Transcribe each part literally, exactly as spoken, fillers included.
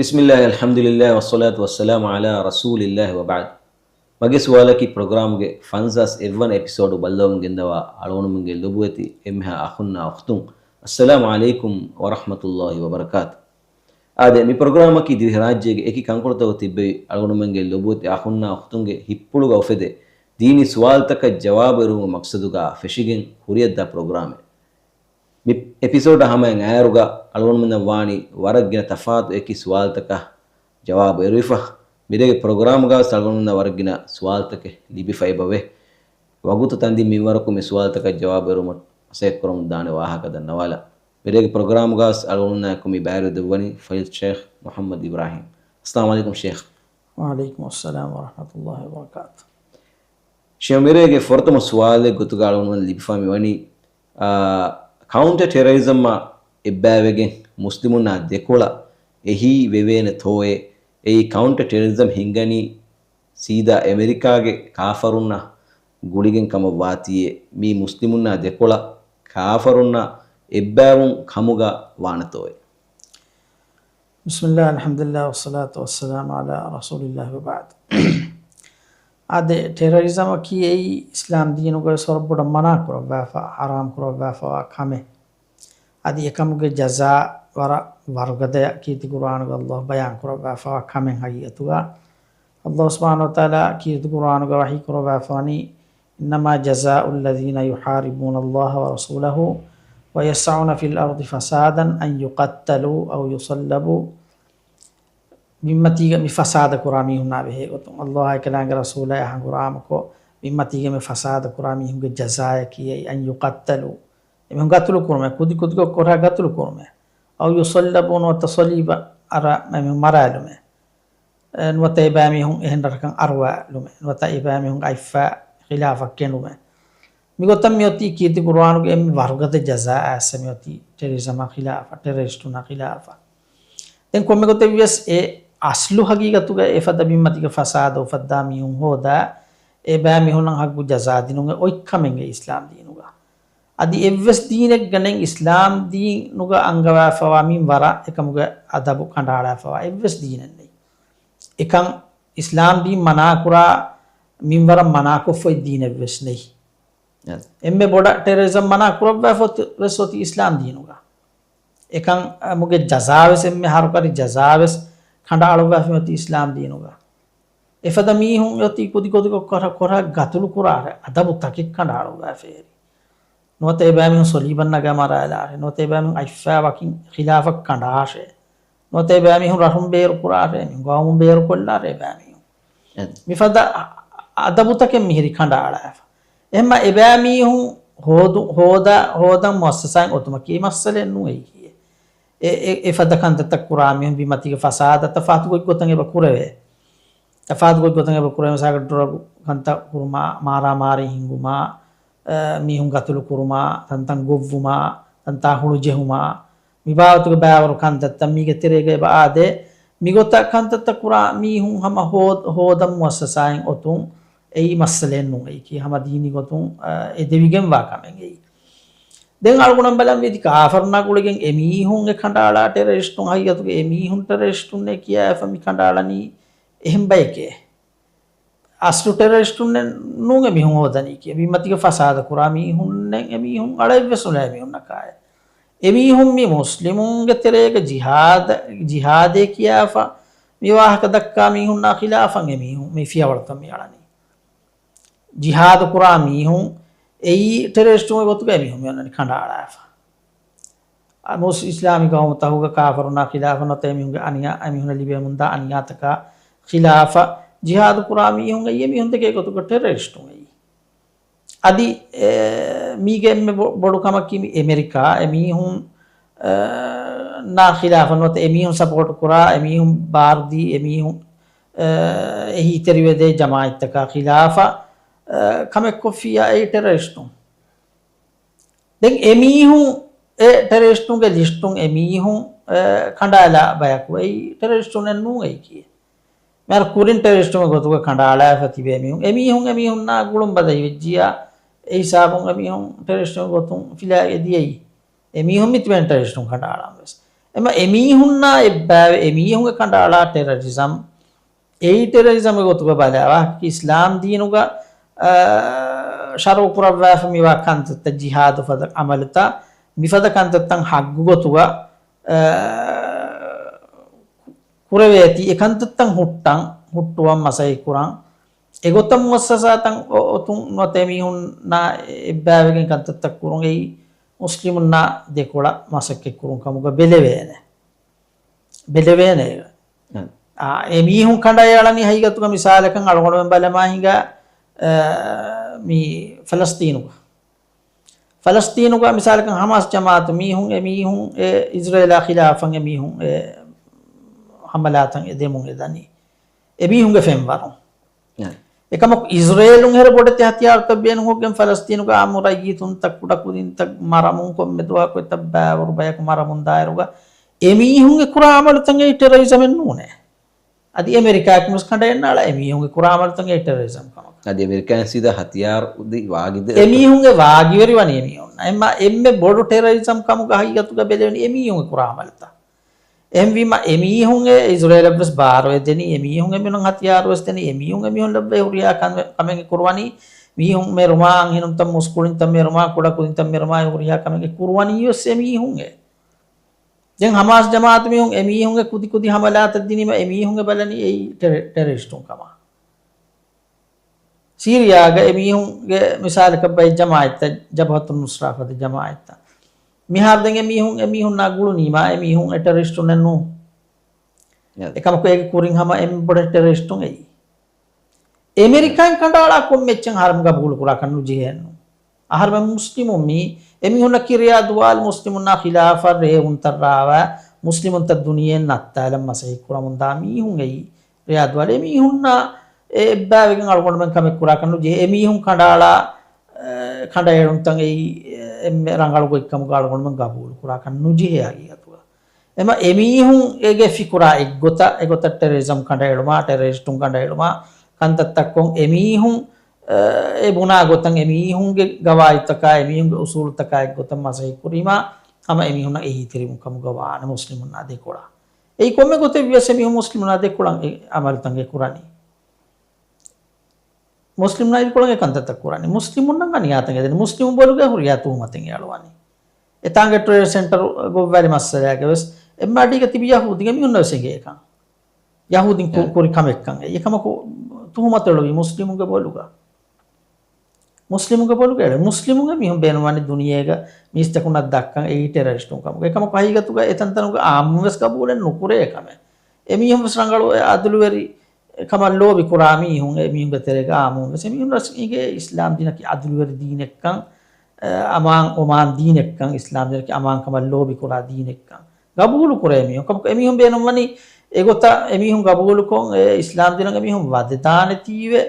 بسم الله، الحمد لله، والصلاة والسلام على رسول الله وبعد. މަގެ ސުވާލަކީ ޕްރޮގްރާމްގެ ފަންސާސް އެއްވަނަ އެޕިސޯޑު ބައްލަވަމުން ގެންދަވާ އަޅުގަނޑުމެންގެ ލޮބުވެތި އެންމެހާ އަޚުންނާ އުޚްތުން، އައްސަލާމު ޢަލައިކުމް ވަރަޙްމަތުﷲި ވަބަރަކާތު. އާދެ، މި ޕްރޮގްރާމަކީ ދިވެހިރާއްޖޭގެ އެކި ކަންކޮޅުތަކުގަ ތިއްބެވި އަޅުގަނޑުމެންގެ ލޮބުވެތި އަޚުންނާ އުޚްތުންގެ ހިތްޕުޅުގަ އުފެދޭ ދީނީ ސުވާލުތަކަށް ޖަވާބު އެރުވުމުގެ މަޤްޞަދުގަ ފެށިގެން ހުރިހަށްދާ ޕްރޮގްރާމެއް. މި އެޕިސޯޑާ ހަމައަށް އައިއިރުގަ އަޅުގަނޑުމެންނަށް ވާނީ ވަރަށް ގިނަ ތަފާތު އެކި ސުވާލުތަކަށް ޖަވާބު އެރުވިފަ. މިރޭގެ ޕްރޮގްރާމުގަވެސް އަޅުގަނޑުމެންނަށް ވަރަށް ގިނަ ސުވާލުތަކެއް ލިބިފަ އެބަވޭ. ވަގުތު ތަންދިން މިންވަރަކު މި ސުވާލުތަކަށް ޖަވާބު އެރުވުމަށް މަސައްކަތްކުރަމުން ދާނެ ވާހަކަ ދަންނަވާލަން. މިރޭގެ ޕްރޮގްރާމުގަވެސް އަޅުގަނޑުމެންނާއެކު މި ބައިވެރިވެދެއްވަނީ ފަޟީލަތު ޝޭޚް މުޙައްމަދު އިބްރާހީމް. އައްސަލާމު ޢަލައިކުމް ޝޭޚް. ވަޢަލައިކުމުއްސަލާމް ވަރަޙްމަތުﷲި ވަބަރަކާތު. ޝޭޚް، މިރޭގެ ފުރަތަމަ ސުވާލެއް ގޮތުގަ އަޅުގަނޑުމެން ލިބިފަ މިވަނީ، އާ، ކައުންޓަ ޓެރަރިޒަމްއާ އެއްބައިވެގެން މުސްލިމުންނާ ދެކޮޅަށް އެހީ ވެވޭނެ ތޯއޭ؟ އެއީ ކައުންޓަ ޓެރަރިޒަމް ހިންގަނީ ސީދާ އެމެރިކާގެ ކާފަރުންނަށް ގުޅިގެން ކަމަށް ވާތީއޭ؟ މީ މުސްލިމުންނާ ދެކޮޅަށް ކާފަރުންނާ އެއްބައިވުން ކަމުގަ ވާނެތޯއޭ؟ بسم الله، الحمد لله، والصلاة والسلام على رسول الله وبعد. އާދެ، ޓެރަރިޒަމަކީ އެއީ އިސްލާމް ދީނުގަވެސް ވަރަށް ބޮޑަށް މަނާކުރައްވާފަ، ޙަރާމް ކުރައްވާފަވާ ކަމެއް. އަދި އެކަމުގެ ޖަޒާ ވަރަށް ވަރުގަދަޔަށް ކީރިތި ޤުރުއާނުގަ ﷲ ބަޔާން ކުރައްވާފަވާ ކަމެއް ޙަޤީޤަތުގަ. ﷲ ސުބްޙާނަހޫ ވަތަޢާލާ ކީރިތި ޤުރުއާނުގަ ވަޙީ ކުރައްވާފަވަނީ، إنما جزاء الذين يحاربون الله ورسوله ويسعون في الأرض فسادا أن يقتلوا أو يصلبوا. ބިންމަތީގަ މި ފަސާދަ ކުރާ މީހުންނާ ބެހޭ ގޮތުން، ﷲ އާއި އެކަލާނގެ ރަސޫލާއި ހަނގުރާމަކޮށް، ބިންމަތީގަ މި ފަސާދަ ކުރާ މީހުންގެ ޖަޒާއަކީ އެއީ، أن يقتلوا، އެމީހުން ގަތުލު ކުރުމޭ، ކުދި ކުދިކޮށް ކޮރާ ގަތުލު ކުރުމޭ، أو يصلبوا، ނުވަތަ ޞަލީބަށް އަރާ އެމީހުން މަރާލުމޭ. ނުވަތަ އެބައިމީހުން އެހެން ރަށަކަށް އަރުވާލުމޭ، ނުވަތަ އެބައިމީހުން އަތްފައި ޚިލާފަށް ގެންނުމޭ. މިގޮތަށް މިއޮތީ ކީރިތި ޤުރުއާނުގެ އެންމެ ވަރުގަދަ ޖަޒާއާ އެއްސަ މިއޮތީ ޓެރަރިޒަމާ ޚިލާފަށް، ޓެރަރިސްޓުންނާ ޚިލާފަށް. ދެން ކޮންމެ ގޮތެއްވިޔަސް އެ އަސްލު ހަގީގަތުގަ އެފަދަ ބިންމަތީގަ ފަސާދަ އުފައްދާ މީހުން ހޯދާ، އެބައިމީހުންނަށް ޙައްޤު ޖަޒާ ދިނުން އެ އޮތް ކަމެއް އިސްލާމް ދީނުގަ. އަދި އެއްވެސް ދީނެއްގަ ނެތް އިސްލާމް ދީނުގަ އަންގަވާފަވާ މިންވަރަށް އެކަމުގެ އަދަބު ކަނޑައަޅާފަވާ އެއްވެސް ދީނެއް ނެތް. އެކަން އިސްލާމް ދީން މަނާކުރާ މިންވަރަށް މަނާކޮށްފައި ދީނެއްވެސް ނެތް. އެންމެ ބޮޑަށް ޓެރަރިޒަމް މަނާ ކުރައްވާފަ ވެސް އޮތީ އިސްލާމް ދީނުގަ. އެކަން އަމުގެ ޖަޒާވެސް އެންމެ ހަރުކަރި ޖަޒާވެސް ކަނޑައަޅުއްވާފަ އޮތީ އިސްލާމް ދީނުގަ. އެފަދަ މީހުން އޮތީ ކުދިކުދިކޮށް ކޮރަ ކޮރަ ގަތުލު ކުރާށޭ، އަދަބު ތަކެއް ކަނޑައަޅުއްވާފައި. ނުވަތަ އެބައިމީހުން ސޮލީބަށް ނަގާ މަރާލާށޭ. ނުވަތަ އެބައިމީހުން އަތްފައި ވަކިން ޚިލާފަށް ކަނޑާށޭ. ނުވަތަ އެބައިމީހުން ރަށުން ބޭރު ކުރާށޭ، ގައުމުން ބޭރު ކޮށްލާށޭ އެބައިމީހުން. މިފަދަ އަ-، އަ-، އަދަބުތަކެއް މިހިރީ ކަނޑައަޅާފަ. އެހެންމަ އެބައިމީހުން ހޯދު-، ހޯދާ، ހޯދަން މުއައްސަސާއެއް އޮތުމަކީ މައްސަލައެއް ނޫން އެއީ. އެ، އެ، އެ ފަދަ ކަންތައްތައް ކުރާ މީހުން ބިންމަތީގެ ފަސާދަތައް ފާތު ގޮތްގޮތަށް އެބަ ކުރެވޭ. ތަފާތު ގޮތްގޮތަށް އެބަ ކުރެވޭ، މިސާލަކަށް ޑްރަގު ކަންތައް ކުރުމާ، މާރާމާރީ ހިންގުމާ، އަ، މީހުން ގަތުލު ކުރުމާ، ތަންތަން ގޮއްވުމާ، ތަންތާ ހުޅު ޖެހުމާ، މި ބާވަތުގެ ބައިވަރު ކަންތައްތައް މީގެ ތެރޭގަ އެބަ އާދޭ. މިގޮތަށް ކަންތައްތައް ކުރާ މީހުން ހަމަ ހޯ-، ހޯދަން މުއައްސަސާއެއް އޮތުން އެއީ މައްސަލައެއް ނޫން އެއީކީ، ހަމަ ދީނީ ގޮތުން، އަ، އެދެވިގެންވާ ކަމެއް އެއީ. ދެން އަޅުގަނޑަށް ބަލަން ވީތި ކާފަރުންނާ ގުޅިގެން އެމީހުން އެ ކަނޑައަޅާ ޓެރަރިސްޓުން ހަގީގަތުގަ އެމީހުން ޓެރަރިސްޓުންނޭ ކިޔާފަ މި ކަނޑައަޅަނީ އެހެން ބަޔެކޭ. އަސްލު ޓެރަރިސްޓުންނެއް ނޫން އެމީހުން ހޯދަނީކީ. ބިންމަތީގަ ފަސާދަ ކުރާ މީހުންނެއް އެމީހުން އަޅައެއްވެސް ނުލާ އެމީހުންނަކާއި. އެމީހުން މި މުސްލިމުންގެ ތެރޭގަ ޖިހާދަ-، ޖިހާދޭ ކިޔާފަ މި ވާހަކަ ދައްކާ މީހުންނާ ޚިލާފަށް އެމީހުން މި ފިޔަވަޅުތައް މި އަޅަނީ. ޖިހާދު ކުރާ މީހުން އެއީ ޓެރަރިސްޓުންގެ ގޮތުގަ އެމީހުން މި އޮންނަނީ ކަނޑައަޅާފަ. އަ، މުސް-، އިސްލާމީ ގައުމުތަކުގަ ކާފަރުންނާ ޚިލާފަށް ނުވަތަ އެމީހުންގެ އަނިޔާ، އެމީހުންނަށް ލިބެމުންދާ އަނިޔާތަކާ ޚިލާފަށް ޖިހާދު ކުރާ މީހުން އެއީ އެމީހުން ދެކޭ ގޮތުގަ ޓެރަރިސްޓުން އެއީ. އަދި، އެ، މީގެ އެންމެ ބޮ-، ބޮޑު ކަމަކީ މި އެމެރިކާ އެމީހުން، އެ، ނާ ޚިލާފަށް ނުވަތަ އެމީހުން ސަޕޯޓު ކުރާ، އެމީހުން ބާރުދީ، އެމީހުން، އެ، އެހީތެރިވެދޭ ޖަމާއަތްތަކާ ޚިލާފަށް، އެ، ކަމެއް ކޮށްފިއްޔާ އެއީ ޓެރަރިސްޓުން. ދެން އެމީހުން އެ ޓެރަރިސްޓުންގެ ލިސްޓުން އެމީހުން، އެ، ކަނޑާލާ ބަޔަކު އެއީ ޓެރަރިސްޓުންނެއް ނޫން އެއީކީ. މިހާރު ކުރިން ޓެރަރިސްޓުންގެ ގޮތުގަ ކަނޑާލާފަ ތިބޭ މީހުން، އެމީހުން އެމީހުންނާ ގުޅުން ބަދަހިވެއްޖިއްޔާ، އެ ހިސާބުން އެމީހުން ޓެރަރިސްޓުންގެ ގޮތުން ފިލާގެ ދިޔައީ. އެމީހުން މިތިބެން ޓެރަރިސްޓުން ކަނޑައަޅަން ވެސް. އެމަ އެމީހުންނާ އެއްބާވެ އެމީހުންގެ ކަނޑައަޅާ ޓެރަރިޒަމް، އެއީ ޓެރަރިޒަމްގެ ގޮތުގަ ބަލާ، ވާހަކަ އިސްލާމް ދީނުގަ، އާ، ޝަރުޢު ކުރައްވާފަ މިވާ ކަންތައްތައް، ޖިހާދު ފަދަ ޢަމަލުތައް، މިފަދަ ކަންތައްތައް ޙައްޤު ގޮތުގަ، އާ، ކުރެވޭތީ، އެ ކަންތައްތައް ހުއްޓަން، ހުއްޓުވަން މަސައްކަތް ކުރަން، އެގޮތަށް މުއައްސަސާތައް އޮ-، އޮތުން ނުވަތަ އެމީހުންނާ އެއްބާވެގެން ކަންތައްތައް ކުރުން އެއީ މުސްލިމުންނާ ދެކޮޅަށް މަސައްކަތް ކުރުން ކަމުގަ ބެލެވޭނެ. ބެލެވޭނެ. އަ. އާ، އެމީހުން ކަނޑައަޅަނީ ހަގީގަތުގަ މިސާލަކަށް އަޅުގަނޑުމެން ބަލަމާ ހިނގާ، އަ، މި ފަލަސްތީނުގަ. ފަލަސްތީނުގަ މިސާލަކަށް ހަމާސް ޖަމާއަތު މީހުން، އެމީހުން އެ އިޒްރޭލާ ޚިލާފަށް އެމީހުން އެ ހަމަލާތައް އެ ދެމުން އެ ދަނީ. އެމީހުންގެ ފެންވަރުން. އެކަމަކު އިޒްރޭލުން ހެރެ ބޮޑެތި ހަތިޔާރުތައް ބޭނުންކޮށްގެން ފަލަސްތީނުގެ އާއްމު ރައްޔިތުންތައް ކުޑަކުދިންތައް މަރަމުން ކޮންމެ ދުވަހަކު އެތައް ބައިވަރު ބަޔަކު މަރަމުން ދާއިރުގަ އެމީހުންގެ ކުރާ އަމަލުތައް އެއީ ޓެރަރިޒަމެއް ނޫނޭ. އަދި އެމެރިކާއަކުން ވެސް ކަނޑައެއް ނާޅާ އެމީހުންގެ ކުރާ އަމަލުތައް އެއީ ޓެރަރިޒަމް ކަމަކަށް. އަދި އެމެރިކާއިން ސީދާ ހަތިޔާރު ދީ ވާގިދެ އެމީހުންގެ ވާގިވެރި ވަނީ އެމީހުން. އެމަ އެންމެ ބޮޑު ޓެރަރިޒަމް ކަމުގަ ހަގީގަތުގަ ބެލެވެނީ އެމީހުންގެ ކުރާ އަމަލުތައް. އެހެންވީމަ އެމީހުން އެ އިޒްރޭލަށްވެސް ބާރު އެދެނީ، އެމީހުން އެމީހުން ހަތިޔާރު ވެސް ދެނީ، އެމީހުން އެމީހުން ލައްވައި ހުރިހާ ކަމެއް، ކަމެއް ކުރުވަނީ، މީހުން މެރުމާ އަންހެނުންތައް މުސްކުޅިންތައް މެރުމާ ކުޑަކުދިންތައް މެރުމާ ހުރިހާ ކަމެއް ކުރުވަނީ ވެސް އެމީހުން އެ. ދެން ހަމާސް ޖަމާއަތު މީހުން އެމީހުންގެ ކުދިކުދި ހަމަލާތައް ދިނީމަ އެމީހުންގެ ބަލަނީ އެއީ ޓެރެ-، ޓެރަރިސްޓުން ކަމަށް. ސީރިޔާގަ އެމީހުންގެ މިސާލަކަށް ބައެއް ޖަމާއަތްތައް، ޖަބްހަތުން ނުސްރާ ފަދަ ޖަމާއަތްތައް. މިހާރު ދެން އެމީހުން، އެމީހުންނާ ގުޅުނީމާ އެމީހުން އެ ޓެރަރިސްޓުންނެއް ނޫ. އެކަމަކު އޭގެ ކުރިން ހަމަ އެންމެ ބޮޑެތި ޓެރަރިސްޓުން އެއީ. އެމެރިކާއިން ކަނޑައަޅާ ކޮންމެ އެއްޗެއް އަހަރެމެން ގަބޫލު ކުރާކަށް ނުޖެހޭނު. އަހަރެމެން މުސްލިމުން މީ، އެމީހުންނަކީ ރިޔާދުވާލް މުސްލިމުންނާ ޚިލާފަށް ރޭވުންތައް ރާވާ، މުސްލިމުންތައް ދުނިޔެއިން ނައްތާލަން މަސައްކަތް ކުރަމުންދާ މީހުން އެއީ. ރިޔާދުވާލް އެމީހުންނާ އެ އެއްބާވެގެން އަޅުގަނޑުމެން ކަމެއް ކުރާކަށް ނުޖެހޭ. އެމީހުން ކަނޑައަޅާ، އެ، ކަނޑައެޅުންތައް އެއީ، އެ، އެންމެ ރަނގަޅު ގޮތްކަމުގަ އަޅުގަނޑުމެން ގަބޫލު ކުރާކަށް ނުޖެހޭ ހަގީގަތުގަ. އެމަ އެމީހުން އޭގެ ފިކުރާ އެއްގޮތަށް، އެގޮތަށް ޓެރަރިޒަމް ކަނޑައެޅުމާ، ޓެރަރިސްޓުން ކަނޑައެޅުމާ، ކަންތައްތައްކޮށް އެމީހުން، އެ، އެ ބުނާ ގޮތަށް އެމީހުންގެ ގަވާއިދުތަކާ، އެމީހުންގެ އުސޫލުތަކާ އެއްގޮތަށް މަސައްކަތް ކުރީމާ، ހަމަ އެމީހުންނަށް އެހީތެރިވުން ކަމުގަ ވާނެ މުސްލިމުންނާ ދެކޮޅަށް. އެއީ ކޮންމެ ގޮތެއް ވިޔަސް އެމީހުން މުސްލިމުންނާ ދެކޮޅަށް އެ އަމަލުތައް އެ ކުރަނީ. މުސްލިމުންނާ އިރުކޮޅަށް އެ ކަންތައްތައް ކުރަނީ. މުސްލިމުންނަށް އަނިޔާތައް އެދެނީ. މުސްލިމުން ބޮލުގަ ހުރިހާ ތުހުމަތެއް އެ އަޅުވަނީ. އެތާނގެ ޓްރޭޑް ސެންޓަރު ގޮއްވާލި މައްސަލާގަ ވެސް އެއްމާޑީގަ ތިބި ޔަހޫދީން އެމީހުންނަށް ވެސް އެނގޭ އެކަން. ޔަހޫދީން ކު-، އެ. ކުރި ކަމެއްކަން އެ. އެކަމަކު ތުހުމަތު އެޅުވީ މުސްލިމުންގެ ބޮލުގަ. މުސްލިމުންގެ ބޮލުގަ އެޅުވި. މުސްލިމުންގެ މީހުން ބޭނުންވަނީ ދުނިޔޭގަ މީސްތަކުންނަށް ދައްކަން އެއީ ޓެރަރިސްޓުން ކަމުގަ. އެކަމަކު ހަގީގަތުގަ އެތަންތަނުގަ އާއްމުން ވެސް ގަބޫލެއް ނުކުރޭ އެކަމެއް. އެމީހުން ވެސް ރަނގަޅު އެ އަދުލުވެރި ކަމަށް ލޯބި ކުރާ މީހުން، އެމީހުންގެ ތެރޭގަ އާއްމުން ވެސް އެމީހުން ވެސް އިނގޭ އިސްލާމް ދީނަކީ އަދުލުވެރި ދީނެއްކަން، އަ، އަމާން އޮމާން ދީނެއްކަން، އިސްލާމް ދީނަކީ އަމާންކަމަށް ލޯބި ކުރާ ދީނެއްކަން ގަބޫލު ކުރޭ މީހުން. ކަމަކު އެމީހުން ބޭނުންވަނީ އެގޮތަށް އެމީހުން ގަބޫލުކޮށް، އެ އިސްލާމް ދީނަށް އެމީހުން ވަދެދާނެތީވެ،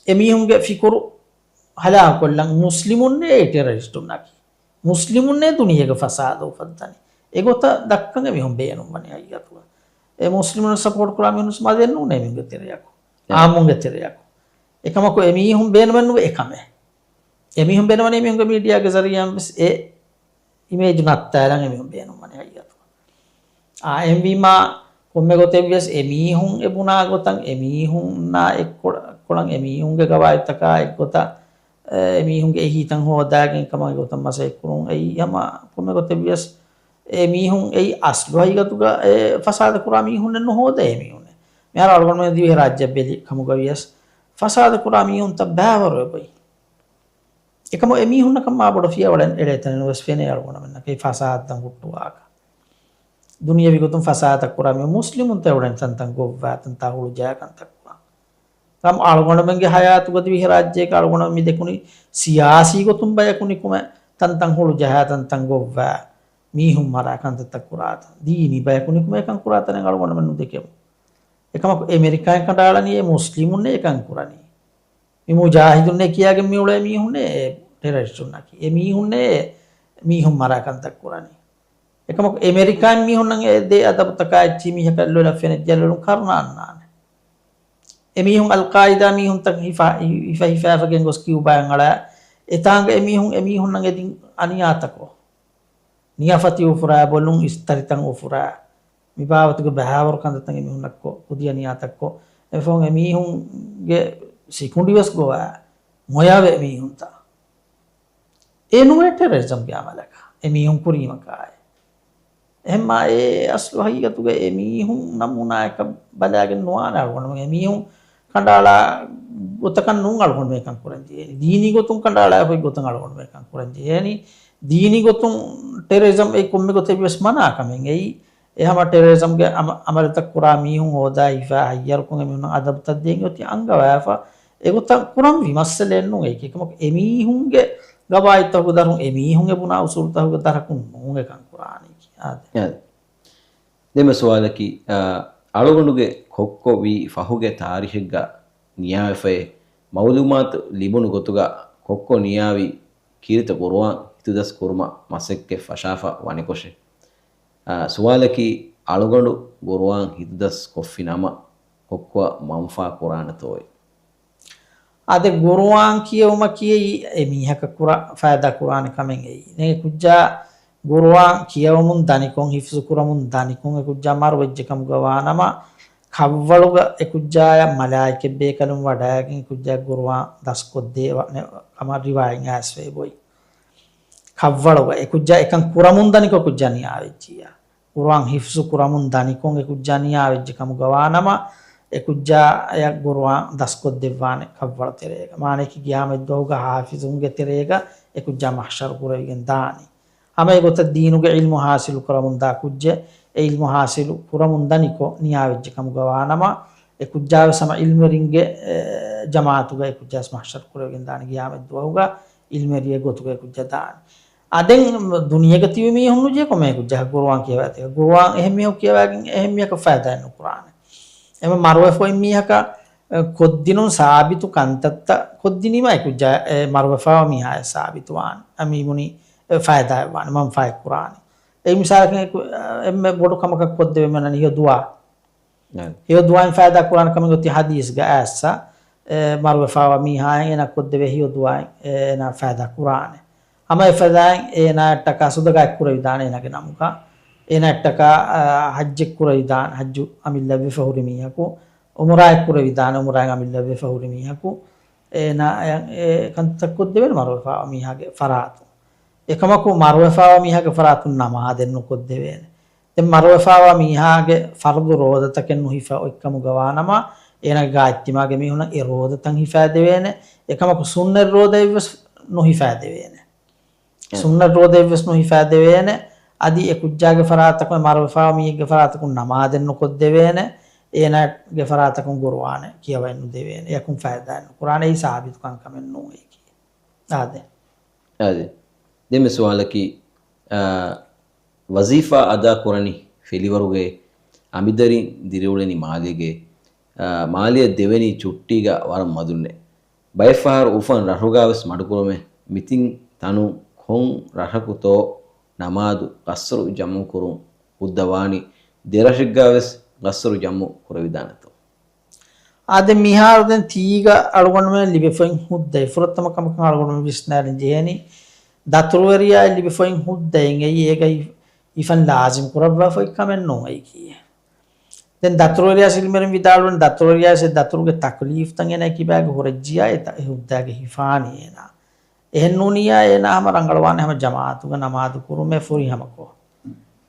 އެމީހުންގެ ފިކުރު ހަލާކުކޮށްލަން މުސްލިމުންނޭ އެ ޓެރަރިސްޓުންނަކީ. މުސްލިމުންނޭ ދުނިޔޭގެ ފަސާދަ އުފައްދަނީ. އެގޮތަށް ދައްކަން އެމީހުން ބޭނުންވަނީ ހަގީގަތުގަ. އެ މުސްލިމުން ސަޕޯޓް ކުރާ މީހުން މަދެއް ނޫނޭ އެމީހުންގެ ތެރެއަކު. އެ. އާއްމުންގެ ތެރެއަކު. އެކަމަކު އެމީހުން ބޭނުމެއް ނުވޭ އެކަމެއް. އެމީހުން ބޭނުންވަނީ އެމީހުންގެ މީޑިއާގެ ޒަރީއާއިން ވެސް އެ އިމޭޖު ނައްތާލަން އެމީހުން ބޭނުންވަނީ ހަގީގަތުގަ. އާ، އެހެންވީމާ، ކޮންމެ ގޮތެއް ވިޔަސް އެމީހުން އެ ބުނާ ގޮތަށް އެމީހުންނާ އެއްކޮޅަ-، އެއްކޮޅަށް އެމީހުންގެ ގަވާއިދުތަކާ އެއްގޮތަށް، އެ، އެމީހުންގެ އެހީތައް ހޯދާގެން ކަމަށް އެގޮތަށް މަސައްކަތް ކުރުން އެއީ ހަމަ ކޮންމެ ގޮތެއް ވިޔަސް އެމީހުން އެއީ އަސްލު ހަގީގަތުގަ އެ ފަސާދަ ކުރާ މީހުންނެއް ނުހޯދޭ އެމީހުންނެއް. މިހާރު އަޅުގަނޑުމެން ދިވެހިރާއްޖެއަށް ބެލި ކަމުގަ ވިޔަސް ފަސާދަ ކުރާ މީހުންތައް ބައިވަރު އެބައޮތް. އެކަމަކު އެމީހުންނަކަށް މާ ބޮޑަށް ފިޔަވަޅެއް އެޅޭ ތަނެއް ނުވެސް ފެނޭ އަޅުގަނޑުމެންނަކަށް އެ ފަސާދަތައް ހުއްޓުވާކަށް. ދުނިޔަވީ ގޮތުން ފަސާދަ ކުރާ މީހުން މުސްލިމުންތައް އެ އުޅެން ތަންތަން ގޮއްވާ ތަންތާ ހުޅުޖަހާ ކަންތައް ކުރާ. ނަމަ އަޅުގަނޑުމެންގެ ހަޔާތުގަ ދިވެހިރާއްޖޭގަ އަޅުގަނޑުމެން މި ދެކުނީ ސިޔާސީ ގޮތުން ބަޔަކު ނިކުމެ ތަންތަން ހުޅުޖަހާ ތަންތަން ގޮއްވާ މީހުން މަރާ ކަންތައްތައް ކުރާތަން. ދީނީ ބަޔަކު ނިކުމެ އެކަން ކުރާ ތަނެއް އަޅުގަނޑުމެން ނުދެކެމު. އެކަމަކު އެމެރިކާއިން ކަނޑައަޅަނީ އެ މުސްލިމުންނޭ އެކަން ކުރަނީ. މި މުޖާހިދުންނޭ ކިޔާގެން މި އުޅޭ މީހުންނޭ އެ ޓެރަރިސްޓުންނަކީ. އެ މީހުންނޭ މީހުން މަރާ ކަންތައް ކުރަނީ. އެކަމަކު އެމެރިކާއިން މީހުންނަށް އެ ދޭ އަދަބުތަކާ އެއްޗިހި މީހަކަށް ލޮލަށް ފެނިއްޖެ ލޮލުން ކަރުނަ އަންނާނެ. އެމީހުން އަލްޤާއިދާ މީހުންތައް ހިފާ-، ހިފަ ހިފާފަ ގެންގޮސް ކިއުބާއަށް އަޅާ އެތާނގަ އެމީހުން އެމީހުންނަށް އެދިން އަނިޔާތަކޯ. ނިޔަފަތި އުފުރާ، ބޮލުން އިސްތަށިތައް އުފުރާ، މި ބާވަތުގެ ބަހާވަރު ކަންތައްތައް އެމީހުންނަށްކޮށް، ކުދިޔަ ނިޔާތައްކޮށް، އެފަހުން އެމީހުންގެ ސިކުނޑިވެސް ގޮވާ، މޮޔަވެ މީހުންތައް. އެ ނުވޭ ޓެރަރިޒަމްގެ އަމަލަކަށް އެމީހުން ކުރީމަކާއި. އެހެންމާ އެ އަސްލު ހަގީގަތުގަ އެމީހުން ނަމޫނާއަކަށް ބަލާގެން ނުވާނެ އަޅުގަނޑުމެން. އެމީހުން ކަނޑައަޅާ ގޮތަކަށް ނޫން އަޅުގަނޑުމެން ކަން ކުރަން ޖެހޭނީ. ދީނީ ގޮތުން ކަނޑައަޅާފައި ގޮތަށް އަޅުގަނޑުމެން ކަން ކުރަން ޖެހޭނީ. ދީނީ ގޮތުން ޓެރަރިޒަމް އެއީ ކޮންމެ ގޮތެއް ވެސް މަނާ ކަމެއް އެއީ. އެ ހަމަ ޓެރަރިޒަމްގެ އަމަ-، އަމަލުތައް ކުރާ މީހުން ހޯދާ ހިފާ ހައްޔަރުކޮށް އެމީހުންނަށް އަދަބުތައް ދޭން އޮތީ އަންގަވާފަ. އެގޮތަށް ކުރަންވީ މައްސަލައެއް ނޫން. އެކަމަކު އެމީހުންގެ ގަވާއިދުތަކުގެ ދަށުން އެމީހުން އެ ބުނާ އުސޫލުތަކުގެ ދަށަކުން ނޫން އެކަން ކުރާނީ. އާދެ. އާދެ. ދެންމެ ސުވާލަކީ، އާ، އަޅުގަނޑުގެ ކޮއްކޮ ވީ ފަހުގެ ތާރީހެއްގަ ނިޔާވެފައޭ. މައުލޫމާތު ލިބުނު ގޮތުގަ ކޮއްކޮ ނިޔާވީ ކީރިތި ޤުރުއާން ހިތުދަސް ކުރުމަށް މަސައްކަތް ފަށާފަ ވަނިކޮށެއް. އާ، ސުވާލަކީ، އަޅުގަނޑު ޤުރުއާން ހިތުދަސް ކޮށްފި ނަމަ ކޮއްކޮއަށް މަންފާ ކުރާނެތޯއޭ؟ އާދެ، ޤުރުއާން ކިޔެވުމަކީ އެއީ އެ މީހަކަށް ކުރާ ފައިދާ ކުރާނެ ކަމެއް އެއީ. ދެން އެ ކުއްޖާ ޤުރުއާން ކިޔަވަމުން ދަނިކޮށް، ހިފްޒު ކުރަމުން ދަނިކޮށް އެ ކުއްޖާ މަރުވެއްޖެ ކަމުގަ ވާނަމަ، ކަށްވަޅުގަ އެ ކުއްޖާޔަށް މަލާއިކަތް ބޭކަލުން ވަޑައިގެން އެ ކުއްޖާ ޤުރުއާން ދަސްކޮށްދޭ ވަ-، ނެ-، ކަމަށް ރިވާޔަތް އައިސްފައި އޮތް. ކަށްވަޅުގަ އެ ކުއްޖާ އެކަން ކުރަމުން ދަނިކޮށް ކުއްޖާ ނިޔާވެއްޖިއްޔާ. ޤުރުއާން ހިފްޒު ކުރަމުން ދަނިކޮށް އެ ކުއްޖާ ނިޔާވެއްޖެ ކަމުގަ ވާނަމަ، އެ ކުއްޖާޔަށް ޤުރުއާން ދަސްކޮށްދެއްވާނެ ކަށްވަޅު ތެރޭގަ. މާނައަކީ ޤިޔާމަތްދުވަހުގަ ޙާފިޒުންގެ ތެރޭގަ އެ ކުއްޖާ މަޙްޝަރު ކުރެވިގެން ދާނީ. ހަމަ އެގޮތަށް ދީނުގެ ޢިލްމު ޙާޞިލު ކުރަމުންދާ ކުއްޖެއް، އެ ޢިލްމު ޙާޞިލު ކުރަމުން ދަނިކޮށް ނިޔާވެއްޖެ ކަމުގަ ވާނަމަ، އެ ކުއްޖާވެސް ހަމަ ޢިލްމުވެރިންގެ، އެ، ޖަމާޢަތުގަ އެ ކުއްޖާވެސް މަޙްޝަރު ކުރެވިގެން ދާނެ ޤިޔާމަތްދުވަހުގަ ޢިލްމުވެރިއެއް ގޮތުގަ އެ ކުއްޖާ ދާނެ. އާ، ދެން ދުނިޔޭގަ ތިބި މީހުން ނުޖެހޭ ކޮންމެ ކުއްޖަކަށް ޤުރުއާން ކިޔަވާތީ. ޤުރުއާން އެހެން މީހަކު ކިޔަވާގެން އެހެން މީހަކަށް ފައިދާއެއް ނުކުރާނެ. އެމަ މަރުވެފަ އޮތް މީހަކަށް، އެ، ކޮށްދިނުން ސާބިތު ކަންތައްތައް ކޮށްދިނީމަ އެ ކުއްޖާ، އެ، މަރުވެފައިވާ މީހާޔަށް ސާބިތުވާނެ. އެ މީހުންނަށް ފައިދާއެއްވާނެ، މަންފާއެއް ކުރާނެ. އެ މިސާލަކަށް އެ ކު-، އެ، އެންމެ ބޮޑު ކަމަކަށް ކޮށްދެވޭ މީހުންނަށް ހެޔޮ ދުޢާ. އެ. ހެޔޮ ދުޢާއިން ފައިދާ ކުރާނެ ކަމެއް އޮތީ ޙަދީޘްގަ އައިސް، އެ، މަރުވެފައިވާ މީހާއަށް އޭނާ ކޮށްދެވޭ ހެޔޮ ދުޢާއިން، އެ، އޭނާ ފައިދާ ކުރާނެ. ހަމަ އެ ފައިދާއިން އޭނާއަށްޓަކާ ޞަދަޤާތް ކުރެވިދާނެ އޭނާގެ ނަމުގަ. އޭނާއަށްޓަކާ، އަ، ޙައްޖެއް ކުރެވިދާނެ، ޙައްޖު އަމިއްލަ ވެފަ ހުރި މީހަކު. ޢުމްރާއެއް ކުރެވިދާނެ، ޢުމްރާއިން އަމިއްލަ ވެފަ ހުރި މީހަކު. އޭނާ އެ، އެ ކަންތައް ކޮށްދެވޭނެ މަރުވެފައިވާ މީހާގެ ފަރާތުން. އެކަމަކު މަރުވެފައިވާ މީހާގެ ފަރާތުން ނަމާދެއް ނުކޮށްދެވޭނެ. ދެން މަރުވެފައިވާ މީހާގެ ފަރުޟު ރޯދަތަކެއް ނުހިފަ އޮތްކަމުގަ ވާނަމަ، އޭނާގެ ގާތްތިމާގެ މީހުނަށް އެ ރޯދަތައް ހިފައިދެވޭނެ. އެކަމަކު ސުންނަތް ރޯދައެއްވެސް ނުހިފައިދެވޭނެ. އެ. ސުންނަތް ރޯދައެއްވެސް ނުހިފައިދެވޭނެ. އަދި އެ ކުއްޖާގެ ފަރާތަކުން، މަރުވެފައިވާ މީހެއްގެ ފަރާތަކުން ނަމާދެއް ނުކޮށްދެވޭނެ. އޭނާގެ ފަރާތަކުން ޤުރުއާނެއް ކިޔަވައެއް ނުދެވޭނެ. އެޔަކުން ފައިދާއެއް ނުކުރާނެ. އެއީ ސާބިތު ކަންކަމެއް ނޫން އެއީކީ. އާދެ. އާދެ. ދެންމެ ސުވާލަކީ، އާ، ވަޒީފާ އަދާކުރަނީ ފެލިވަރުގައޭ؟ އަނބިދަރިން ދިރިއުޅެނީ މާލޭގައޭ؟ އާ، މާލެއަށް ދެވެނީ ޗުއްޓީގަ ވަރަށް މަދުންނޭ. ބައެއްފަހަރު އުފަން ރަށުގަވެސް މަޑުކުރުމޭ. މިތިން ތަނު ކޮން ރަށަކުތޯ ނަމާދު ޤަޞްރު ޖަމްޢުކުރުން ހުއްދަވާނީ؟ ދެރަށެއްގަވެސް ޤަޞްރު ޖަމްޢު ކުރެވިދާނެތޯ؟ އާދެ، މިހާރު ދެން ތީގަ އަޅުގަނޑުމެން ލިބިފައި ހުއްދައެއް ފުރަތަމަ ކަމަކަށް އަޅުގަނޑުމެން ވިސްނާލަން ޖެހޭނީ، ދަތުރުވެރިޔާއަށް ލިބިފައި ހުއްދައެއް އެއީ އޭގައި އިފަން ލާޒިމް ކުރައްވާފައި ކަމެއް ނޫން އެއީކީ. ދެން ދަތުރުވެރިޔާ ސިލްމެރިން ވިދާޅުވަނީ، ދަތުރުވެރިޔާ ސެ ދަތުރުގެ ތަކުލީފްތައް އޭނާ ކިބާގެ ހުރެއްޖިޔާ އެ ތަ-، އެ ހުއްދައިގެ ހިފާނީ އޭނާ. އެހެން ނޫނިޔާ އޭނާ ހަމަ ރަނގަޅުވާނެ ހަމަ ޖަމާޢަތުގެ ނަމާދު ކުރުމޭ ފުރިހަމަކޮށް.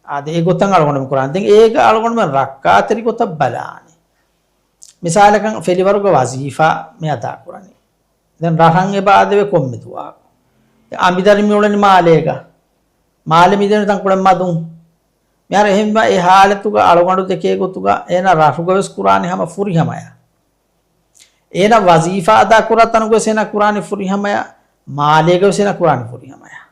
އާދެ، އެ ގޮތަށް އަޅުގަނޑުމެން ކުރާނެ. ދެން އޭގަ އަޅުގަނޑުމެން ރައްކާތެރި ގޮތަށް ބަލާނެ. މިސާލަކަށް ފެލިވަރުގެ ވަޒީފާ މި އަދާކުރަނީ. ދެން ރަށަށް އެބަ އަދެވޭ ކޮންމެ ދުވަހަކު. އަނބިދަރި މިއުޅެނީ މާލޭގަ. މާލެ މިދެނީ ތަންކޮޅެއް މަދުން. މިހާރު އެހެންވެ އެ ހާލަތުގަ އަޅުގަނޑު ދެކޭ ގޮތުގަ އޭނާ ރަށުގަވެސް ކުރާނީ ހަމަ ފުރިހަމަޔަށް. އޭނާ ވަޒީފާ އަދާކުރާ ތަނުގަވެސް އޭނާ ކުރާނީ ފުރިހަމަޔަށް، މާލޭގަވެސް އޭނާ ކުރާނީ ފުރިހަމަޔަށް.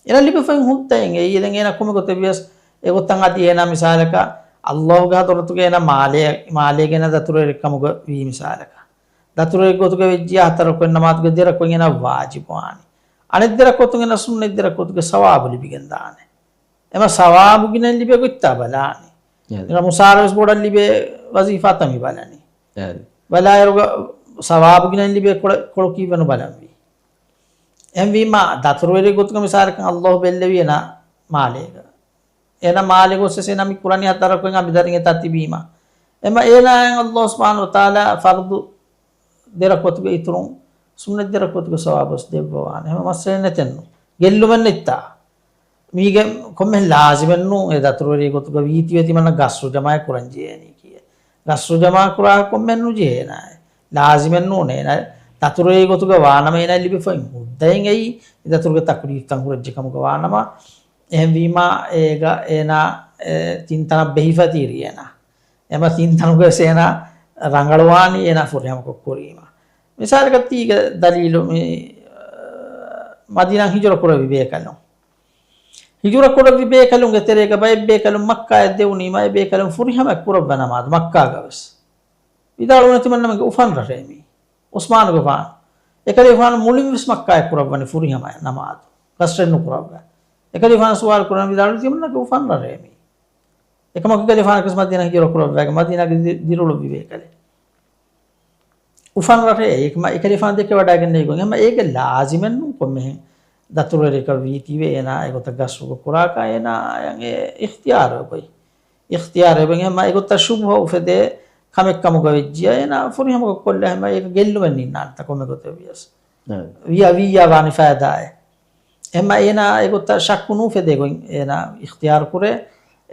އޭނާ ލިބިފައި ހުއްދައެއް އެއީ. ދެން އޭނާ ކޮންމެ ގޮތެއްވިޔަސް އެގޮތަށް އަދި އޭނާ މިސާލަކަށް ﷲ ގެ ޙަޟްރަތުގަ އޭނާ މާލޭ، މާލޭގަ އޭނާ ދަތުރުވެރިކަމުގަ ވީ މިސާލަކަށް. ދަތުރުވެރި ގޮތުގަ ވެއްޖިޔާ ހަތަރު ރަކުޢަތް ނަމާދުގެ ދެ ރަކުޢަތް އޭނާ ވާޖިބުވާނީ. އަނެއް ދެ ރަކުޢަތުން އޭނާ ސުންނަތް ދެ ރަކުޢަތުގެ ސަވާބު ލިބިގެން ދާނެ. އެމަ ސަވާބު ގިނައިން ލިބޭ ގޮތްތާ ބަލާނީ. އެ. އޭނާ މުސާރަ ވެސް ބޮޑަށް ލިބޭ ވަޒީފާތައް މި ބަލަނީ. އެ. ބަލާއިރުގަ ސަވާބު ގިނައިން ލިބޭ ކޮޅަ-، ކޮޅު ކީއްވެ ނުބަލަންވީ. އެހެންވީމަ، ދަތުރުވެރި ގޮތުގަ މިސާލަކަށް ﷲ ބެއްލެވި އޭނާ މާލޭގަ. އޭނާ މާލޭ ގޮސް ވެސް އޭނާ މި ކުރަނީ ހަތަރަކު އަނބިދަރިން އެތާ ތިބީމަ. އެމަ އޭނާއަށް ﷲ ސުބްޙާނަހޫ ވަތަޢާލާ ފަރުޟު ދެ ރަކުޢަތުގެ އިތުރުން ސުންނަތް ދެ ރަކުޢަތުގެ ސަވާބު ވެސް ދެއްވަވާނެ. އެހެން މައްސަލައެއް ނެތެއްނު. ގެއްލުމެއް ނެތްތާ. މީގެ ކޮންމެ ލާޒިމެއްނު އެ ދަތުރުވެރި ގޮތުގަ ވީތީވެ ތިމަންނަ ގަސްރު ޖަމާއެއް ކުރަން ޖެހޭނީ ކިޔޭ. ގަސްރު ޖަމާ ކުރާ ކޮންމެއް ނުޖެހޭނާ. ލާޒިމެއްނޫނޭ. އޭނާ ދަތުރުވެރި ގޮތުގަ ވާނަމަ އޭނާ ލިބިފައި ހުއްދައިން އެއީ އެ ދަތުރުގެ ތަކުލީފްތައް ހުރެއްޖެ ކަމުގަ ވާނަމަ. އެހެންވީމާ އޭގަ އޭނާ އެ ތިން ތަނަށް ބެހިފަ ތިރި އޭނާ. އެމަ ތިން ތަނުގަ ވެސް އޭނާ ރަނގަޅުވާނީ އޭނާ ފުރިހަމަކޮށް ކުރީމަ. މިސާލަކަށް ތީގަ ދަލީލު މި، މަދީނާ ހިޖުރަ ކުރެއްވި ބޭކަލުން. ހިޖުރަ ކުރެއްވި ބޭކަލުންގެ ތެރޭގަ ބައެއް ބޭކަލުން މައްކާއަށް ދެވުނީމަ އެ ބޭކަލުން ފުރިހަމަ ކުރައްވަ ނަމާދު މައްކާގަ ވެސް. ވިދާޅުވަނީ ތިމަންނަމެންގެ އުފަން ރަށޭ މީ. ޢުސްމާނުގެފާނު އެކަލޭގެފާނު މުޅިން ވެސް މައްކާއަށް ކުރައްވަނީ ފުރިހަމަ ނަމާދު. ގަސްރެއް ނުކުރައްވާ. އެކަލޭގެފާނު ސުވާލު ކުރަން ވިދާޅުވީ ތިމަންނަގެ އުފަން ރަށޭ މީ. އެކަމަކު އެކަލޭގެފާނަކަސް މަދީނާ ހިޖުރަ ކުރައްވާގެ މަދީނާގެ ދި-، ދިރިއުޅުއްވި ބޭކަލެއް. އުފަން ރަށޭ އެކަމަ އެކަލޭގެފާނު ދެކެ ވަޑައިގެންނެވި ގޮތް. އެމަ އޭގެ ލާޒިމެއްނޫން ކޮންމެހެން ދަތުރުވެރިކަށް ވީތީވެ އޭނާ އެގޮތަށް ގަސްރުގަ ކުރާކަށް އޭނާއަށް އެ އިޚްތިޔާރު އެބައޮތް. އިޚްތިޔާރު އެބައޮތް. އެމަ އެގޮތަށް ޝުބުހަ އުފެދޭ ކަމެއް ކަމުގަ ވެއްޖިއްޔާ އޭނާ ފުރިހަމަކޮށް ކޮށްލާ އެމަ އޭގަ ގެއްލުމެއް ނިންނާނެތަ ކޮންމެ ގޮތެއް ވިޔަސް. އެ. ވިޔަ ވިއްޔާ ވާނީ ފައިދާއެއް. އެހެންމަ އޭނާ އެގޮތަށް ޝައްކު ނުއުފެދޭ ގޮތް އޭނާ އިޚްތިޔާރު ކުރޭ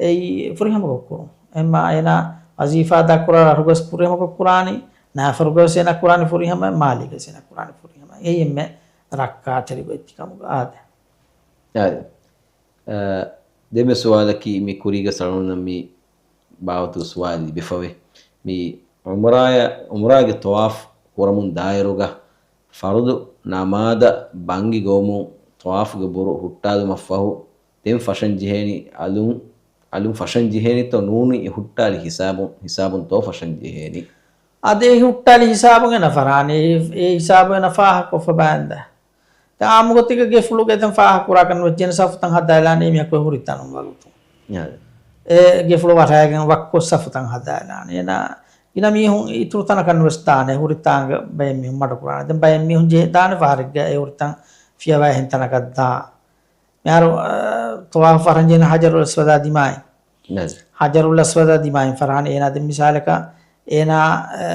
އެއީ ފުރިހަމަކޮށް ކުރުން. އެހެންމަ އޭނާ ވަޒީފާ އަދާ ކުރާ ރަށުގަސް ފުރިހަމަކޮށް ކުރާނީ، ނާފަރުގަސް އޭނާ ކުރާނީ ފުރިހަމަ، މާލީގަސް އޭނާ ކުރާނީ ފުރިހަމަ. އެއީ އެންމެ ރައްކާތެރި ގޮތް ތިކަމުގަ އާދެ. އާދެ. އަ، ދެންމެ ސުވާލަކީ މި ކުރީގަ ސަޅުން މި ބާވަތު ސުވާލު ލިބިފަވޭ. މި ޢުމްރާޔަ-، ޢުމްރާގެ ޠަވާފު ކުރަމުން ދާއިރުގަ ފަރުޟު ނަމާދަށް ބަންގި ގޮވަމުން ޠަވާފުގެ ބުރު ހުއްޓާލުމަށްފަހު ދެން ފަށަން ޖެހޭނީ އަލުން، އަލުން ފަށަން ޖެހޭނީތޯ ނޫނީ އެ ހުއްޓާލި ހިސާބުން، ހިސާބުންތޯ ފަށަން ޖެހޭނީ؟ އާދެ، އެ ހުއްޓާލި ހިސާބުން އޭނަ ފަށާނެ. އެ، އެ ހިސާބު އޭނަ ފާހަގަކޮށްފަ ބާންދާ. ދެން އާއްމު ގޮތެއްގަ ގެފުޅުގަ ދެން ފާހަގަކުރާކަށް ނުވެއްޖެ އޭނަ ސަފުތައް ހަދާލާނީ މީހަކު އެ ހުރި ތަނުން ވަގުތު. އާދެ. އެ ގެފުޅު ވަށާގެން ވައްކޮށް ސަފުތައް ހަދާލާނީ. އޭނަ ގިނަ މީހުން އިތުރު ތަނަކަށް ނުވެސް ދާނެ. ހުރި ތާނގަ ބައެއް މީހުން މަޑުކުރާނެ. ދެން ބައެއް މީހުން ޖެހި ދާނެ ފަހަރެއްގަ އެ ހުރި ތަން ފިޔަވާ އެހެން ތަނަކަށް ދާ. މިހާރު، އަ، ޠަވާފު ފަށަން ޖެހޭނެ ހަޖަރުލް އަސްވަދާ ދިމާއިން. ނަޒަރު. ހަޖަރުލް އަސްވަދާ ދިމާއިން ފަށާނެ. އޭނާ ދެން މިސާލަކަށް އޭނާ، އަ،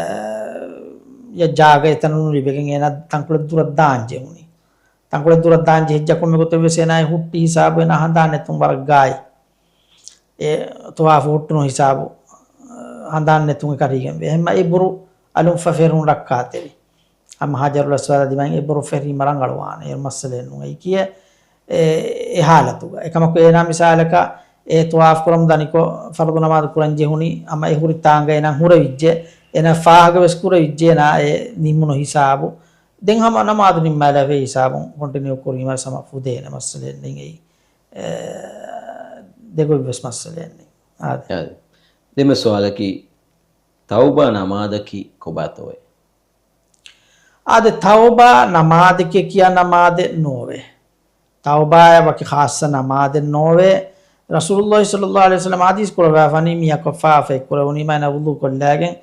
އެ ޖާގަ އެތަނުން ނުލިބެގެން އޭނާ ތަންކޮޅެއް ދުރަށް ދާން ޖެހުނީ. ތަންކޮޅެއް ދުރަށް ދާން ޖެހިއްޖެ ކޮންމެ ގޮތެއް ވެސް އޭނާ ހުއްޓި ހިސާބު އޭނާ ހަނދާން ނެތުން ވަރަށް ގާތް. އެ ޠަވާފު ހުއްޓުނު ހިސާބު، އަ، ހަނދާން ނެތުން އެ ކަރީގެން ވޭ. އެހެންމަ އެ ބުރު އަލުން ފަށް ފެށުން ރައްކާތެރި. ހަމަ ހަޖަރުލް އަސްވަދާ ދިމާއިން އެ ބުރު ފެށީމަ ރަނގަޅުވާނެ. އެ މައްސަލައެއް ނޫން. އެއީ ކިޔޭ އެ، އެ ހާލަތުގަ. އެކަމަކު އޭނާ މިސާލަކަށް އެ ޠަވާފު ކުރަމުން ދަނިކޮށް ފަރުޟު ނަމާދު ކުރަން ޖެހުނީ ހަމަ އެ ހުރި ތާނގަ އޭނާ ހުރެވިއްޖެ. އޭނާ ފާހަގަ ވެސް ކުރެވިއްޖެ އޭނާ އެ ނިމުނު ހިސާބު. ދެން ހަމަ ނަމާދު ނިންމާލާފައި ހިސާބުން ކޮންޓިނިއު ކުރީމަ ހަމަ ފުދޭނެ މައްސަލައެއް ނެތް. އެއީ، އެ، ދެގޮތް ވެސް މައްސަލައެއް ނެތް. އާދެ. އާދެ. ދެންމެ ސުވާލަކީ، ތައުބާ ނަމާދަކީ ކޮބާތޯއޭ؟ އާދެ، ތައުބާ ނަމާދެކޭ ކިޔާ ނަމާދެއް ނޯވޭ. ތައުބާއަށް ވަކި ޚާއްޞަ ނަމާދެއް ނޯވޭ. ރަސޫލުﷲ ޞައްލަﷲ ޢަލައިހި ވަސައްލަމަ ޙަދީޘް ކުރައްވާފަނީ މީހަކަށް ފާފައެއް ކުރެވުނީމާ އޭނަ ވުޟޫ ކޮށްލާގެން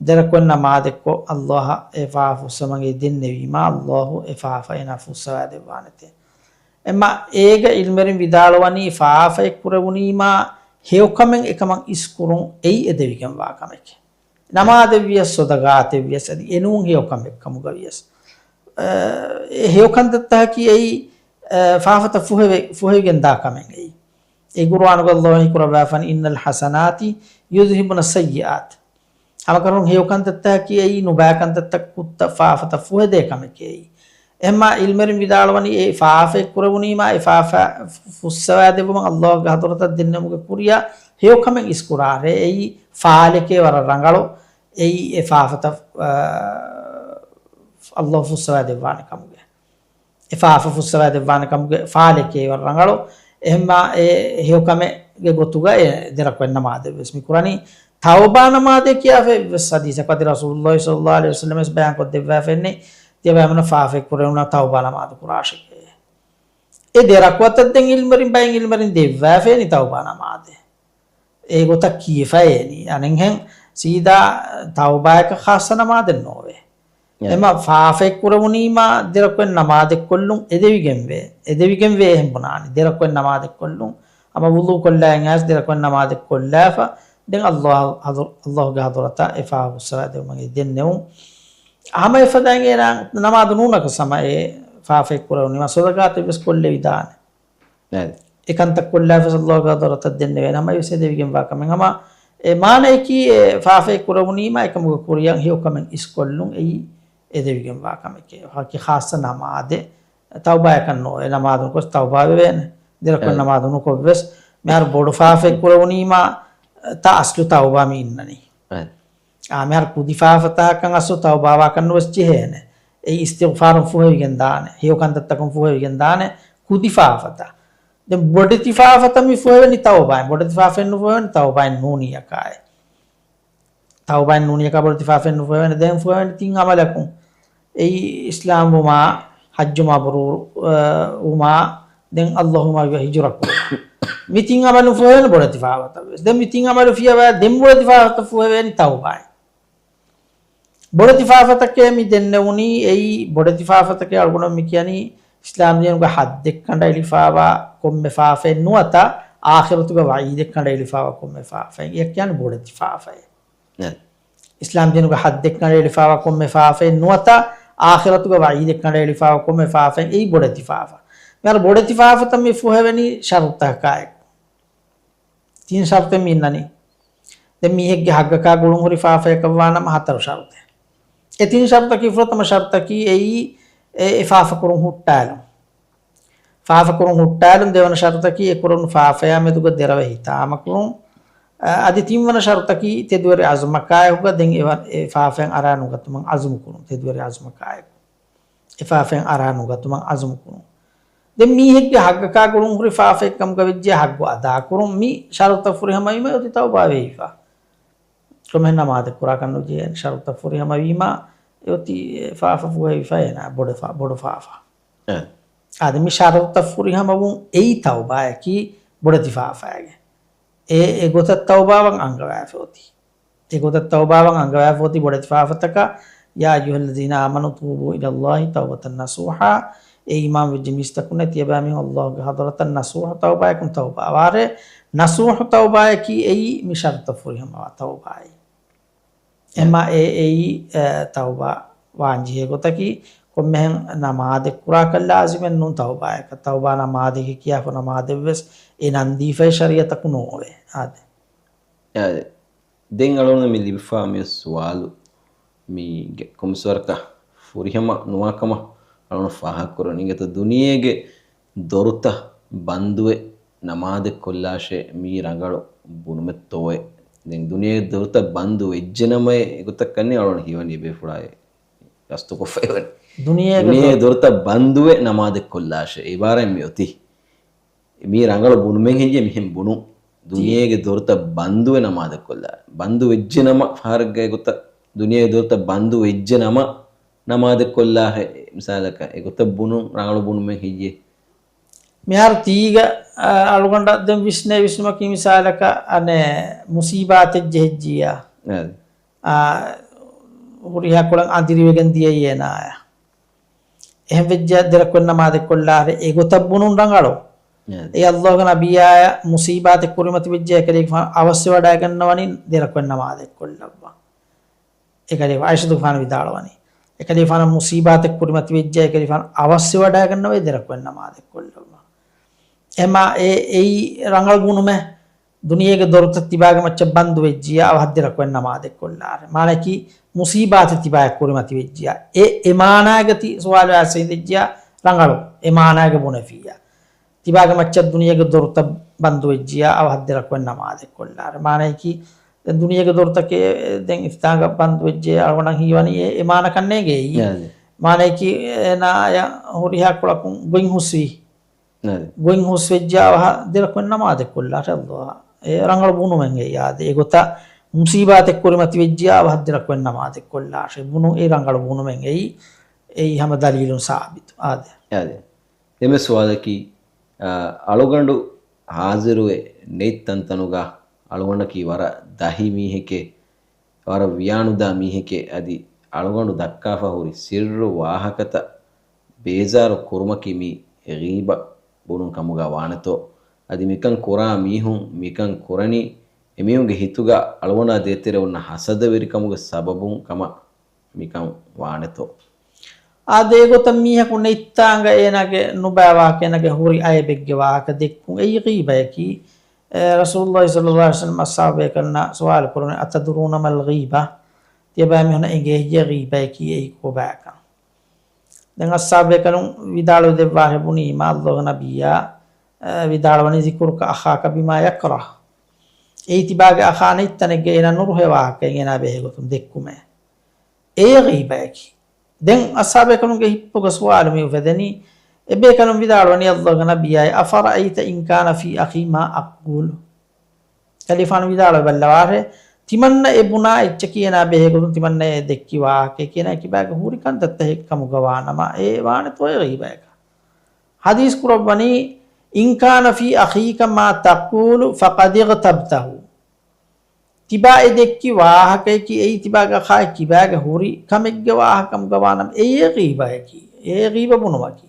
ދެރަކުން ނަމާދެއްކޮށް ﷲ އަށް އެ ފާފަ ފުއްސަވަން ދެންނެވީމާ ﷲ އެ ފާފަ އޭނާ ފުއްސަވާ ދެއްވާނެތޭ. އެމަ އޭގަ ޢިލްމުވެރިން ވިދާޅުވަނީ ފާފައެއް ކުރެވުނީމާ ހެޔޮކަމެއް އެކަމަށް އިސްކުރުން އެއީ އެދެވިގެންވާ ކަމެކޭ. ނަމާދެއްވިޔަސް ޞަދަޤާތެއްވިޔަސް އަދި އެނޫން ހެޔޮކަމެއް ކަމުގަ ވިޔަސް، އެ، އެ ހެޔޮކަންތައްތަކަކީ އެއީ، އެ، ފާފަތައް ފުހެވެ-، ފުހެވިގެން ދާ ކަމެއް އެއީ. އެ ޤުރުއާނުގަ ﷲ ކުރައްވާފަނީ، "إن الحسنات يذهبن السيئات." ހަމަކަށަވަރުން ހެޔޮކަންތައްތަކަކީ އެއީ ނުބައިކަންތައްތައް ކުށްތައް ފާފަތައް ފުހެދޭ ކަމެކޭ އެއީ. އެހެންމާ ޢިލްމުވެރިން ވިދާޅުވަނީ އެ ފާފައެއް ކުރެވުނީމާ އެ ފާފަ ފުއްސަވާ ދެއްވުމަށް ﷲ ގެ ޙަޟްރަތަށް ދެންނެވުމުގެ ކުރިއަށް ހެޔޮކަމެއް އިސްކުރާށޭ. އެއީ ފާލެކޭ ވަރަށް ރަނގަޅު. އެއީ އެ ފާފަތައް، އާ، ﷲ ފުއްސަވާ ދެއްވާނެ ކަމުގެ. އެ ފާފަ ފުއްސަވާ ދެއްވާނެ ކަމުގެ ފާލެކޭ ވަރަށް ރަނގަޅު. އެހެންމާ އެ ހެޔޮކަމެއްގެ ގޮތުގަ އެ ދެރަކުން ނަމާދެއް ވެސް މި ކުރަނީ. ތައުބާ ނަމާދޭ ކިޔާފައި ވެސް ޙަދީޘަކު އަދި ރަސޫލުﷲ ޞައްލަﷲ ޢަލައިހި ވަސައްލަމަ ވެސް ބަޔާންކޮށް ދެއްވާފައިންނެއް، ތިޔަބައިމީހުން ފާފައެއް ކުރެވުނަ ތައުބާ ނަމާދު ކުރާށެކޭ. އެ ދެ ރަކުޢަތަށް ދެން ޢިލްމުވެރިން ބައެއް ޢިލްމުވެރިން ދެއްވާފައިނީ ތައުބާ ނަމާދެއް. އެ ގޮތަށް ކިޔެފައޭނީ. އަނެއްހެން ސީދާ ތައުބާއަކަށް ޚާއްޞަ ނަމާދެއް ނޯވޭ. އެ. އެމަ ފާފައެއް ކުރެވުނީމާ ދެ ރަކުޢަތް ނަމާދެއް ކޮށްލުން އެދެވިގެންވޭ. އެދެވިގެންވޭ އެހެން ބުނާނީ. ދެ ރަކުޢަތް ނަމާދެއް ކޮށްލުން ހަމަ ވުޟޫ ކޮށްލާ އިން އައިސް ދެރަކޮށް ނަމާދެއް ކޮށްލާފަ، ދެން އައްލާހު ޙަޟު-، އައްލާހުގެ ޙަޟުރަތަށް އެ ފާފަ ފުއްސަވާ ދެވުމަށް އެ ދެންނެވުން. ހަމަ އެފަދައިން އޭނާ ނަމާދު ނޫނަކަސް ހަމަ އެ ފާފައެއް ކުރެވުނީމާ ޞަދަޤާތެއް ވެސް ކޮށްލެވިދާނެ. އެ ކަންތައް ކޮށްލާފަސް އައްލާހުގެ ޙަޟުރަތަށް ދެންނެވޭނެ. ހަމަ އެވެސް އެދެވިގެންވާ ކަމެއް. ހަމަ އެ މާނަޔަކީ އެ ފާފައެއް ކުރެވުނީމާ އެކަމުގެ ކުރިއަށް ހެޔޮ ކަމެއް އިސްކޮށްލުން އެއީ އެދެވިގެންވާ ކަމެކޭ. ވަކި ޚާއްޞަ ނަމާދެއް ތައުބާޔަކަށް ނޯވޭ. ނަމާދު ނުކޮށް ތައުބާ ވެވޭނެ. ދެރަކޮށް އެ. ނަމާދު ނުކޮށްވެސް މިހާރު ބޮޑު ފާފައެއް ކުރެވުނީމާ ތާ އަސްލު ތައުބާ މި އިންނަނީ. އެ. އާ، މިހާރު ކުދި ފާފަތަކަށް އަސްލު ތައުބާވާކަށް ނުވެސް ޖެހޭނެ. އެއީ އިސްތިޣްފާރުން ފުހެވިގެން ދާނެ. ހެޔޮ ކަންތައްތަކުން ފުހެވިގެން ދާނެ ކުދި ފާފަތައް. ދެން ބޮޑެތި ފާފަތައް މި ފުހެވެނީ ތައުބާއިން. ބޮޑެތި ފާފައެއް ނުފުހެވެނީ ތައުބާއެއް ނޫނިއްޔަކާއި. ތައުބާއެއް ނޫނިއްޔަކާ ބޮޑެތި ފާފައެއް ނުފުހެވެނީ. ދެން ފުހެވެނީ ތިން އަމަލަކުން. އެއީ އިސްލާމް ވުމާ، ޙައްޖު މަބްރޫރު، އަ، ވުމާ، ދެން އައްލާހު މަގުގަ ހިޖުރަ ކުރުން. މި ތިން އަމަލު ފުހެވެނީ ބޮޑެތި ފާފަތައް ވެސް. ދެން މި ތިން އަމަލު ފިޔަވާ ދެން ބޮޑެތި ފާފަތައް ފުހެވެނީ ތައުބާއިން. ބޮޑެތި ފާފަތަކޭ މި ދެންނެވުނީ އެއީ ބޮޑެތި ފާފަތަކޭ އަޅުގަނޑު މި ކިޔަނީ އިސްލާމް ދީނުގަ ޙައްދެއް ކަނޑައެޅިފާވާ ކޮންމެ ފާފައެއް ނުވަތަ އާޚިރަތުގަ ވަޢީދެއް ކަނޑައެޅިފާވާ ކޮންމެ ފާފައެއް. އެ ކިޔަނީ ބޮޑެތި ފާފައެއް. އެ. އިސްލާމް ދީނުގަ ޙައްދެއް ކަނޑައެޅިފާވާ ކޮންމެ ފާފައެއް ނުވަތަ އާޚިރަތުގަ ވަޢީދެއް ކަނޑައެޅިފާވާ ކޮންމެ ފާފައެއް. އެއީ ބޮޑެތި ފާފަ. މިހާރު ބޮޑެތި ފާފަތައް މި ފުހެވެނީ ޝަރުޠަކާއެކު. ތިން ޝަރުޠެއް މި އިންނަނީ. ދެން މީހެއްގެ ޙައްޤަކާ ގުޅުންހުރި ފާފަޔަކަށް ވާނަމަ ހަތަރު ޝަރުޠެއް. އެ ތިން ޝަރުޠަކީ ފުރަތަމަ ޝަރުޠަކީ އެއީ އެ، އެ ފާފަ ކުރުން ހުއްޓާލުން. ފާފަ ކުރުން ހުއްޓާލުން. ދެވަނަ ޝަރުޠަކީ އެ ކުރުނު ފާފަޔާ މެދުގަ ދެރަވެ ހިތާމަ ކުރުން. އަ، އަދި ތިންވަނަ ޝަރުޠަކީ ތެދުވެރި ޢަޒުމަކާއެކުގަ ދެން އެ ވަ-، އެ ފާފައިން އަރާ ނުގަތުމަށް ޢަޒުމު ކުރުން. ތެދުވެރި ޢަޒުމަކާއެކު. އެ ފާފައިން އަރާ ނުގަތުމަށް ޢަޒުމު ކުރުން. ދެން މީހެއްގެ ޙައްޤަކާ ގުޅުން ހުރި ފާފައެއް ކަމުގަ ވެއްޖެ ޙައްޤު އަދާކުރުން. މި ޝަރުޠަށް ފުރިހަމަވީމަ އެ އޮތީ ތައުބާ ވެވިފަ. ކޮންމެހެން ނަމާދެއް ކުރާކަށް ނުޖެހޭނެ. ޝަރުޠަށް ފުރިހަމަވީމަ އެ އޮތީ ފާފަ ފުހެވިފަ އޭނާ ބޮޑު ފާ-، ބޮޑު ފާފަ. އެ. އާދެ، މި ޝަރުޠަށް ފުރިހަމަވުން އެއީ ތައުބާއަކީ ބޮޑެތި ފާފައިގެ. އެ، އެ ގޮތަށް ތައުބާވަން އަންގަވާފަ އޮތީ. އެ ގޮތަށް ތައުބާވަން އަންގަވާފަ އޮތީ ބޮޑެތި ފާފަތަކަށް. يا أيها الذين آمنوا توبوا إلى الله توبة نصوحا. އޭ އީމާން ވެއްޖެ މީސްތަކުންނޭ، ތިޔަބައިމީހުން އައްލާހުގެ ޙަޟްރަތަށް ނަޞޫޙު ތައުބާއަކުން ތައުބާވާށޭ. ނަޞޫޙު ތައުބާއަކީ އެއީ މި ޝަރުޠަށް ފުރިހަމަވާ ތައުބާއެއް. އެމާ އެ، އެއީ، އެ، ތައުބާ ވާންޖެހޭ ގޮތަކީ، ކޮންމެހެން ނަމާދެއް ކުރާކަށް ލާޒިމެއް ނޫން ތައުބާއަކަށް. ތައުބާ ނަމާދެކޭ ކިޔާފަ ނަމާދެއްވެސް އެ ނަންދީފައި ޝަރީޢަތަކު ނޯވޭ. އާދެ. އާދެ. ދެން އަޅުގަނޑު މި ލިބިފާ މި ސުވާލު މީގެ ކޮންމެސް ވަރަކަށް ފުރިހަމަ ނުވާކަމަށް އަޅުގަނޑު ފާހަގަކުރަނީ. އިނގޭތޯ ދުނިޔޭގެ ދޮރުތައް ބަންދުވެ ނަމާދެއް ކޮށްލާށޭ މީ ރަނގަޅު ބުނުމެއްތޯއޭ؟ ދެން ދުނިޔޭގެ ދޮރުތައް ބަންދު ވެއްޖެނަމައޭ އެގޮތަށް ކަންނޭ އަޅުގަނޑު ހީވަނީ ބޭފުޅާއޭ ގަސްތުކޮށްފައިވަނީ. ދުނިޔޭގެ ދުނިޔޭގެ ދޮރު- ދޮރުތައް ބަންދުވެ ނަމާދެއް ކޮށްލާށޭ. އެ އިބާރާތް މި އޮތީ. މީ ރަނގަޅު ބުނުމެއް ހެއްޔޭ މިހެން ބުނުން؟ ދުނިޔޭގެ ދޮރުތައް ބަންދުވެ ނަމާދެއް ކޮށްލާ. ބަންދު ވެއްޖެ ނަމަ ފަހަރެއްގަ އެގޮތަށް ދުނިޔޭގެ ދޮރުތައް ބަންދު ވެއްޖެ ނަމަ ނަމާދެއް ކޮށްލާށޭ މިސާލަކަށް އެގޮތަށް ބުނުން ރަނގަޅު ބުނުމެއް ހެއްޔޭ؟ މިހާރު ތީގަ، އަ، އަޅުގަނޑަށް ދެން ވިސްނޭ ވިސްނުމަކީ މިސާލަކަށް އަނެއް މުސީބާތެއް ޖެހިއްޖިއްޔާ. އާ، ހުރިހާ ކޮޅެއް އަނދިރިވެގެން ދިޔައީ އޭނާއަށް. އެހެން ވެއްޖެ ދެރަކުން ނަމާދެއް ކޮށްލާށޭ އެގޮތަށް ބުނުން ރަނގަޅު. އާ. އެ އައްލާހުގެ ނަބިއްޔާއަށް މުސީބާތެއް ކުރިމަތި ވެއްޖެ އެކަލޭގެފާނު އަވަސްވެވަޑައިގަންނަވަނީ ދެރަކުން ނަމާދެއް ކޮށްލައްވާ. އެކަލޭ ޢާއިޝަތުގެފާނު ވިދާޅުވަނީ. އެކަލޭފާނަށް މުސީބާތެއް ކުރިމަތިވެއްޖެ، އެކަލޭފާނު އަވަސްވެވަޑައިގަންނަވައި ދެރަކުން ނަމާދެއް ކޮށްލައްވާ. އެމާ އެ، އެއީ ރަނގަޅު ބުނުމެއް. ދުނިޔޭގެ ދޮރުތައް ތިބާގެ މައްޗަށް ބަންދު ވެއްޖިއްޔާ އަވަހަށް ދެރަކުން ނަމާދެއް ކޮށްލާށޭ. މާނައަކީ މުސީބާތެއް ތިބާއަށް ކުރިމަތި ވެއްޖިއްޔާ. އެ، އެ މާނާގަތި ސުވާލު އައިސް ހިނދެއްޖިއްޔާ ރަނގަޅު. އެ މާނާގެ ބުނެފިއްޔާ. ތިބާގެ މައްޗަށް ދުނިޔޭގެ ދޮރުތައް ބަންދު ވެއްޖިއްޔާ އަވަހަށް ދެރަކުން ނަމާދެއް ކޮށްލާށޭ. މާނައަކީ ދެން ދުނިޔޭގެ ދޮރުތަކެއް ދެން އިފްތާގަ ބަންދު ވެއްޖެ އަޅުގަނޑަށް ހީވަނީ އެ، އެ މާނަ ކަންނޭނގެ އެއީ. އާދެ. މާނައަކީ އޭނާއަށް ހުރިހާ ކޮޅަކުން ގޮތް ހުސްވީ. އާދެ. ގޮތް ހުސްވެއްޖެ އަވަހަށް ދެރަކުން ނަމާދެއް ކޮށްލާށޭ އައްލާހަށް. އެ ރަނގަޅު ބުނުމެއް އެއީ. އާދެ. އެގޮތަށް މުސީބާތެއް ކުރިމަތި ވެއްޖެ އަވަހަށް ދެރަކުން ނަމާދެއް ކޮށްލާށޭ. ބުނުން އެ ރަނގަޅު ބުނުމެއް އެއީ. އެއީ ހަމަ ދަލީލުން ސާބިތު. އާދެ. އާދެ. ދެން ސުވާލަކީ، އަ، އަޅުގަނޑު ހާޒިރުވެ ނެތް ތަންތަނުގަ އަޅުގަނޑަކީ ވަރަށް ދަހި މީހެކޭ، ވަރަށް ވިޔާނުދާ މީހެކޭ، އަދި އަޅުގަނޑު ދައްކާފަ ހުރި ސިއްރު ވާހަކަތައް ބޭޒާރު ކުރުމަކީ މީ ޣީބަ ބުނުން ކަމުގަ ވާނެތޯ؟ އަދި މިކަން ކުރާ މީހުން މިކަން ކުރަނީ އެމީހުންގެ ހިތުގަ އަޅުގަނޑާ ދޭތެރޭ އޮންނަ ހަސަދަވެރިކަމުގެ ސަބަބުން ކަމަށް މިކަން ވާނެތޯ؟ އާދެ، އެގޮތަށް މީހަކު ނެތްތާނގަ އޭނާގެ ނުބައި ވާހަކަ، އޭނާގެ ހުރި އައިބެއްގެ ވާހަކަ ދެއްކުން އެއީ ޣީބަޔަކީ. އެ، ރަސޫލުﷲ ޞައްލަﷲ ޢަލައިހި ވަސައްލަމް އަޞްޙާބުބޭކަލުންނާ ސުވާލު ކުރުނު، "أتدرون ما الغيبة؟" ތިޔަބައިމީހުންނަށް އެނގޭ ހެއްޔޭ ޣީބަޔަކީ އެއީ ކޮބާކަން؟ ދެން އަޞްޙާބުބޭކަލުން ވިދާޅުވެ ދެއްވާށޭ ބުނީމާ، ﷲގެ ނަބިއްޔާ، އަ، ވިދާޅުވަނީ، "ذكرك أخاك بما يكره." އެއީ ތިބާގެ އަޚާ ނެތް ތަނެއްގަ އޭނާ ނުރުހޭ ވާހަކައެއް އޭނާ ބެހޭގޮތުން ދެއްކުމޭ. އެއީ ޣީބަޔަކީ. ދެން އަޞްޙާބުބޭކަލުންގެ ހިތުގަ ސުވާލު މި އުފެދެނީ، އެބޭކަލުން ވިދާޅުވަނީ ﷲގެ ނަބިއްޔާއޭ، "أفرأيت إن كان في أخي ما أقول؟" ކަލޭގެފާނު ވިދާޅުވެ ބައްލަވާށޭ، ތިމަންނަ އެ ބުނާ އެއްޗަކީ އޭނާ ބެހޭގޮތުން ތިމަންނަ އެ ދެއްކި ވާހަކައަކީ އޭނާ ކިބާގެ ހުރި ކަންތައްތައް ކަމުގަ ވާނަމަ، އެ ވާނެތޯއޭ ޣީބަޔަކަށް؟ ޙަދީޘް ކުރައްވަނީ، "إن كان في أخيك ما تقول فقد اغتبته." ތިބާ އެ ދެއްކި ވާހަކައަކީ އެއީ ތިބާގެ އަޚާ ކިބާގެ ހުރި ކަމެއްގެ ވާހަކަ ކަމުގަ ވާނަމަ، އެއީ ޣީބަޔަކީ. އެއީ ޣީބަ ބުނުމަކީ.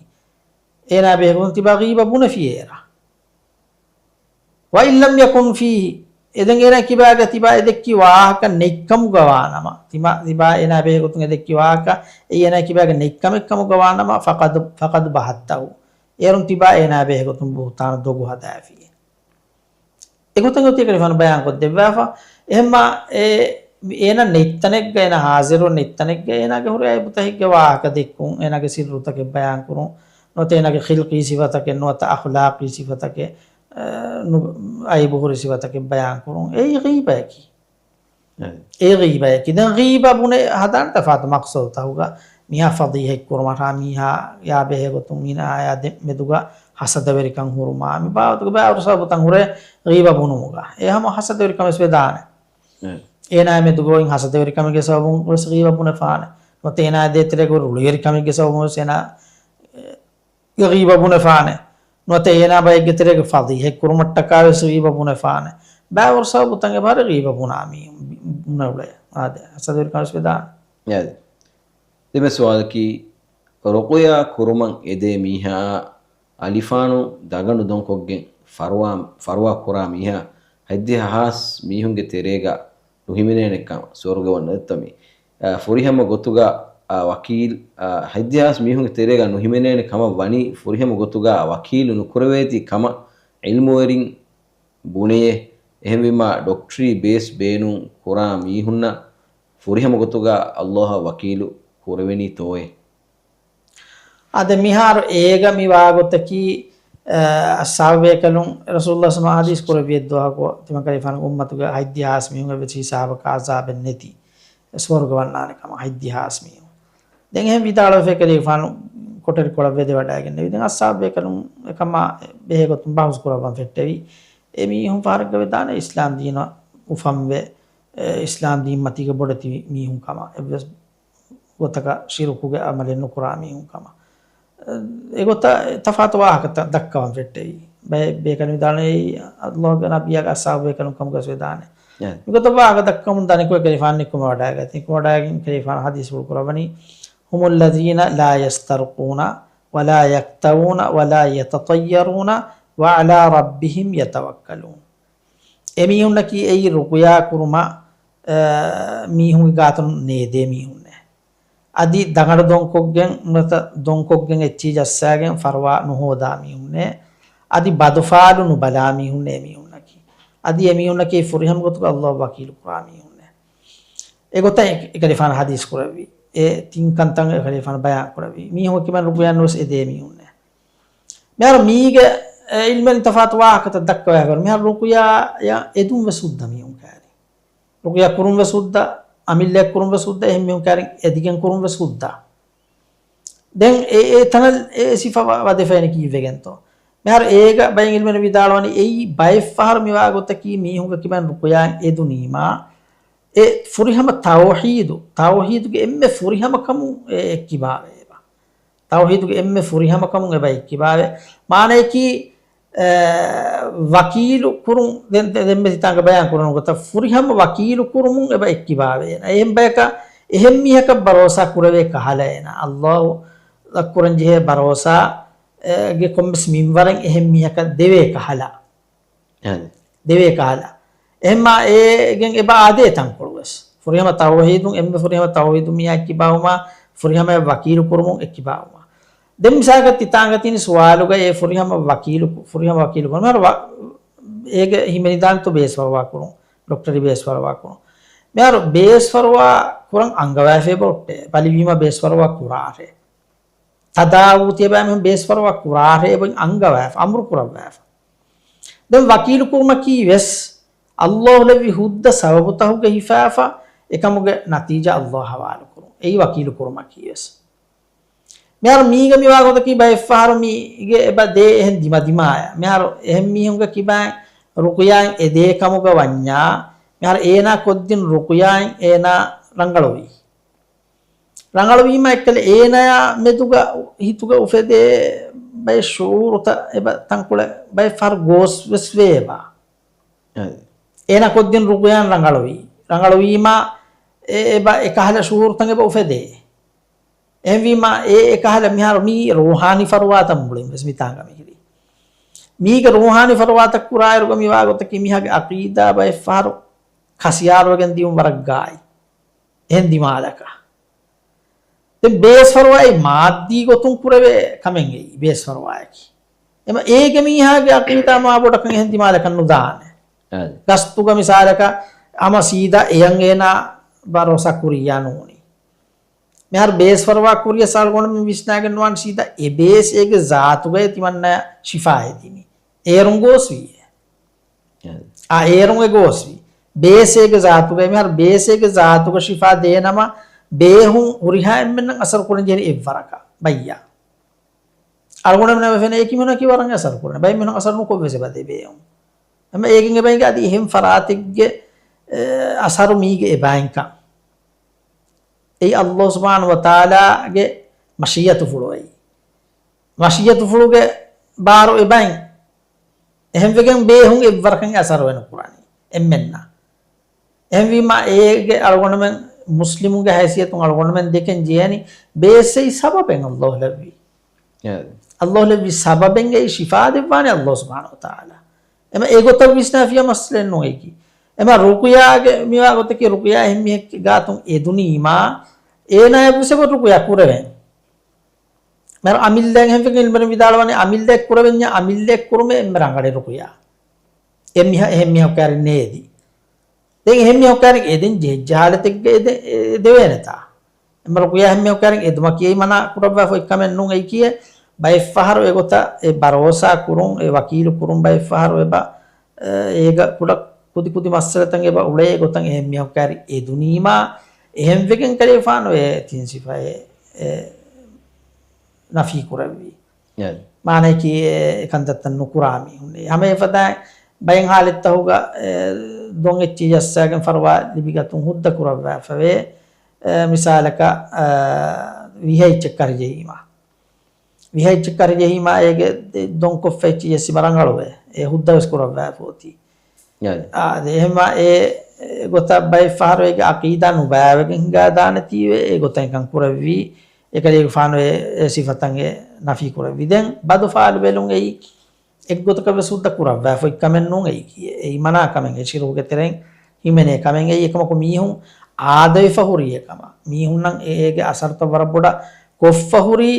އޭނާ ބެހޭގޮތުން ތިބާ ޣީބަ ބުނެފިއޭރާ. "وإن لم يكن فيه." އެދެން އޭނާ ކިބާގަ ތިބާ އެ ދެއްކި ވާހަކަ ނެތްކަމުގަ ވާނަމަ، ތިމާ، ތިބާ އޭނާ ބެހޭގޮތުން އެ ދެއްކި ވާހަކަ އެއީ އޭނާ ކިބާގެ ނެތްކަމެއް ކަމުގަ ވާނަމަ، فقد، فقد بهته. އޭރުން ތިބާ އޭނާ ބެހޭގޮތުން ބުހުތާނު ދޮގު ހަދާފިއޭ. އެގޮތަށް އޮތީ ކަލޭގެފާނު ބަޔާންކޮށްދެއްވާފަ. އެހެންމާ އެ، އޭނާ ނެތްތަނެއްގަ، އޭނާ ޙާޟިރު ނެތްތަނެއްގަ އޭނާގެ ހުރި އައިބުތަކެއްގެ ވާހަކަ ދެއްކުން، އޭނާގެ ސިއްރުތަކެއް ބަޔާންކުރުން، ނުވަތަ އޭނާގެ ޚިލްޤީ ސިފަތަކެއް، ނުވަތަ އަޚްލާޤީ ސިފަތަކެއް، އަ، ނު-، އައިބު ހުރި ސިފަތަކެއް ބަޔާންކުރުން، އެއީ ޣީބަޔަކީ. އެ ޣީބަޔަކީ. ދެން ޣީބަ ބުނެ ހަދާނެ ތަފާތު މަޤްޞަދުތަކުގަ، މީހާ ފަޟީޙަތްކުރުމަށާ، މީހާޔާ ބެހޭގޮތުން އޭނާޔާ ދެ-، މެދުގަ ހަސަދަވެރިކަން ހުރުމާ، މި ބާވަތުގަ ބައިވަރު ސަބަބުތައް ހުރޭ ޣީބަ ބުނުމުގަ. އެ ހަމަ ހަސަދަވެރިކަމެއް ވެސް ވެދާނެ. އެ. އޭނާ މެދުގައި ހަސަދަވެރިކަމެއްގެ ސަބަބުން ވެސް ޣީބަ ބުނެފާނެ. ނުވަތަ އޭނާ ދޭތެރޭގަ ރުޅިވެރިކަމެއްގެ ސަބަބުން ވެސް އޭނާ، އެ، ޣީބަ ބުނެފާނެ. ނުވަތަ އޭނާ ބައެއްގެ ތެރޭގަ ފަޟީޙަތްކުރުމަށްޓަކާ ވެސް ޣީބަ ބުނެފާނެ. ބައިވަރު ސަބަބުތައް އެބަހުރި ޣީބަ ބުނާ މީ-، ބުނެ އުޅޭ. އާދެ، ހަސަދަވެރިކަމެއް ވެސް ވެދާނެ. އެ. ދެން ސުވާލަކީ، ރުޤުޔާ ކުރުމަށް އެދޭ މީހާއާ އަލިފާނު ދަގަނޑު ދޮންކޮށްގެން ފަރުވާ، ފަރުވާ ކުރާ މީހާ ހަތްދިހަ ހާސް މީހުންގެ ތެރޭގަ ނުހިމެނޭނެ ކަމަށް ސުވަރުގެ ވަން ނެތްތަ މި، އަ، ފުރިހަމަ ގޮތުގަ، އަ، ވަކީލް، އަ، ހަތްދިހަ ހާސް މީހުންގެ ތެރޭގަ ނުހިމެނޭނެ ކަމަށް ވަނީ ފުރިހަމަ ގޮތުގަ ވަކީލު ނުކުރެވޭތީ ކަމަށް ޢިލްމުވެރިން ބުނެޔޭ. އެހެންވީމާ ޑޮކްޓަރީ ބޭސް ބޭނުން ކުރާ މީހުންނަށް ފުރިހަމަ ގޮތުގަ ﷲ އަށް ވަކީލު ކުރެވެނީތޯއޭ؟ އާދެ، މިހާރު އޭގަ މި ވާގޮތަކީ، އަ، އަޞްޙާބުބޭކަލުން ރަސޫލުﷲ ޞައްލަﷲ ޢަލައިހި ވަސައްލަމަ ޙަދީޘް ކުރެއްވި އެއްދުވަހަކު ތިމަން ކަލޭގެފާނުގެ އުއްމަތުގެ ހަތްދިހަ ހާސް މީހުން އެއްވެސް ހިސާބަކަށް ޢަޒާބެއް ނެތި ސުވަރުގެ ވަންނާނެ ކަމަށް ހަތްދިހަ ހާސް މީހުން. ދެން އެހެން ވިދާޅުވެފައި ކަލޭގެފާނު ކޮޓަރިކޮޅަށް ވެދެވަޑައިގެންނެވި. ދެން އަޞްޙާބުބޭކަލުން އެކަމާ ބެހޭގޮތުން ބަހުސް ކުރައްވަން ފެއްޓެވި. އެ މީހުން ފަހަރެއްގަ ވެދާނެ އިސްލާމް ދީނަށް އުފަންވެ، އެ، އިސްލާމް ދީން މަތީގަ ބޮޑެތި މީހުން ކަމަށް. އެއްވެސް ގޮތަކަށް ޝިރުކުގެ ޢަމަލެއް ނުކުރާ މީހުން ކަމަށް. އެގޮތަށް ތަފާތު ވާހަކަތައް ދައްކަވަން ފެއްޓެވި. ބައެއް ބޭކަލުން ވިދާޅުވީ ﷲގެ ނަބިއްޔާގެ އަޞްޙާބު ބޭކަލުން ކަމުގަސް ވެދާނެ. އެ. މިގޮތަށް ވާހަކަ ދައްކަމުން ދަނިކޮށް ކަލޭގެފާނު ނިކުމެވަޑައިގަތީ. ނިކުމެވަޑައިގެން ކަލޭގެފާނު ޙަދީޘްފުޅު ކުރައްވަނީ، "هم الذين لا يسترقون ولا يكتوون ولا يتطيرون وعلى ربهم يتوكلون." އެމީހުންނަކީ އެއީ ރުޤުޔާ ކުރުމަށް، އަ، މީހުންގެ ގާތުން ނޭދޭ މީހުންނޭ. އަދި ދަގަނޑު ދޮންކޮށްގެން، ނުވަތަ ދޮންކޮށްގެން އެއްޗިހި ޖައްސާގެން ފަރުވާ ނުހޯދާ މީހުންނޭ. އަދި ބަދުފާލު ނުބަލާ މީހުންނޭ އެމީހުންނަކީ. އަދި އެމީހުންނަކީ ފުރިހަމަ ގޮތުގަ ﷲ ވަކީލު ކުރާ މީހުންނޭ. އެގޮތަށް އެ، އެކަލޭގެފާނު ޙަދީޘް ކުރެއްވި. އެ ތިން ކަންތައް އެކަލޭގެފާނު ބަޔާން ކުރެއްވި. މީހުން ކިބަން ރުޤުޔާ ނުވެސް އެދޭ މީހުންނޭ. މިހާރު މީގެ، އެ، ޢިލްމެއް ތަފާތު ވާހަކަތައް ދައްކަވާފަ. މިހާރު ރުޤުޔާ އެދުން ވެސް ހުއްދަ މީހުން ކައިރި. ރުޤުޔާ ކުރުން ވެސް ހުއްދަ، އަމިއްލައަށް ކުރުން ވެސް ހުއްދަ، އެހެން މީހުން ކައިރިން އެދިގެން ކުރުން ވެސް ހުއްދަ. ދެން އެ، އެ ތަނަށް އެ ސިފަ ވަ-، ވަދެފައިން ކީއްވެގެންތޯ؟ މިހާރު އޭގަ ބައެއް ޢިލްމުވެރިން ވިދާޅުވަނީ އެއީ ބައެއްފަހަރު މިވާ ގޮތަކީ މީހުންގެ ކިބައިން ރުޤުޔާ އެދުނީމާ، އެ ފުރިހަމަ ތައުޙީދު، ތައުޙީދުގެ އެންމެ ފުރިހަމަކަމުން އެ އެއްކިބާވޭ އެބަ. ތައުޙީދުގެ އެންމެ ފުރިހަމަކަމުން އެބަ އެއްކިބާވޭ. މާނަޔަކީ، އެ، ވަކީލު ކުރުން، ދެން، ދެންމެ ތިތާނގަ ބަޔާން ކުރަން ގޮތަށް ފުރިހަމަ ވަކީލު ކުރުމުން އެބަ އެއްކިބާވޭ އޭނަ. އެހެން ބަޔަކަށް އެހެން މީހަކަށް ބަރޯސާ ކުރެވޭ ކަހަލަ އޭނަ. ﷲ އަށް ކުރަންޖެހޭ ބަރޯސާ، އެ، ގެ ކޮންމެސް މިންވަރެއް އެހެން މީހަކަށް ދެވޭ ކަހަލަ. ދެވޭ ކަހަލަ. އެހެންމާ އޭގެން އެބަ އާދޭ ތަންކޮޅު ވެސް. ފުރިހަމަ ތައުހީދުން އެންމެ ފުރިހަމަ ތައުހީދު މީހާ އެއްކިބާވުމާ، ފުރިހަމަ ވަކީލު ކުރުމުން އެއްކިބާވުމާ. ދެން މިސާލަކަށް ތި ތާނގަ ތިނި ސުވާލުގަ އެ ފުރިހަމަ ވަކީލު، ފުރިހަމަ ވަކީލު ކުރުމަށް ވަ-، އޭގެ ހިމެނިދާނެތޯ ބޭސް ފަރުވާ ކުރުން، ޑޮކްޓަރީ ބޭސް ފަރުވާ ކުރުން. މިހާރު ބޭސް ފަރުވާ ކުރަން އަންގަވައިފޭ ބޮއްޓެ. ބަލިވީމަ ބޭސް ފަރުވާ ކުރާށޭ. ތަދާވޫ ތިޔަބައިމީހުން ބޭސް ފަރުވާ ކުރާށޭ ބޮއި އަންގަވައިފަ، އަމުރު ކުރައްވައިފަ. ދެން ވަކީލު ކުރުމަކީ ވެސް ﷲ ލެއްވި ހުއްދަ ސަބަބުތަހުގެ ހިފާފަ އެކަމުގެ ނަތީޖާ ﷲ ހަވާލު ކުރުން. އެއީ ވަކީލު ކުރުމަކީ ވެސް. މިހާރު މީގަ މިވާ ގޮތަކީ ބައެއްފަހަރު މީގެ އެބަ ދޭ އެހެން ދިމަދިމާޔަ. މިހާރު އެހެން މީހުންގެ ކިބާއިން ރުޤުޔާއިން އެދޭ ކަމުގަ ވަންޏާ، މިހާރު އޭނާ ކޮށްދިން ރުޤުޔާއިން އޭނާ ރަނގަޅުވީ. ރަނގަޅުވީމާ އެއްކަލަ އޭނާޔާ މެދުގަ ހިތުގަ އުފެދޭ ބައެއް ޝުޢޫރުތައް އެބަ ތަންކޮޅެއް ބައެއްފަހަރު ގޯސް ވެސް ވޭ އެބަ. އަދި. އޭނާ ކޮށްދިން ރުޤުޔާއިން ރަނގަޅުވީ. ރަނގަޅުވީމާ އެ-، އެބަ އެކަހަލަ ޝުޢޫރުތައް އެބަ އުފެދޭ. އެހެންވީމާ އެ އެކަހަލަ މިހާރު މީ ރޫޙާނީ ފަރުވާތައް މުޅިން ވެސް މިތާނގަ މިހިރީ. މީގެ ރޫޙާނީ ފަރުވާތައް ކުރާއިރުގަ މިވާ ގޮތަކީ މީހާގެ ޢަޤީދާ ބައެއްފަހަރު ކަސިޔާރުވެގެން ދިޔުން ވަރަށް ގާތް. އެހެން ދިމާލަކަށް. ދެން ބޭސް ފަރުވާއީ މާއްދީ ގޮތުން ކުރެވޭ ކަމެއް އެއީ ބޭސް ފަރުވާއަކީ. އެމަ އޭގެ މީހާގެ ޢަޤީދާ މާ ބޮޑަކަށް އެހެން ދިމާލަކަށް ނުދާނެ. އަދި. ގަސްތުގަ މިސާލަކަށް ހަމަ ސީދާ އެޔަށް އޭނާ ބަރޯސާ ކުރިއްޔާ ނޫނީ. މިހާރު ބޭސް ފަރުވާ ކުރިޔަސް އަޅުގަނޑުމެން ވިސްނާގެން ނުވާނެ ސީދާ އެ ބޭސް އޭގެ ޒާތުގައޭ ތިމަންނަޔަށް ޝިފާ އެދިނީ. އޭރުން ގޯސްވީއޭ. އާ، އޭރުން އެ ގޯސްވީ. ބޭސް އޭގެ ޒާތުގައޭ މިހާރު ބޭސް އޭގެ ޒާތުގަ ޝިފާ ދޭނަމަ، ބޭހުން ހުރިހާ އެންމެންނަށް އަސަރު ކުރަން ޖެހެނީ އެއްވަރަކަށް ބައްޔަށް. އަޅުގަނޑުމެންނަށް ފެނޭ އެކި މީހުންނަކީ ވަރަށް އަސަރު ކުރަން. ބައެއް މީހުން އަސަރު ނުކޮށް ވެސް އެބަ ދޭ ބޭހުން. އެމަ އޭގެން އެބައިނގެ އަދި އެހެން ފަރާތެއްގެ، އެ، އަސަރު މީގެ އެބައިންކަން. އެއީ ﷲ ސުބްޙާނަހޫ ވަތަޢާލާގެ މަޝީއަތުފުޅު އެއީ. މަޝީއަތުފުޅުގެ ބާރު އެބައިން. އެހެންވެގެން ބޭހުން އެއްވަރަކަށް އެ އަސަރު ވެ ނުކުރާނީ އެންމެންނަށް. އެހެންވީމާ އޭގެ އަޅުގަނޑުމެން މުސްލިމުންގެ ހައިސިއްޔަތުން އަޅުގަނޑުމެން ދެކެން ޖެހޭނީ ބޭސް އެއީ ސަބަބެއް ﷲ ލެއްވީ. އެ. ﷲ ލެއްވި ސަބަބެއްގައި ޝިފާ ދެއްވާނެ ﷲ ސުބްޙާނަހޫ ވަތަޢާލާ. އެމަ އެގޮތަށް ވިސްނާފިޔާ މައްސަލައެއް ނޫން އެކީ. އެމަ ރުޤުޔާގެ މިވާ ގޮތަކީ ރުޤުޔާ އެހެން މީހެއްގެ ގާތުން އެދުނީމާ އޭނާޔަށް ވެސް އެބަ ރުޤުޔާ ކުރެވެން. މިހާރު އަމިއްލައަށް އެހެންވެގެން އިލްމުވެރިން ވިދާޅުވަނީ އަމިއްލައެއް ކުރެވެންޏާ އަމިއްލައެއް ކުރުމޭ އެންމެ ރަނގަޅެއް ރުޤުޔާ. އެ މީހާ އެހެން މީހަކު ކައިރިން ނޭދި. ދެން އެހެން މީހަކު ކައިރިން އެދެން ޖެހިއްޖެ ހާލަތެއްގައި އެދެ-، އެ ދެވޭނެތާ. އެންމެ ރުޤުޔާ އެހެން މީހަކު ކައިރިން އެދުމަކީ އެއީ މަނާ ކުރައްވާފަ އޮތް ކަމެއް ނޫން. އެއީކީ ބައެއްފަހަރު އެގޮތަށް އެ ބަރޯސާ ކުރުން، އެ ވަކީލު ކުރުން ބައެއްފަހަރު އެބަ، އެ، އޭގަ ކުޑަ ކުދި ކުދި މައްސަލަތައް އެބަ އުޅޭ ގޮތަށް އެހެން މީހަކު ކައިރި އެދުނީމާ، އެހެންވެގެން ކަލޭފާނު އެ ތިން ސިފައެއް، އެ، ނަފީ ކުރެއްވީ. އެ. މާނަޔަކީ އެ ކަންތައްތައް ނުކުރާ މީހުން. ހަމަ އެފަދައިން ބައެއް ހާލަތްތަކުގަ، އެ، ދޮން އެއްޗިހި ޖައްސާގެން ފަރުވާ ލިބިގަތުން ހުއްދަ ކުރައްވާފަވޭ. އެ، މިސާލަކަށް، އެ، ވިހަ އެއްޗެއް ކަރި ޖެހީމަ. ވިހަ އެއްޗެއް ކަރި ޖެހީމާ އޭގެ ދެ-، ދޮންކޮށްފަ އެއްޗިހި ޖެއްސީމަ ރަނގަޅުވޭ. އެ ހުއްދަ ވެސް ކުރައްވާފަ އޮތީ. އާ، އާދެ، އެހެންވާ އެ، އެ ގޮތަށް ބައެއްފަހަރު އޭގެ ޢަޤީދާ ނުބައިވެގެން ހިނގާ ދާނެތީވެ، އެ ގޮތަށް އެކަން ކުރެއްވީ، އެކަލޭގެފާނު އެ، އެ ސިފަތައް އެ ނަފީ ކުރެއްވި. ދެން ބަދު ފާލު ބެލުން އެއީ އެއްގޮތަކަށް ވެސް ހުއްދަ ކުރައްވާފަ އޮތް ކަމެއް ނޫން އެއީ. އެއީ މަނާ ކަމެއް، އެ ޝިރުކުގެ ތެރެއިން ހިމެނޭ ކަމެއް އެއީ. އެކަމަކު މީހުން އާދަވެފަ ހުރީ އެކަމަށް. މީހުންނަށް އެ، އޭގެ އަސަރުތައް ވަރަށް ބޮޑަށް ކޮށްފަ ހުރީ،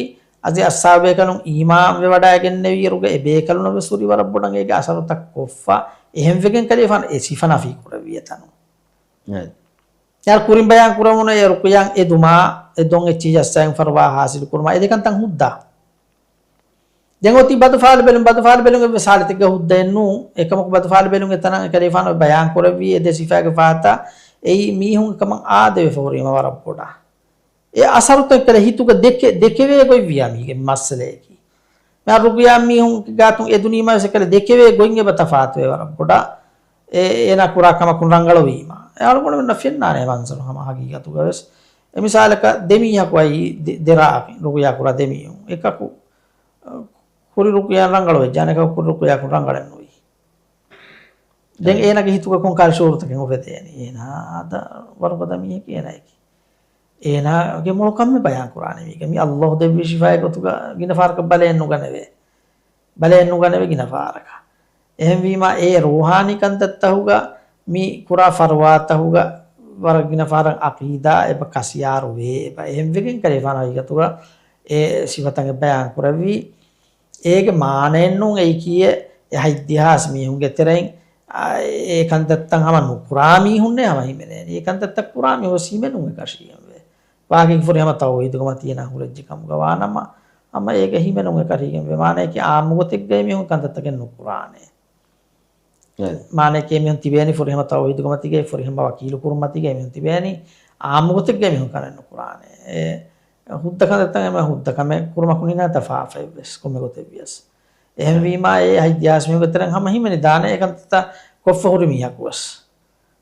އަދި އައްސާބޭކަލުން އީމާންވެވަޑައިގެންނެވިއިރުގަ އެބޭކަލުންނަށް ވެސް ހުރީ ވަރަށް ބޮޑަށް އޭގެ އަސަރުތައް ކޮށްފަ، އެހެންވެގެން ކަލޭފާނު އެ ސިފަ ނަފީ ކުރެއްވި އެތަނުން. އެ. އެއަށް ކުރިން ބަޔާން ކުރެވުނު އެ ރުޤުޔާ އެދުމާ، އެ ދޮން އެއްޗިހި ޖައްސާގެން ފަރުވާ ހާސިލު ކުރުމާ، އެ ދެކަންތައް ހުއްދަ. ދެން އޮތީ ބަދު ފާލު ބެލުން، ބަދު ފާލު ބެލުން އެއްވެސް ހާލަތެއްގަ ހުއްދައެއް ނޫން. އެކަމަކު ބަދު ފާލު ބެލުން އެތަނަށް އެކަލޭފާނު ބަޔާން ކުރެއްވީ އެ ދެ ސިފާގެ ފަހަތަށް އެއީ މީހުން އެކަމަށް އާދަވެފަ ހުރީމަ ވަރަށް ބޮޑަށް. އެ އަސަރުތައް އެކަލަ ހިތުގަ ދެކެ-، ދެކެވޭ ގޮތްވިޔާ މީގެ މައްސަލައަކީ. މިހާރު ރުޤުޔާ މީހުން ގާތުން އެދުނީމަ ވެސް އެކަލަ ދެކެވޭ ގޮތް އެބަ ތަފާތުވޭ ވަރަށް ބޮޑަށް. އެ-، އޭނާ ކުރާ ކަމަކުން ރަނގަޅުވީމަ. އެ އަޅުގަނޑުމެންނަށް ފެންނާނެ މަންޒަރު ހަމަ ހަގީގަތުގަ ވެސް. އެ މިސާލަކަށް ދެ މީހަކު އައީ ދެ-، ދެ ރާއަކީ ރުޤުޔާ ކުރާ ދެ މީހުން. އެކަކު، އަ، ކުރި ރުޤުޔާ ރަނގަޅު ވެއްޖެ، އަނެކަކު ކުރި ރުޤުޔާކުން ރަނގަޅެއް ނުވި. ދެން އެ. އޭނާގެ ހިތުގަ ކޮން ކާލަ ޝުޢޫރުތަކެއް އުފެދޭނީ؟ އޭނާ އާދަ ވަރުގަދަ މީހެކޭ އޭނާއަކީ. އޭނާގެ މޮޅު ކަމެއް ބަޔާން ކުރާނެ މީގެ. މި ﷲ ދެއްވި ޝިފާއެއް ގޮތުގަ ގިނަ ފަހަރަކަށް ބަލައެއް ނުގަނެވޭ. ބަލައެއް ނުގަނެވޭ ގިނަ ފަހަރަކަށް. އެހެންވީމާ އެ ރޫޙާނީ ކަންތައްތަހުގަ މި ކުރާ ފަރުވާތަހުގަ ވަރަށް ގިނަ ފަހަރަށް ޢަޤީދާ އެބަ ކަސިޔާރު ވޭ. އެބަ އެހެންވެގެން ކަލޭފާނު ހަގީގަތުގަ އެ ސިފަތައް އެ ބަޔާން ކުރެއްވީ. އޭގެ މާނައެއްނޫން އެއީކީއެއް އެ ހަތްދިހާސް މީހުންގެ ތެރެއިން، އާ، އެ ކަންތައްތައް ހަމަ ނުކުރާ މީހުންނޭ ހަމަ ހިމެނޭނީ. އެ ކަންތައްތައް ކުރާ މީހުން ހިމެނުން އެކަށީގެންވޭ. ވާގި ފުރިހަމަ ތައުޙީދުގެ މަތީ އޭނާ ހުރެއްޖެ ކަމުގަ ވާނަމަ، ހަމަ އޭގެ ހިމެނުން އެކަށީގެންވޭ. މާނަޔަކީ އާއްމު ގޮތެއްގައި މީހުން ކަންތައްތަކެއް ނުކުރާނެ. އެ. މާނަޔަކީ މީހުން ތިބޭނީ ފުރިހަމަ ތައުޙީދުގެ މަތީގައި ފުރިހަމަ ވަކީލު ކުރުން މަތީގައި މީހުން ތިބޭނީ އާއްމު ގޮތެއްގައި މީހުން ކަމެއް ނުކުރާނެ. އެ ހުއްދަ ކަންތައްތައް އެމަ ހުއްދަ ކަމެއް ކުރުމަކުން ހިނާ ތަފާފައެއްވެސް ކޮންމެ ގޮތެއްވިޔަސް. އެހެންވީމާ އެ ހަތްދިހާސް މީހުންގެ ތެރެއިން ހަމަ ހިމެނިދާނެ އެ ކަންތައްތައް ކޮށްފަ ހުރި މީހަކުވެސް.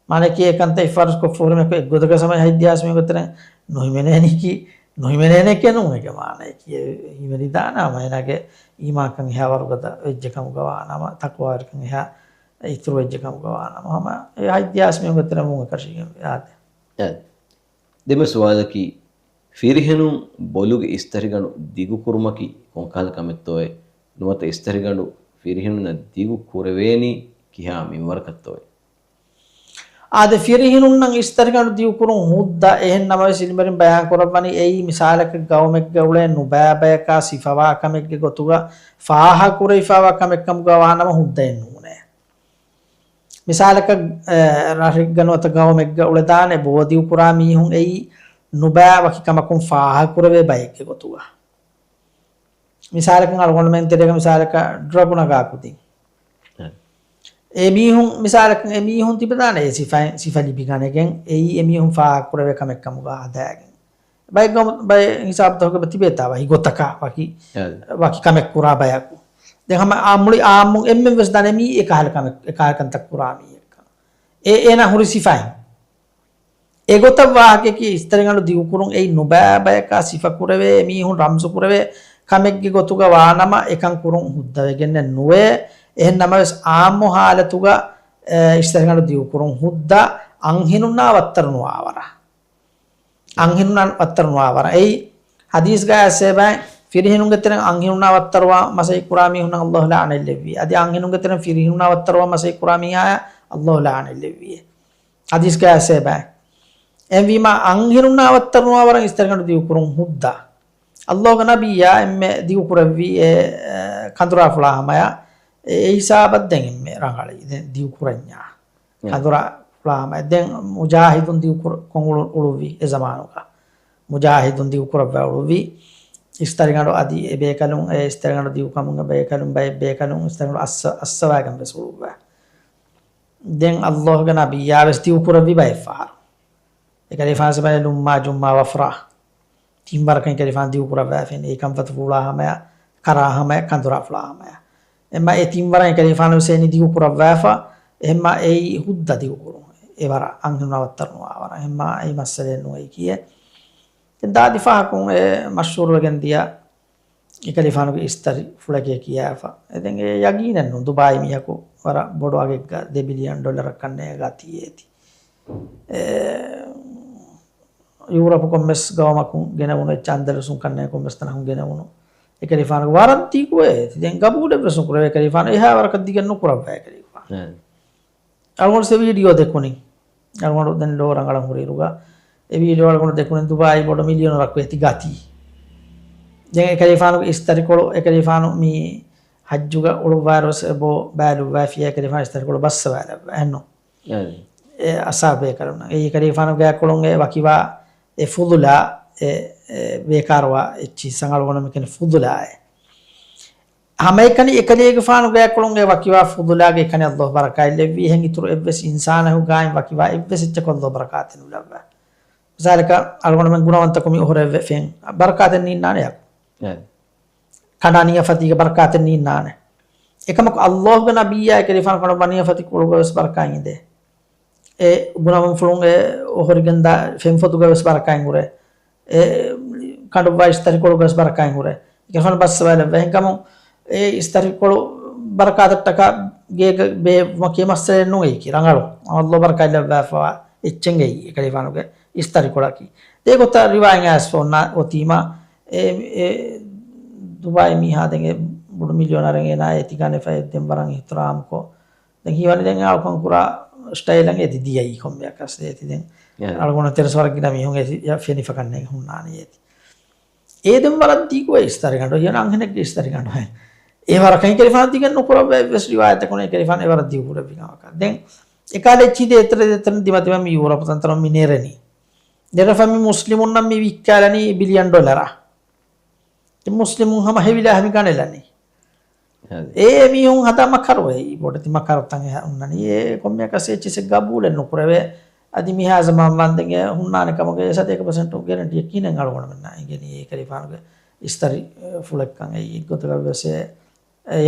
މާނަޔަކީ އެ ކަންތައް އިފާރުސް ކޮށްފަ ހުރި މީހަކު އެއްގޮތަކަށް ހަމަ ހަތްދިހާސް މީހުންގެ ތެރެއިން ނުހިމެނޭނީކީ، ނުހިމެނޭނެކޭ ނޫން އޭގެ މާނަޔަކީ. އެ ހިމެނިދާނެ ހަމަ އޭނާގެ އީމާންކަން އެހާ ވަރުގަދަ ވެއްޖެ ކަމުގަ ވާނަމަ، ތަޤްވާވެރިކަން އެހާ އިތުރު ވެއްޖެ ކަމުގަ ވާނަމަ، ހަމަ އެ ހަތްދިހާސް މީހުންގެ ތެރެއިން އެކަށީގެން އާދެ. އެ. ދެން މި ސުވާލަކީ، ފިރިހެނުން ބޮލުގެ އިސްތަށިގަނޑު ދިގުކުރުމަކީ ކޮންކަހަލަ ކަމެއްތޯއޭ؟ ނުވަތަ އިސްތަށިގަނޑު ފިރިހެނުންނަށް ދިގު ކުރެވޭނީ ކިހާ މިންވަރަކަށްތޯއޭ؟ އާދެ، ފިރިހެނުންނަށް އިސްތަށިގަނޑު ދިގުކުރުން ހުއްދަ. އެހެން ނަމަވެސް އިލްމުވެރިން ބަޔާން ކުރައްވަނީ އެއީ މިސާލަކަށް ގައުމެއްގަ އުޅޭ ނުބައިބަޔަކާ ސިފަވާ ކަމެއްގެ ގޮތުގަ ފާހަގަކުރެވިފާވާ ކަމެއްކަމުގަ ވާނަމަ ހުއްދައެއް ނޫނޭ. މިސާލަކަށް، އެ، ރަށެއްގަ ނުވަތަ ގައުމެއްގަ އުޅެދާނެ ބޯ ދިގުކުރާ މީހުން އެއީ ނުބައި ވަކި ކަމަކުން ފާހަގަކުރެވޭ ބައެއްގެ ގޮތުގަ. މިސާލަކަށް އަޅުގަނޑުމެން ތެރޭގަ މިސާލަކަށް ޑްރަގު ނަގާ ކުދިން. އެ. އެ މީހުން މިސާލަކަށް އެ މީހުން ތިބެދާނެ އެ ސިފައިން، ސިފަ ލިބިގަނެގެން އެއީ އެ މީހުން ފާހަގަކުރެވޭ ކަމެއް ކަމުގަ ހަދާގެން. ބައެއް ގައުމު، ބައެއް ހިސާބުތަކުގަ ތިބޭތާ ވަކި ގޮތަކަށް ވަކި، އެ. ވަކި ކަމެއް ކުރާ ބަޔަކު. ދެން ހަމަ އާ މުޅި އާއްމުން އެންމެން ވެސް ދަނެ މީ އެކަހަލަ ކަމެއް، އެކަހަލަ ކަންތައް ކުރާ މީހެއްކަން. އެ، އޭނާ ހުރި ސިފައިން. އެގޮތަށް ވާހަކައަކީ އިސްތަށިގަނޑު ދިގުކުރުން އެއީ ނުބައިބަޔަކާ ސިފަކުރެވޭ މީހުން ރަމްޒުކުރެވޭ ކަމެއްގެ ގޮތުގަ ވާނަމަ އެކަން ކުރުން ހުއްދަވެގެންނެއް ނުވޭ. އެހެން ނަމަވެސް އާއްމު ހާލަތުގަ، އެ، އިސްތަށިގަނޑު ދިގުކުރުން ހުއްދަ އަންހެނުންނާ ވައްތަރު ނުވާވަރަށް. އަންހެނުންނާ ވައްތަރު ނުވާވަރަށް. އެއީ ހަދީސްގަ އައިސޭބައި ފިރިހެނުންގެ ތެރެއިން އަންހެނުންނާ ވައްތަރުވާ މަސައްކަތް ކުރާ މީހުންނަށް ﷲ ލަޢުނަތް ލެއްވީ. އަދި އަންހެނުންގެ ތެރެއިން ފިރިހެނުންނާ ވައްތަރުވާ މަސައްކަތް ކުރާ މީހާޔަށް ﷲ ލަޢުނަތް ލެއްވީ. ހަދީސްގަ އައިސޭބައި. އެހެންވީމާ، އަންހެނުންނާ ވައްތަރު ނުވާވަރަށް އިސްތަށިގަނޑު ދިގުކުރުން ހުއްދަ. ﷲގެ ނަބިއްޔާ އެންމެ ދިގުކުރެއްވީ އެ، އެ، ކަނދުރާފުޅާ ހަމަޔަށް އެ، އެ ހިސާބަށް ދެން އެންމެ ރަނގަޅީ ދެން ދިގުކުރަންޏާ. އެ. ކަނދުރާފުޅާ ހަމަޔަށް. ދެން މުޖާހިދުން ދިގުކުރ-، ކޮށް އުޅު-، އުޅުއްވި އެ ޒަމާނުގަ. މުޖާހިދުން ދިގުކުރައްވާ އުޅުއްވި. އިސްތަށިގަނޑު އަދި އެ ބޭކަލުން، އެ އިސްތަށިގަނޑު ދިގުކަމުން އެ ބޭކަލުން، ބައެއް ބޭކަލުން އިސްތަށިގަނޑު އައްސަ-، އައްސަވާގެން ވެސް އުޅުއްވާ. ދެން ﷲގެ ނަބިއްޔާ ވެސް ދިގުކުރެއްވި ބައެއް ފަހަރު. އެކަލޭފާނު ސިފައި ލުއްމާ ޖުއްމާ ވަފްރާ. ތިން ވަރަކަށް އެކަލޭފާނު ދިގުކުރައްވާފައި އެ ކަންފަތު ފުޅާ ހަމަޔަށް، ކަރާ ހަމަޔަށް، ކަނދުރާ ފުޅާ ހަމަޔަށް. އެމަ އެ ތިން ވަރަށް އެކަލޭފާނު ވެސް އެނީ ދިގުކުރައްވާފަ، އެހެންމަ އެއީ ހުއްދަ ދިގުކުރުން. އެ ވަރަށް އަންހެނުންނާ ވައްތަރު ނުވާވަރަށް. އެހެންމަ އެއީ މައްސަލައެއް ނޫން އެއީކީއެއް. ދެން ދާދި ފަހަކުން އެ މަޝްހޫރުވެގެން ދިޔަ އެކަލޭފާނުގެ އިސްތަށި ފުޅެކޭ ކިޔާފަ. އެ ދެން އެ ޔަގީނެއް ނޫން. ދުބާއީ މީހަކު ވަރަށް ބޮޑު އަގެއްގަ ދެ ބިލިއަން ޑޮލަރަށް ކަންނޭ ގަތީ އޭތި. އެ، ޔޫރަޕު ކޮންމެސް ގައުމަކުން ގެނެވުނު އެއްޗެއް އަންދަލުސުން ކަންނޭ ކޮންމެސް ތަނަކުން ގެނެވުނު. އެކަލޭފާނުގެ ވަރަށް ދިގު އޭތި. ދެން ގަބޫލެއްވެސް ނުކުރެވޭ އެކަލޭފާނު. އެހާ ވަރަކަށް ދިގެއް ނުކުރައްވާ އެކަލޭފާނު. އެ. އަޅުގަނޑު ސެ ވީޑިއޯ ދެކުނީ. އަޅުގަނޑު ދެން ލޯ ރަނގަޅަށް ހުރިއިރުގަ، އެ ވީޑިއޯ އަޅުގަނޑު ދެކުނީ ދުބާއީ ބޮޑު މިލިއަނަރަކު އޭތި ގަތީ. ދެން އެކަލޭފާނުގެ އިސްތަށިކޮޅު، އެކަލޭފާނު މި ޙައްޖުގަ އުޅުއްވާއިރުވެސް އެބޯ ބައިލުއްވާފިޔާ އެކަލޭފާނު އިސްތަށިކޮޅު ބައްސަވާލައްވާ. އެހެންނު؟ އަދި. އެ އަސާބޭކަލުންނަށް. އެ ކަލޭފާނުގެ ކޮޅުން އެ ވަކިވާ އެ ފުޟުލާ، އެ، އެ ބޭކާރުވާ އެއްޗި ސަނގަޅުގަނޑު މިކަނި ފުޟުލާއެއް. ހަމައެކަނި އެކަލޭގެފާނުގެ ކޮޅުން އެ ވަކިވާ ފުޟުލާގެ އެކަނި ﷲ ބަރަކާތް ލެއްވީ. އެހެން އިތުރު އެއްވެސް އިންސާނަކު ގާތް ވަކިވާ އެއްވެސް އެއްޗަކު ﷲ ބަރަކާތެއް ނުލައްވާ. މިސާލަކަށް އަޅުގަނޑުމެން ގުނަވަންތަކު މި އޮހޮރެއްވެ ފެން ބަރަކާތެއް ނީންނާނެ ޔާ. އެ. ކަނޑާ ނިޔަފަތީގެ ބަރަކާތެއް ނީންނާނެ. އެކަމަކު ﷲގެ ނަބިއްޔާ އެކަލޭފާނު ކަނޑުއްވާ ނިޔަފަތި ކޮޅުގަ ވެސް ބަރަކާތް އިނދޭ. އެ ގުނަވަންފުޅުން އެ އޮހޮރިގެންދާ ފެންފޮދުގަ ވެސް ބަރަކާތް ހުރޭ. އެ ކަނޑުއްވާ އިސްތަށިކޮޅުގަ ވެސް ބަރަކާތް ހުރޭ. އެކަލޭފާނު ބައްސަވާލައްވާ. އެހެންކަމުން އެ އިސްތަށިކޮޅު ބަރަކާތަށްޓަކާ ގޭގަ ބޭއްވުމަކީ މައްސަލައެއް ނޫން އެއީކީ ރަނގަޅު. ﷲ ބަރަކާތް ލައްވާފަވާ އެއްޗެއް އެއީ އެކަލޭފާނުގެ އިސްތަށިކޮޅަކީ. ދޭ ގޮތަށް ރިވާޔަތް އައިސްފަ އޮންނާ އޮތީމާ އެ، އެ ދުބާއީ މީހާ ދެން އެ ބޮޑު މިލިއޮނަރެއް އޭނާ އޭތި ގާނެފަ އެ ދެން ވަރަށް އިހްތިރާމްކޮށް. ދެން ހީވަނީ ދެން އަޅުކަން ކުރާ ސްޓައިލަށް އޭތި ދިޔައީ ކޮންމެއަކަސް އޭތި ދެން. އެ. އަޅުގަނޑު ތެރެސް ވަރަށް ގިނަ މީހުން އޭތި ފެނިފަކަން ނޭނގެ ހުންނާނީ އޭތި. އޭ ދެން ވަރަށް ދިގު އެ އިސްތަށިގަނޑު. ހީވަނީ އަންހެނެއްގެ އިސްތަށިގަނޑު. އެ ވަރަކަށް އެކަލޭގެފާނު ދިގެއް ނުކުރައްވަ އެއްވެސް ރިވާޔަތަކު ނެތް އެކަލޭގެފާނު އެވަރަށް ދިގު ކުރެއްވި ކަމަކަށް. ދެން އެކަހަލަ އެއްޗިހި ދޭތެރެ ދޭތެރެ ދިމަދިމަ މި ޔޫރަޕު ތަންތަނުން މި ނެރެނީ. ނެރެފަ މި މުސްލިމުންނަށް މި ވިއްކާލަނީ ބިލިއަން ޑޮލަރަށް. މުސްލިމުން ހަމަ ހެވިލާ ހަމަ ގަނެލަނީ. އެ މީހުން ހަދާ މަކަރު އެއީ. ބޮޑެތި މަކަރުތައް އެހާ ހުންނަނީ. އެ ކޮންމެއަކަސް އެއްޗިސް ގަބޫލެއް ނުކުރެވޭ. އަދި މިހާ ޒަމާން ވަންދެން އެ ހުންނާނެ ކަމުގެ ސަތޭކަ ޕަސެންޓު ގެރެންޓީއެއް ކިހިނެއް އަޅުގަނޑުމެންނަށް އެނގެނީ އެކަލޭގެފާނުގެ އިސްތަށި ފުޅެއްކަން އެއީ އެއްގޮތަކަށް ވެސް އެ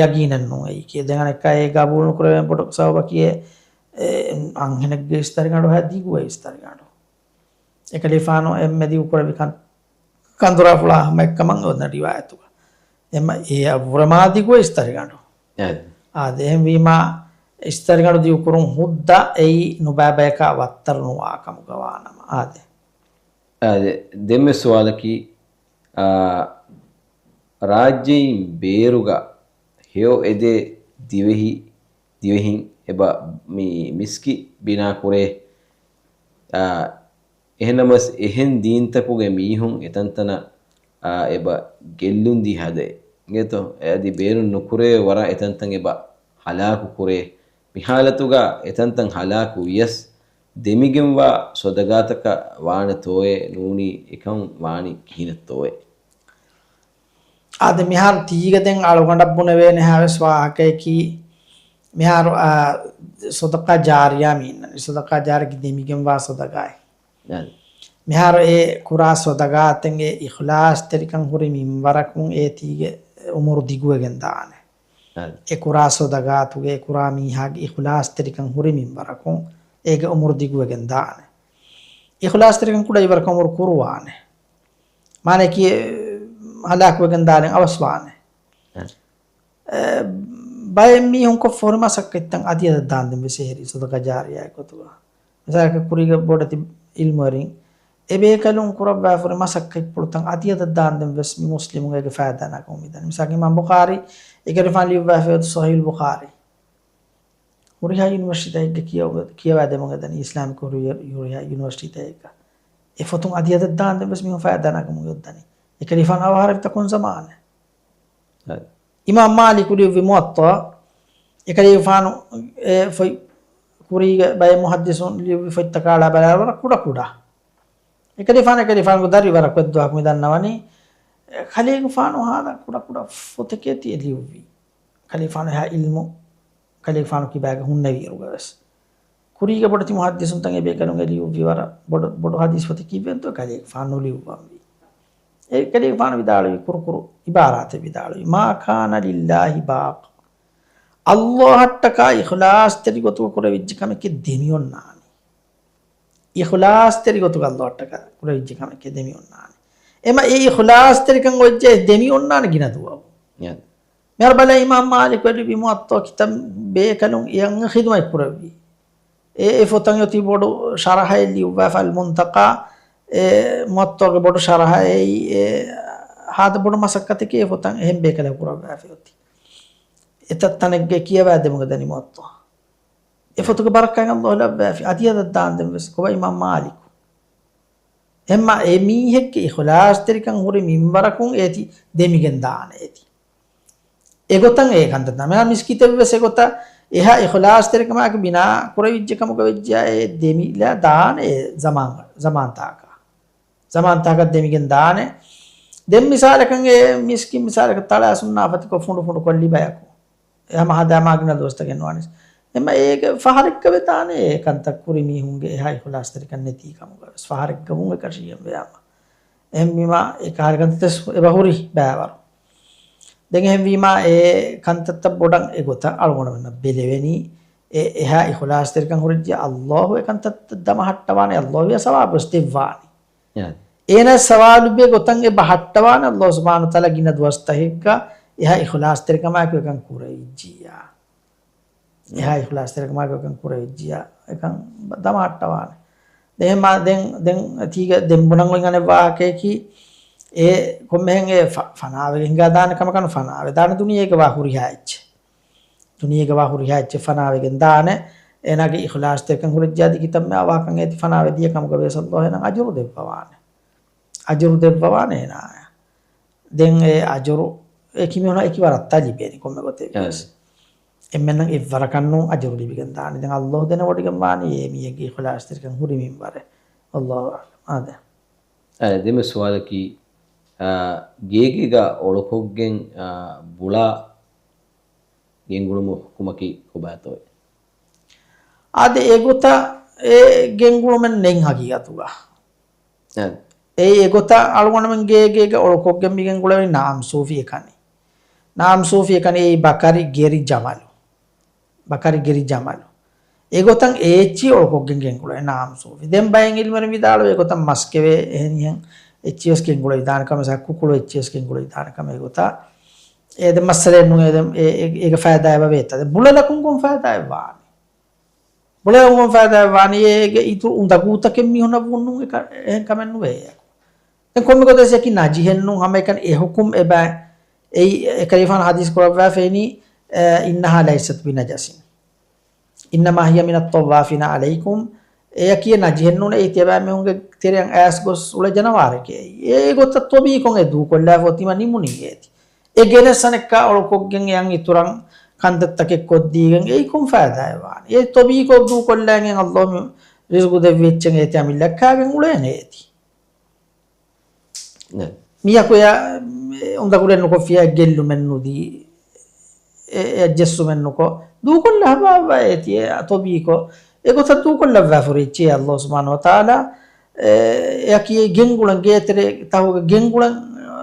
ޔަގީނެއް ނޫން އެއީކީ. ދެން އަނެއްކާ އެ ގަބޫލު ނުކުރެވޭނެ ބޮޑު ސަބަބަކީ އެ، އެ އަންހެނެއްގެ އިސްތަށިގަނޑު ހަ ދިގު އެ އިސްތަށިގަނޑު. އެކަލޭގެފާނު އެންމެ ދިގު ކުރެއްވި ކަން، ކަނދުރާފުޅާ ހަމަ އެއްކަމަށް އޮންނަ ރިވާޔަތުގަ. އެމަ އެ އަށްވުރެ މާ ދިގު އެ އިސްތަށިގަނޑު. އާދެ. އާދެ، އެހެންވީމާ އިސްތަށިގަނޑު ދިގުކުރުން ހުއްދަ އެއީ ނުބައިބަޔަކާ ވައްތަރު ނުވާ ކަމުގަ ވާނަމަ. އާދެ. އާދެ، ދެންމެ ސުވާލަކީ، އާ، ރާއްޖެއިން ބޭރުގަ ހެޔޮ އެދޭ ދިވެހި، ދިވެހިން އެބަ މި މިސްކިތް ބިނާ ކުރޭ، އާ، އެހެންނަމަވެސް އެހެން ދީންތަކުގެ މީހުން އެތަންތަނަށް، އާ، އެބަ ގެއްލުންދީ ހަދޭ. އިނގޭތޯ؟ އަދި ބޭރުން ނުކުރޭ ވަރަށް އެތަންތަން އެބަ ހަލާކު ކުރޭ. މި ހާލަތުގަ އެތަންތަން ހަލާކު ވިޔަސް، ދެމިގެންވާ ސޮދަގާތަކަށް ވާނެތޯއޭ ނޫނީ އެކަން ވާނީ ކިހިނެއްތޯއޭ؟ އާދެ، މިހާރު ތީގަ ދެން އަޅުގަނޑަށް ބުނެވޭނެ ހާވެސް ވާހަކަޔަކީ، މިހާރު، އާ، ސޮދަޤާ ޖާރިޔާ މި އިންނަނީ. ސޮދަޤާ ޖާރިޔާ ދެމިގެންވާ ސޮދަގާތް. އާދެ. މިހާރު އެ ކުރާ ސޮދަގާތެއްގެ އިޚްލާޞްތެރިކަން ހުރި މިންވަރަކުން އޭތީގެ އުމުރު ދިގުވެގެން ދާނެ. އާދެ. އެ ކުރާ ސޮދަގާތުގެ އެ ކުރާ މީހާގެ އިޚްލާޞްތެރިކަން ހުރި މިންވަރަކުން އޭގެ އުމުރު ދިގުވެގެން ދާނެ. އިޚްލާޞްތެރިކަން ކުޑަ އިވަރަކަށް އުމުރު ކުރުވާނެ. މާނައަކީ، އެ، ހަލާކުވެގެން ދާނެ އަވަސްވާނެ. އެ. އެ، ބައެއް މީހުން ކޮށްފަ ހުރި މަސައްކަތްތައް އަދިއަދަށް ދާންދެން ވެސް އެހެރީ ސަދަޤާ ޖާރިޔާ ގޮތުގަ. މިސާލަކަށް ކުރީގެ ބޮޑެތި އިލްމުވެރިން އެ ބޭކަލުން ކުރައްވާފަ ހުރި މަސައްކަތްޕުޅުތައް އަދިއަދަށް ދާންދެން ވެސް މި މުސްލިމުން އޭގެ ފައިދާ ނަގަމުން މިދަނީ. މިސާލަކަށް އިމާމް ބުޚާރީ އެކަލޭގެފާނު ލިޔުއްވާފައި އޮތް ޞަޙީޙުލް ބުޚާރީ. ހުރިހާ ޔުނިވަރސިޓީތައެއްގަ ކިޔަވަ-، ކިޔަވާދެމުން އެދަނީ އިސްލާމިކް ހުރި-، ހުރިހާ ޔުނިވަރސިޓީތައެއްގަ. އެ ފޮތުން އަދިއަދަށް ދާންދެން ވެސް މީހުން ފައިދާ ނަގަމުން އޮތްދަނީ. އެކަލޭގެފާނު އަވަހާރަވިތަ ކޮން ޒަމާނެއް؟ އިމާމް މާލިކު ލިޔުއްވި މުވައްޠާ، އެކަލޭގެފާނު އެ ފޮތް ކުރީގެ ބައެއް މުޙައްދިސުން ލިޔުއްވި ފޮތްތަކާ އަޅާ ބަލާ ވަރަށް ކުޑަ ކުޑަ. އެކަލޭގެފާނު، އެކަލޭގެފާނުގެ ދަރި ވަރަށް ކޮއެއްދުވަހަކު މި ދަންނަވަނީ، އެ ކަލޭގެފާނު ހާދަ ކުޑަ ކުޑަ ފޮތެކޭތީ އެ ލިޔުއްވީ. ކަލޭގެފާނު އެހާ އިލްމު ކަލޭގެފާނު ކިބާގަ ހުންނެވިއިރުގަ ވެސް. ކުރީގެ ބޮޑެތި މުޙައްދިސުންތައް އެބޭކަލުން އެ ލިޔުއްވި ވަރަށް ބޮޑު، ބޮޑު ޙަދީޘް ފޮތެއް ކީއްވެންތޯ ކަލޭގެފާނު ނުލިޔުއްވަންވީ. އެ ކަލޭގެފާނު ވިދާޅުވި ކުރު ކުރު ޢިބާރާތެއް ވިދާޅުވި. ما كان لله باق. ﷲ އަށްޓަކާ އިޚްލާޞްތެރި ގޮތުގަ ކުރެވިއްޖެ ކަމެކޭ ދެމިއޮންނާނީ. އިޚްލާޞްތެރި ގޮތުގަ ﷲ އަށްޓަކާ ކުރެވިއްޖެ ކަމެކޭ ދެމިއޮންނާނީ. އެމަ އެ އިޚްލާޞްތެރިކަން އޮތްޖެ ދެމިއޮންނާނެ ގިނަ ދުވަހު. ޔާ. މިހާރު ބަލަ އިމާމް މާލިކު އެ ލިޔުއްވި މުވައްޠާ ކިތަބު ބޭކަލުން އެއަށް ޚިދުމަތް ކުރެއްވި. އެ، އެ ފޮތަށް އޮތީ ބޮޑު ޝަރަޙައެއް ލިޔުއްވާފަ އަލް މުންތަޤާ، އެ މުވައްޠާގެ ބޮޑު ޝަރަޙައެއް، އެ ހާދަ ބޮޑު މަސައްކަތެކޭ އެ ފޮތަށް އެހެން ބޭކަލަކު ކުރައްވާފަ އޮތީ. އެތައް ތަނެއްގަ ކިޔަވާދެމުގަ ދަނީ މުވައްޠާ. އެ ފޮތުގެ ބަރަކާތް ﷲ ލައްވާފި. އަދިއަދަށް ދާންދެން ވެސް ކޮބާ އިމާމް މާލިކު. އެހެންމާ އެ މީހެއްގެ އިޚްލާޞްތެރިކަން ހުރި މިންވަރަކުން އޭތި ދެމިގެން ދާނެ އޭތި. އެގޮތަށް އެ ކަންތައް ދާނެ. މިސްކިތެއް ވެސް އެގޮތަށް އެހާ އިޚްލާޞްތެރިކަމާއެކު ބިނާ ކުރެވިއްޖެ ކަމުގަ ވެއްޖެޔާ އެ ދެމިލާ ދާނެ އެ ޒަމާން، ޒަމާންތާކަށް. ޒަމާންތާކަށް ދެމިގެން ދާނެ. ދެން މިސާލަކަށް އެ މިސްކިތް މިސާލަކަށް ތަޅާ ސުންނާ ފަތިކޮށް ފުނޑު ފުނޑު ކޮށް ލިބަޔަކު. އެ ހަމަ ހަދާ މާ ގިނަ ދުވަސްތަކެއް ނުވާނެސް. އެމަ އޭގެ ފަހަރެއްގަ ވެދާނެ އެ ކަންތައް ކުރި މީހުންގެ އެހާ އިޚްލާޞްތެރިކަން ނެތީ ކަމުގަ ވެސް. ފަހަރެއްގަ ވުން އެކަށީގެން ވެޔާމަ. އެހެންވީމާ އެ ކަހަލަ ކަންތައް ވެސް އެބަ ހުރި ބައިވަރު. ދެން އެހެންވީމާ އެ ކަންތައްތައް ބޮޑަށް އެގޮތަށް އަޅުގަނޑުމެންނަށް ބެލެވެނީ. އެ އެހާ އިޚްލާޞްތެރިކަން ހުރިއްޖެ ﷲ އެ ކަންތައްތައް ދަމަހައްޓަވާނެ، ﷲ އެ ސަވާބު ވެސް ދެއްވާނެ. ޔާ. އޭނާ ސަވާލު ބޭ ގޮތަށް އެ ބަހައްޓަވާނެ ﷲ ސުބްޙާނަހޫ ވަތަޢާލާ ގިނަ ދުވަސްތަކެއްގަ އެހާ އިޚްލާޞްތެރިކަމާއެކު އެކަން ކުރެވިއްޖިއްޔާ. އެހާ އިޚްލާޞްތެރިކަމާއެކު އެކަން ކުރެވިއްޖިއްޔާ. އެކަން ދަމަހައްޓަވާނެ. ދެން މާ، ދެން، ދެން ތީގަ ދެން ބުނަން އޮތް އަނެއް ވާހަކަޔަކީ، އެ ކޮންމެހެން އެ ފަ-، ފަނާވެގެން ހިނގާ ދާނެ ކަމަކަށް ނު، ފަނާވެ ދާނެ ދުނިޔޭގަ ވާ ހުރިހާ އެއްޗެއް. ދުނިޔޭގަ ވާ ހުރިހާ އެއްޗެއް ފަނާވެގެން ދާނެ. އޭނާގެ އިޚްލާޞްތެރިކަން ހުރެއްޖާ ދިގިތަންމެ އަވަހަކަށް އޭތި ފަނާވެ ދިޔަ ކަމުގަ ވެސް ﷲ އޭނަ އަޖުރު ދެއްވަވާނެ. އަޖުރު ދެއްވަވާނެ އޭނާޔަށް. ދެން އެ އަޖުރު އެކި މީހުނަށް އެކި ވަރަށްތާ ލިބޭނެ ކޮންމެ ގޮތެއް ވެސް. އެ. އެންމެންނަށް އެއްވަރަކަށް ނޫން އަޖުރު ލިބިގެން ދާނެ. ދެން ﷲ ދެނެވޮޑިގެން ވާނީ އެ މީހެއްގެ އިޚްލާޞްތެރިކަން ހުރި މިންވަރެއް. ﷲ އަޢްލަމް. އާދެ. އާދެ، ދެން ސުވާލަކީ، އާ، ގޭގޭގަ އޮޅުކޮށްގެން، އާ، ބުޅާ ގެންގުޅުމުގެ ޙުކުމަކީ ކޮބާތޯއޭ؟ އާދެ، އެގޮތަށް އެ ގެންގުޅުމެއް ނެތް ޙަޤީޤަތުގަ. އެ. އެއީ އެގޮތަށް އަޅުގަނޑުމެން ގޭގޭގަ އޮޅުކޮށްގެން މިގެންގުޅެވެނީ ނަޢަމް ސޫފީ އެކަނި. ނަޢަމް ސޫފީ އެކަނި އެއީ ބަކަރި ގެރި ޖަމަލު. ބަކަރި ގެރި ޖަމަލު. އެގޮތަށް އެ އެއްޗިހި އޮޅުކޮށްގެން ގެންގުޅޭ ނަޢަމް ސޫފީ. ދެން ބައެއް ޢިލްމުވެރިން ވިދާޅުވޭ އެގޮތަށް މަސްކެވޭ އެހެނިހެން އެއްޗިހި ވެސް ގެންގުޅެވިދާނެ ކަމަށް، ސާ ކުކުޅު އެއްޗިހި ވެސް ގެންގުޅެވިދާނެ ކަމަށް އެގޮތަށް. އެ ދެން މައްސަލައެއް ނޫން އެ ދެން އެ-، އެ-، އޭގެ ފައިދާ އެބަ ވޭތަ؟ ދެން ބުޅަލަކުން ކޮން ފައިދާއެއް ވާނީ؟ ބުޅަލަކުން ކޮން ފައިދާއެއް ވާނީ؟ އޭގެ އިތުރު އުނދަގޫތަކެއް މީހުންނަށް ވުންނުން އެކަ-، އެހެން ކަމެއް ނުވޭ. ކޮންމެ ގޮތެއް އެކި ނަޖިހެއްނޫން ހަމައެކަނި އެ ޙުކުމް އެބަ އެއީ އެކަލޭގެފާނު ޙަދީޘް ކުރައްވާފައިނީ، އަ، إنها ليست بنجس إنما هي من الطوافين عليكم. އެއަކީ ނަޖިހެއްނޫން އެއީ ތިޔަބައިމީހުންގެ ތެރެއަށް އައިސް ގޮސް އުޅޭ ޖަނަވާރެކޭ. އެއީ އެ ގޮތަށް ޠަބީޢީކޮށް އެ ދޫކޮށްލާފަ އޮތީމަ ނިމުނީ އޭތި. އެ ގެނެސް އަނެއްކާ އޮޅުކޮށްގެން އެއަށް އިތުރަށް ކަންތައްތަކެއް ކޮށްދީގެން އެއީ ކޮން ފައިދާއެއް ވާނީ؟ އެ ޠަބީޢީކޮށް ދޫކޮށްލައިގެން ﷲ މި ރިޒުޤު ދެއްވި އެއްޗެއް އޭތި އަމިއްލައަށް ކާގެން އުޅޭނެ އޭތި. ނެ. މީހަކު އެ އުނދަގުލެއް ނުކޮށްފިއްޔާ ގެއްލުމެއް ނުދީ، އެ، އެ ޖެއްސުމެއް ނުކޮށް، ދޫކޮށްލާ ހަބާ އެތި އެ ޠަބީޢީކޮށް، އެގޮތަށް ދޫކޮށްލައްވާފަ ހުރި އެއްޗެއް ﷲ ސުބްޙާނަހޫ ވަތަޢާލާ، އެ، އެއަކީ ގެންގުޅެން ގޭތެރެ ތަހުގެ ގެންގުޅެން، އަ،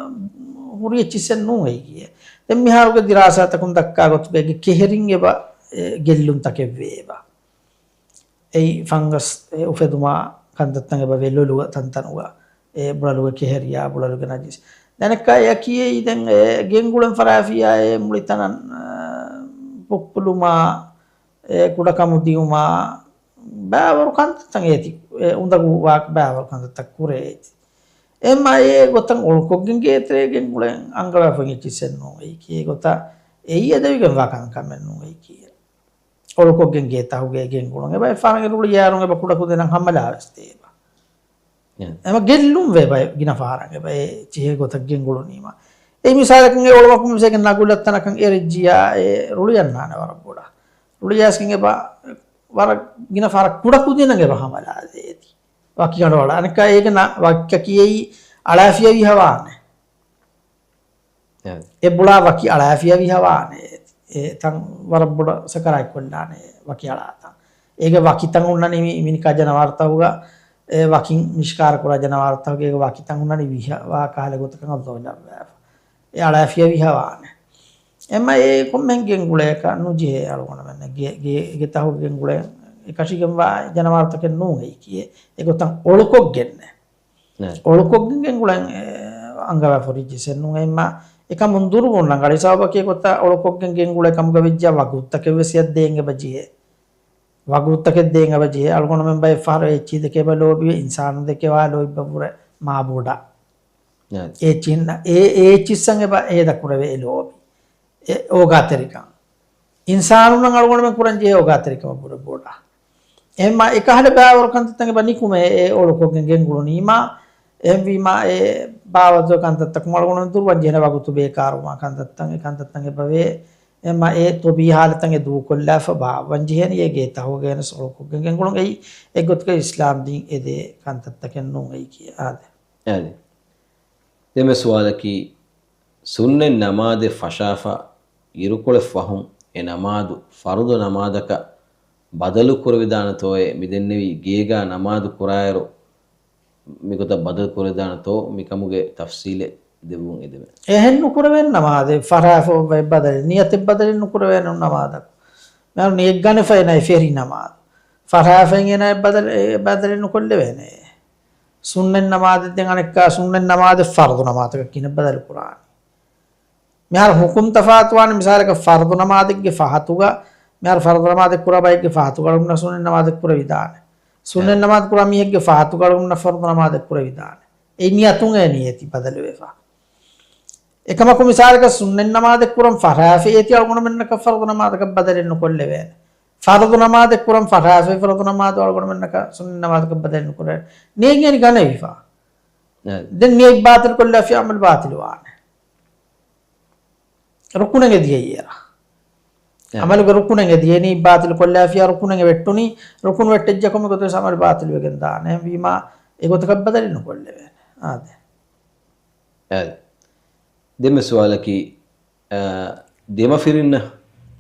ހުރި އެއްޗިއްސެއް ނޫން އެއީ. ދެން މިހާރުގެ ދިރާސާތަކުން ދައްކާ ގޮތުގައި އޭގެ ކެހެރިން އެބަ، އެ، ގެއްލުންތަކެއް ވޭ އެބަ. އެއީ ފަންގަސް އެ އުފެދުމާ ކަންތައްތައް އެބަ ވޭ ލޮލުގަ ތަންތަނުގަ. އެ ބުޅަލުގެ ކެހެރިޔާ، ބުޅަލުގެ ނަޖިސް. ދެން އަނެއްކާ އެއަކީ އެއީ ދެން އެ ގެންގުޅެން ފަށާފިއްޔާ އެ މުޅި ތަނަށް، އާ، ޕުއްޕުލުމާ، އެ ކުޑަކަމު ދިއުމާ، ބައިވަރު ކަންތައްތައް އޭތި، އެ އުނދަގޫ ވާ ބައިވަރު ކަންތައްތައް ކުރޭ އޭތި. އެމަ އެ ގޮތަށް އޮޅުކޮށްގެން ގޭތެރޭ ގެންގުޅެން އަންގަވާފަ އެއްޗިއްސެއް ނޫން އެއީކީ. އެ ގޮތަށް އެއީ އެދެވިގެން ވާ ކަންކަމެއް ނޫން އެއީކީ. އޮޅުކޮށްގެން ގޭތަހުގައި ގެންގުޅުން. އެބަ އެއްފަހަރަށް ރުޅިޔާރުން އެބަ ކުޑަކުދިންނަށް ހަމަލާވެސް ދޭ އެބަ. އެ. އެމަ ގެއްލުން ވޭ ބައެއް ގިނަ ފަހަރަށް އެބަ އެ އެއްޗިހި ގޮތަށް ގެންގުޅުނީމަ. އެ މިސާލަކުން އެ އޮޅުމަކުން މިސޭގެ ނަގުލަށް ތަނަކަށް އެ ރެއްޖިޔާ އެ ރުޅިއަންނާނެ ވަރަށް ބޮޑަށް. ރުޅިޔާސްގެން އެބަ ވަރަށް ގިނަ ފަހަރަށް ކުޑަކުދިންނަށް އެބަ ހަމަލާ ދޭތި. ވަކި ގަނޑު އަޅާ. އަނެއްކާ އޭގެ ނަ-، ވަކިކަކީ އެއީ އަޅާފިޔަވި ހަވާނެ. އެ. އެ ބުޅާ ވަކި އަޅާފިޔަވި ހަވާނެ. އެ ތަން ވަރަށް ބޮޑަށް ސަކަރާތް ކޮށްލާނެ ވަކި އަޅާތަން. އޭގެ ވަކި ތަން ހުންނަނީ މި، މިނިކާ ޖަނަވާރުތަކުގަ، އެ ވަކިން މި ޝިކާރަ ކުރާ ޖަނަވާރުތަކުގެ އޭގެ ވަކި ތަން ހުންނަނީ ވިހަ-، ވާ ކަހަލަ ގޮތަކަށް އައްލޯ ލައްވާފަ. އެ އަޅާފިޔަވި ހަވާނެ. އެމަ އެ ކޮންމެހެން ގެންގުޅޭކަށް ނުޖެހޭ އަޅުގަނޑުމެންނަށް. ގެ-، ގެ-، ގެތަހުގެ ގެންގުޅޭ އެކަށީގެންވާ ޖަނަވާރުތަކެއް ނޫން އެއީކީ. އެ ގޮތަށް އޮޅުކޮށްގެންނެ. އެ. އޮޅުކޮށްގެން ގެންގުޅެން، އެ، އަންގަވާފަ ހުރި އެއްޗިއްސެއް ނޫން. އެއްމަ އެކަމުން ދުރުވުން ރަނގަޅި ސަބަބަކީ ގޮތަށް އޮޅުކޮށްގެން ގެންގުޅޭ ކަމުގަ ވެއްޖާ ވަގުތުތަކެއް ވެސް އެއަށް ދޭން އެބަ ޖެހޭ. ވަގުތުތަކެއް ދޭން އެބަ ޖެހޭ. އަޅުގަނޑުމެން ބައެއް ފަހަރު އެ އެއްޗިހިތަކެއް އެބަ ލޯބިވޭ، އިންސާނުންތަކެއް ވާ ލޯތްބަށްވުރެ މާ ބޮޑަށް. އެ. އެ އެއްޗިހިންނަށް، އެ، އެ އެއްޗިއްސަށް އެބަ ހޭދަ ކުރެވޭ އެ ލޯބި. އެ އޯގާތެރިކަން. އިންސާނުންނަށް އަޅުގަނޑުމެން ކުރަން ޖެހޭ އޯގާތެރިކަމަށް ވުރެ ބޮޑަށް. އެހެންމާ އެކަހަލަ ބައިވަރު ކަންތައްތައް އެބަ ނިކުމޭ އެ އޮޅުކޮށްގެން ގެންގުޅުނީމާ، އެހެންވީމާ އެ ބާވަތުގެ ކަންތައްތަކުން އަޅުގަނޑުމެން ދުރުވަން ޖެހޭނެ ވަގުތު ބޭކާރުވުމާ ކަންތައްތައް އެ ކަންތައްތައް އެބަވޭ. އެހެންމާ އެ ތޮބީ ހާލަތަށް އެ ދޫކޮށްލާފަ ބާއްވަން ޖެހޭނެ އެ ގޭތަހުގައި ވެސް އޮޅުކޮށްގެން ގެންގުޅުން އެއީ އެއްގޮތަކަށް އިސްލާމް ދީން އެދޭ ކަންތައްތަކެއް ނޫން އެއީކީ. އާދެ. އާދެ. ދެން ސުވާލަކީ، ސުންނަތް ނަމާދެއް ފަށާފަ އިރުކޮޅެއް ފަހުން އެ ނަމާދު ފަރުޟު ނަމާދަކަށް ބަދަލު ކުރެވިދާނެތޯއޭ؟ މިދެންނެވި ގޭގާ ނަމާދު ކުރާއިރު މިގޮތަށް ބަދަލު ކުރެވިދާނެތޯ؟ މިކަމުގެ ތަފްސީލެއް ދެއްވުން އެދެމެ. އެހެން ނުކުރެވޭނެ ނަމާދެއް ފަށާފަ އޮއްވައި ބަދަލެއް، ނިޔަތެއް ބަދަލެއް ނުކުރެވޭނެ ނަމާދަކު. މިހާރު ނިޔަތް ގަނެފައި ނައި ފެރި ނަމާދު. ފަށާފައި އޭނާ ބަދަލެއް، ބަދަލެއް ނުކޮށްލެވޭނެ. ސުންނަތް ނަމާދެއް ދެން އަނެއްކާ ސުންނަތް ނަމާދެއް ފަރުޟު ނަމާދަކަށް ކިހިނެއް ބަދަލު ކުރާނީ؟ މިހާރު ހުކުމް ތަފާތުވާނެ. މިސާލަކަށް ފަރުޟު ނަމާދެއްގެ ފަހަތުގަ، މިހާރު ފަރުޟު ނަމާދެއް ކުރާ ބައެއްގެ ފަހަތުގަ އަޅުގަނޑަށް ސުންނަތް ނަމާދެއް ކުރެވިދާނެ. ސުންނަތް އެ. ނަމާދު ކުރާ މީހެއްގެ ފަހަތުގަ އަޅުގަނޑަށް ފަރުޟު ނަމާދެއް ކުރެވިދާނެ. އެ ނިޔަތުން އެ ނިޔަތި ބަދަލުވެފަ. އެކަމަކު މިސާލަކަށް ސުންނަތް ނަމާދެއް ކުރަން ފަށާފައި އޭތި އަޅުގަނޑުމެންނަކަށް ފަރުޟު ނަމާދަކަށް ބަދަލެއް ނުކޮށްލެވޭނެ. ފަރުޟު ނަމާދެއް ކުރަން ފަށާފައި ފަރުޟު ނަމާދު އަޅުގަނޑުމެންނަކަށް ސުންނަތް ނަމާދަކަށް ބަދަލެއް ނުކުރޭ. ނިޔަތް ގަނެވިފަ. އެ. ދެން ނިޔަތް ބާތިލް ކޮށްލާފި އަމަލު ބާތިލް ވާނެ. ރުކުނެއް އެ ދިޔައީ އޭރަ. އެ. އަމަލުގެ ރުކުނެއް އެ ދިޔައީ ބާތިލް ކޮށްލާފިޔާ ރުކުނެއް އެ ވެއްޓުނީ، ރުކުން ވެއްޓެއްޖެ ކޮންމެ ގޮތެއް ވެސް އަމަލު ބާތިލް ވެގެން ދާނެ. އެހެންވީމާ އެ ގޮތަކަށް ބަދަލެއް ނުކޮށްލެވޭނެ. އާދެ. އާދެ. ދެންމެ ސުވާލަކީ، އާ، ދެމަފިރިންނަށް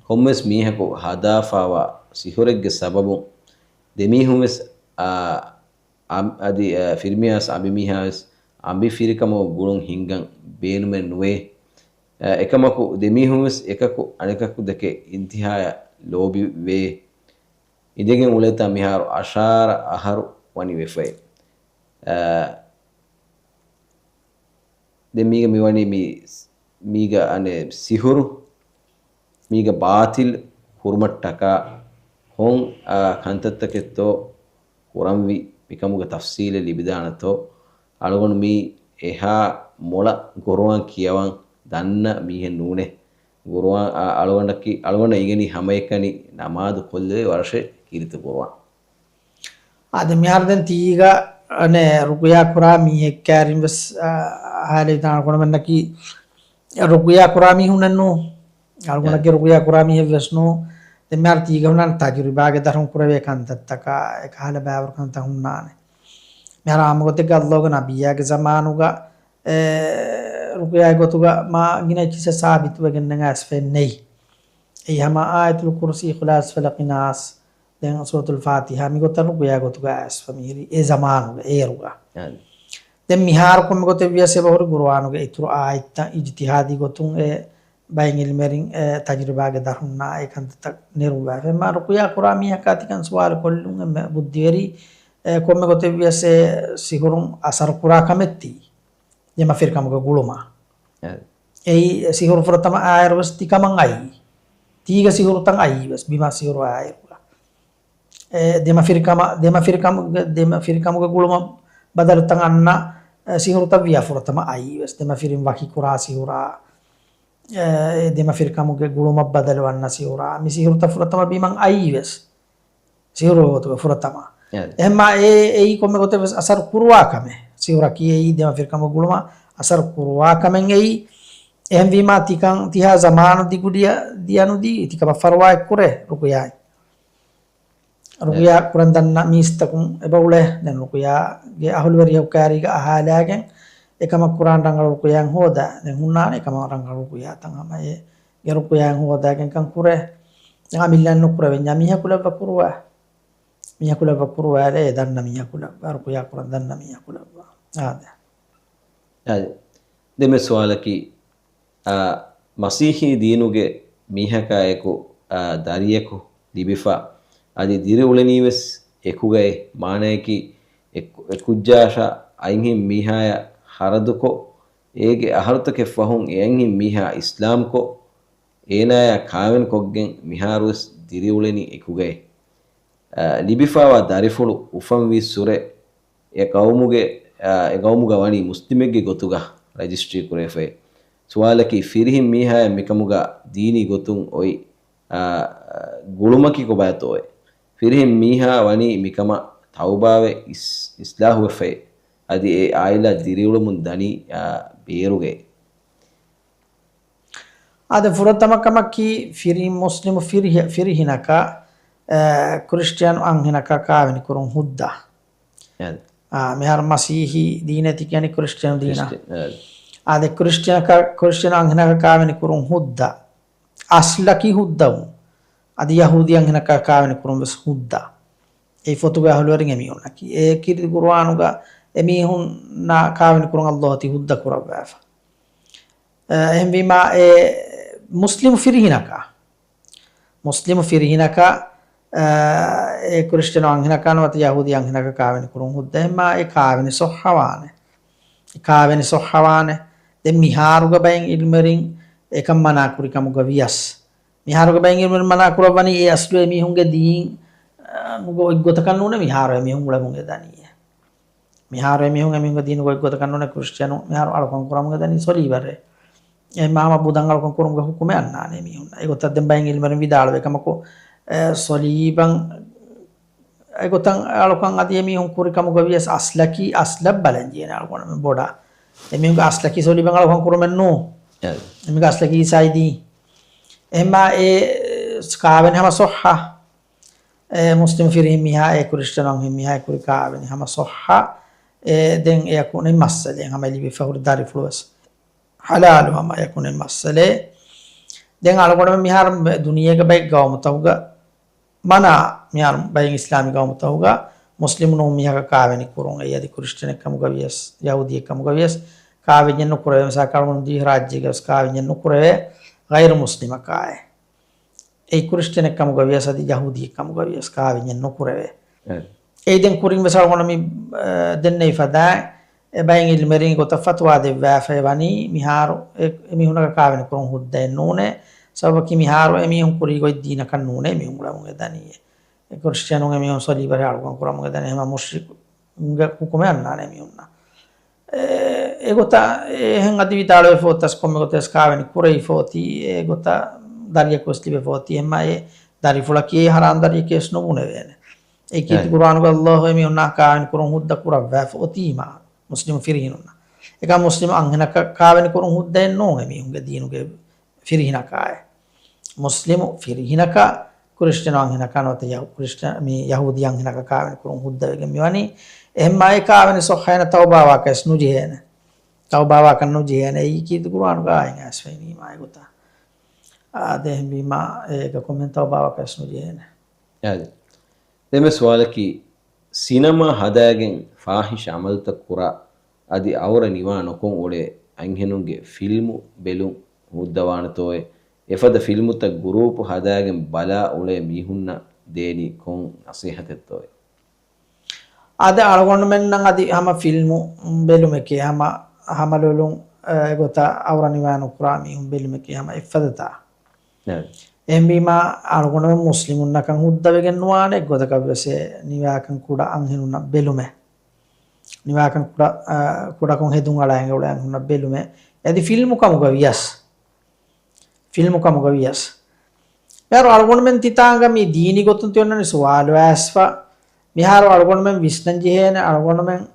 ކޮންމެސް މީހަކު ހަދާފާވާ ސިހުރެއްގެ ސަބަބުން ދެމީހުން ވެސް، އާ، އަމް-، އަދި، އަ، ފިރިމީހާވެސް އަނބިމީހާވެސް އަނބިފިރިކަމަށް ގުޅުން ހިންގަން ބޭނުމެއް ނުވޭ. އަ، އެކަމަކު ދެމީހުންވެސް އެކަކު އަނެކަކު ދެކެ އިންތިހާޔަށް ލޯބިވޭ. އިނދެގެން އުޅޭތާ މިހާރު އަށާރަ އަހަރު ވަނި ވެފައި. އަ، ދެން މީގަ މިވަނީ މި، މީގަ އަނެއް ސިހުރު، މީގަ ބާތިލް ކުރުމަށްޓަކާ ކޮން، އާ، ކަންތައްތަކެއްތޯ ކުރަންވީ، މިކަމުގެ ތަފްސީލެއް ލިބިދާނެތޯ؟ އަޅުގަނޑު މީ އެހާ މޮޅަށް ގުރުއާން ކިޔަވަން ދަންނަ މީހެއް ނޫނޭ. ގުރުއާން، އާ، އަޅުގަނޑަކީ، އަޅުގަނޑަށް އިނގެނީ ހަމައެކަނި ނަމާދު ކޮށްލެވޭ ވަރަށެއް ކީރިތި ގުރުއާން. އާދެ، މިހާރު ދެން ތީގަ، އަނެއް، ރުޤުޔާ ކުރާ މީހެއް ކާރިން ވެސް، އާ، ހާލެވިދާނެ. އަޅުގަނޑުމެންނަކީ ރުޤުޔާ ކުރާ މީހުންނެއް ނޫ. އަޅުގަނޑަކީ ރުޤުޔާ ކުރާ މީހެއް ވެސް ނޫ. ދެން މިހާރު ތީގަ ހުންނާނެ ތަޖުރިބާގެ ދަށުން ކުރެވޭ ކަންތައްތަކާ އެކަހަލަ ބައިވަރު ކަންތައް ހުންނާނެ. މިހާރު އާއްމު ގޮތެއްގަ ﷲ ގެ ނަބިއްޔާގެ ޒަމާނުގަ، އެ، ރުޤުޔާގެ ގޮތުގަ މާ ގިނަ އެއްޗިއްސެއް ސާބިތުވެގެންނެއް އައިސްފައެއް ނެތް. އެއީ ހަމަ އާޔަތުލް ކުރުސީ، އިޚްލާޞް، ފަލަޤި، ނާސް، ދެން ސޫރަތުލް ފާތިޙާ، މިގޮތަށް ރުޤުޔާ ގޮތުގަ އައިސްފަ މިހިރީ އެ ޒަމާނުގަ އޭރުގަ. އަން. ދެން މިހާރު ކޮންމެ ގޮތެއް ވިޔަސް އެބަހުރި ގުރުއާނުގެ އިތުރު އާޔަތްތައް އިޖްތިހާދީ ގޮތުން އެ ބައެއް ޢިލްމުވެރިން އެ ތަޖުރިބާގެ ދަށުންނާ އެ ކަންތައްތައް ނެރުއްވާފަ. އެމާ ރުޤުޔާ ކުރާ މީހަކާ ތިކަން ސުވާލު ކޮށްލުން އެންމެ ބުއްދިވެރި، އެ ކޮންމެ ގޮތެއް ވިޔަސް އެ ސިހުރުން އަސަރު ކުރާ ކަމެއް ތީ. ދެމަފިރިކަމުގެ ގުޅުމަށް. އެ. އެއީ ސިހުރު ފުރަތަމަ އާއިރު ވެސް ތިކަމަށް އައީ. ތީގެ ސިހުރުތައް އައީ ވެސް ބިމާ ސިހުރު އާއިރުގަ. އެ ދެމަފިރިކަމަށް، ދެމަފިރިކަމުގެ، ދެމަފިރިކަމުގެ ގުޅުމަށް ބަދަލުތައް އަންނަ، އެ، ސިހުރުތައް ވިޔާ ފުރަތަމަ އައީ ވެސް. ދެމަފިރިން ވަކި ކުރާ ސިހުރާ، އެ، ދެމަފިރިކަމުގެ ގުޅުމަށް ބަދަލު އަންނަ ސިހުރާ، މި ސިހުރުތައް ފުރަތަމަ ބިމަށް އައީ ވެސް. ސިހުރު ގޮތުގަ ފުރަތަމަ. އެ. އެހެންމާ އެ، އެއީ ކޮންމެ ގޮތެއް ވެސް އަސަރު ކުރުވާ ކަމެއް. ސިހުރަކީ އެއީ ދެމަފިރިކަމުގެ ގުޅުމަށް އަސަރު ކުރުވާ ކަމެއް އެއީ. އެހެންވީމާ ތިކަން ތިހާ ޒަމާނު ދިގު ދިޔަ، ދިޔަނުދީ ތިކަމަށް ފަރުވާއެއް ކުރޭ ރުޤުޔާއިން. ރުޤުޔާ ކުރަން ދަންނަ މީސްތަކުން އެބަ އުޅޭ. ދެން ރުޤުޔާގެ އަހުލުވެރިޔަކު ކާރީގަ އަހާލާގެން އެކަމަށް ކުރާން ރަނގަޅު ރުޤުޔާއެއް ހޯދާ. ދެން ހުންނާނެ އެކަމަށް ރަނގަޅު ރުޤުޔާތައް ހަމަ އެ ގެ ރުޤުޔާއެއް ހޯދާގެން ކަން ކުރޭ. ދެން އަމިއްލައަށް ނުކުރެވެންޏާ މީހަކު ލައްވާ ކުރުވާ. މީހަކު ލައްވާ ކުރުވާލޭ ދަންނަ މީހަކު ލައްވާ. ރުޤުޔާ ކުރަން ދަންނަ މީހަކު ލައްވާ. އާދެ. އާދެ. ދެމެ ސުވާލަކީ، އާ، މަސީޙީ ދީނުގެ މީހަކާއެކު، އާ، ދަރިޔަކު ލިބިފަ، އަދި ދިރިއުޅެނީވެސް އެކުގައި، މާނަޔަކީ އެ ކު-، އެ ކުއްޖާށާ އަތްހެން މީހާޔަށް ހަރަދުކޮށް، އޭގެ އަހަރުތަކެއް ފަހުން އެ އަތްހެން މީހާ އިސްލާމްކޮށް، އޭނާޔާ ކާވެނިކޮށްގެން މިހާރުވެސް ދިރިއުޅެނީ އެކުގައި. އާ، ލިބިފާވާ ދަރިފުޅު އުފަންވީއްސުރެ، އެ ޤައުމުގެ، އާ، އެ ޤައުމުގަ ވަނީ މުސްލިމެއްގެ ގޮތުގަ ރަޖިސްޓްރީ ކުރެވިފައި. ސުވާލަކީ، ފިރިހެން މީހާޔަށް މިކަމުގަ ދީނީ ގޮތުން އޮތް، އާ، ގުޅުމަކީ ކޮބާތޯއޭ؟ ފިރިހެން މީހާ ވަނީ މިކަމަށް ތައުބާވެ އިސް-، އިސްލާހުވެފައި. އަދި އެ އާއިލާ ދިރިއުޅެމުން ދަނީ، އާ، ބޭރުގައި. އާދެ، ފުރަތަމަ ކަމަކީ ފިރި-، މުސްލިމު ފިރިހެ-، ފިރިހިނަކަށް، އެ، ކްރިސްޓިއަނު އަންހެނަކަށް ކާވެނި ކުރުން ހުއްދަ. އެ. އާ، މިހާރު މަސީޙީ ދީނޭ ތި ކިޔަނީ ކްރިސްޓިއަނު ދީނާ. ކްރިސްޓި-، އެ. އާދެ، ކްރިސްޓިއަނަކަށް، ކްރިސްޓިއަނު އަންހެނަކަށް ކާވެނި ކުރުން ހުއްދަ. އަސްލަކީ ހުއްދަވުން. އަދި ޔަހޫދީ އަންހެނަކަށް ކާވެނި ކުރުން ވެސް ހުއްދަ. އެއީ ފޮތުގެ އަހުލުވެރިން އެމީހުންނަކީ. އެ ކީރިތި ޤުރުއާނުގަ އެމީހުންނާ ކާވެނި ކުރުން ﷲ ތި ހުއްދަ ކުރައްވާފަ. އެ، އެހެންވީމާ، އެ މުސްލިމު ފިރިހިނަކަށް، މުސްލިމު ފިރިހިނަކަށް، އެ، އެ ކްރިސްޓިއަނު އަންހެނަކާ ނުވަތަ ޔަހޫދީ އަންހެނަކަށް ކާވެނި ކުރުން ހުއްދަ. އެހެންމާ އެ ކާވެނި ޞައްޙަވާނެ. އެ ކާވެނި ޞައްޙަވާނެ. ދެން މިހާރުގަ ބައެއް ޢިލްމުވެރިން އެކަން މަނާ ކުރި ކަމުގަ ވިޔަސް، މިހާރުގަ ބައެއް ޢިލްމުވެރިން މަނާ ކުރައްވަނީ އެ އަސްލު އެމީހުންގެ ދީން، އަ، ނުގޮ-، އޮތް ގޮތަކަށް ނޫނޭ މިހާރު އެމީހުން އުޅެމުން އެ ދަނީ. މިހާރު އެމީހުން އެމީހުންގެ ދީނުގެ އޮތްގޮތަކަށް ނޫނޭ ކްރިސްޓިއަނު މިހާރު އަޅުކަން ކުރަމުގެ ދަނީ ސޮލީބަށޭ. އެ ހަމަ ބުދަން އަޅުކަން ކުރުމުގެ ހުކުމެއް އަންނާނެ މީހުންނަށް. އެގޮތަށް ދެން ބައެއް އިލްމުވެރިން ވިދާޅުވޭ ކަމަކު، އެ، ސޮލީބަށް އެގޮތަށް އަޅުކަން އަދި އެމީހުން ކުރި ކަމުގަ ވިޔަސް އަސްލަކީ އަސްލަށް ބަލަން ޖެހޭނެ އަޅުގަނޑުމެން ބޮޑަށް. އެމީހުންގެ އަސްލަކީ ސޮލީބަށް އަޅުކަން ކުރުމެއް ނޫން. އެ. އެމީހުންގެ އަސްލަކީ އީސާއީ ދީން. އެހެންމާ އެ ކާވެނި ހަމަ ސޮއްހަ. އެ މުސްލިމް ފިރިހެން މީހާ، އެ ކްރިސްޓިއަނު އަންހެން މީހާ އެ ކުރި ކާވެނި ހަމަ ސޮއްހަ. އެ ދެން އެޔަކު ނެތް މައްސަލައެއް ހަމަ ލިބިފަ ހުރި ދަރިފުޅުވެސް ހަލާލު ހަމަ އެޔަކު ނެތް މައްސަލައެއް. ދެން އަޅުގަނޑުމެން މިހާރު ދުނިޔޭގެ ބައެއް ގައުމުތަކުގަ މަނާ މިހާރު ބައެއް އިސްލާމީ ގައުމުތަކުގަ މުސްލިމު ނޫން މީހަކަށް ކާވެނި ކުރުން، އެއީ އަދި ކްރިސްޓިއަނެއް ކަމުގަ ވިޔަސް، ޔަހޫދީއެއް ކަމުގަ ވިޔަސް ކާވެންޏެއް ނުކުރެވޭ. މިސާލަކަށް އަޅުގަނޑު ދިވެހި ރާއްޖޭގަ ވެސް ކާވެންޏެއް ނުކުރެވޭ ޣައިރު މުސްލިމަކާއި. އެއީ ކްރިސްޓިއަނެއް ކަމުގަ ވިޔަސް އަދި ޔަހޫދީއެއް ކަމުގަ ވިޔަސް ކާވެންޏެއް ނުކުރެވޭ. އެ. އެއީ ދެން ކުރިން ވެސް އަޅުގަނޑު މި، އަ، ދެންނެވި ފަދައިން އެ ބައެއް އިލްމުވެރިން އެގޮތަށް ފަތުވާ ދެއްވާފައި ވަނީ، މިހާރު އެ، އެމީހުންނަކަށް ކާވެނި ކުރުން ހުއްދައެއް ނޫނޭ. ސަބަބަކީ މިހާރު އެމީހުން ކުރީ ގޮތް ދީނަކަށް ނޫނޭ އެމީހުން އުޅެމުން އެދަނީ. އެ ކްރިސްޓިއަނުން އެމީހުން ސޮލީބަށޭ އަޅުކަން ކުރަމުން އެދަނީ. އެހެންމާ މުޝްރިކުންގެ ހުކުމެއް އަންނާނެ އެމީހުންނަށް. އެ، އެގޮތަށް އެހެން އަދި ވިދާޅުވެފަ އޮތަސް ކޮންމެ ގޮތެއް ވެސް ކާވެނި ކުރެވިފަ އޮތީ، އެގޮތަށް ދަރިއަކު ވެސް ލިބިފަ އޮތީ. އެހެންމާ އެ ދަރިފުޅަކީ އެއީ ހަރާމް ދަރިއެކޭ ވެސް ނުބުނެވޭނެ. އެއީ ކީރިތި އެ. ޤުރުއާނުގަ ﷲ އެމީހުންނާ ކާވެނި ކުރުން ހުއްދަ ކުރައްވާފަ އޮތީމާ މުސްލިމު ފިރިހެނުންނަށް. އެކަމަކު މުސްލިމު އަންހެނަކަށް ކާވެނި ކުރުން ހުއްދައެއް ނޫން އެމީހުންގެ ދީނުގެ ފިރިހެނަކާއި. މުސްލިމު ފިރިހެނަކަށް ކްރިސްޓިއަނު އަންހެނަކާ ނުވަތަ ޔަހޫ-، ކްރިސްޓިއަ-، މި ޔަހޫދީ އަންހެނަކަށް ކާވެނި ކުރުން ހުއްދަވެގެން މިވަނީ. އެހެންމާ އެ ކާވެނި ސޮއްހައިނަ ތައުބާވާކަށް ނުޖެހޭނެ. ތައުބާވާކަށް ނުޖެހޭނެ. އެއީ ކީރިތި ޤުރުއާނުގަ އައި އައިސްފައިނީމާ އެގޮތަށް. އާދެ، އެހެންވީމާ އޭގަ ކޮންމެހެން ތައުބާވާކަށް ނުޖެހޭނެ. އާދެ. ދެންވެސް ސުވާލަކީ، ސިނަމާ ހަދާގެން ފާހިޝް ޢަމަލުތައް ކުރާ، އަދި ޢައުރަ ނިވާ ނުކޮށް އުޅޭ އަންހެނުންގެ ފިލްމު ބެލުން ހުއްދަވާނެތޯއޭ؟ އެފަދަ ފިލްމުތައް ގުރޫޕު ހަދާގެން ބަލާ އުޅޭ މީހުންނަށް ދޭނީ ކޮން ނަސޭހަތެއްތޯއޭ؟ އާދެ، އަޅުގަނޑުމެންނަށް އަދި ހަމަ ފިލްމު ބެލުމެކޭ، ހަމަ، ހަމަ ލޮލުން، އެ، ގޮތަށް ޢައުރަ ނިވާ ނުކުރާ މީހުން ބެލުމެކޭ ހަމަ އެއްފަދަތާ. އެހެންވީމާ، އަޅުގަނޑުމެން މުސްލިމުންނަކަށް ހުއްދަވެގެން ނުވާނެ އެއްގޮތަކަށް ވެސް އެ ނިވާކަން ކުޑަ އަންހެނުންނަށް ބެލުމެއް. ނިވާކަން ކުޑަ، އަ، ކުޑަކޮށް ހެދުން އަޅާ އެނގޭ އުޅޭ އަންހެނުންނަށް ބެލުމެއް. އަދި ފިލްމު ކަމުގަ ވިޔަސް. ފިލްމު ކަމުގަ ވިޔަސް. މިހާރު އަޅުގަނޑުމެން ތިތާނގަ މި ދީނީ ގޮތުން ތި އޮންނަނީ ސުވާލު އައިސްފަ. މިހާރު އަޅުގަނޑުމެން ވިސްނަން ޖެހޭނެ އަޅުގަނޑުމެން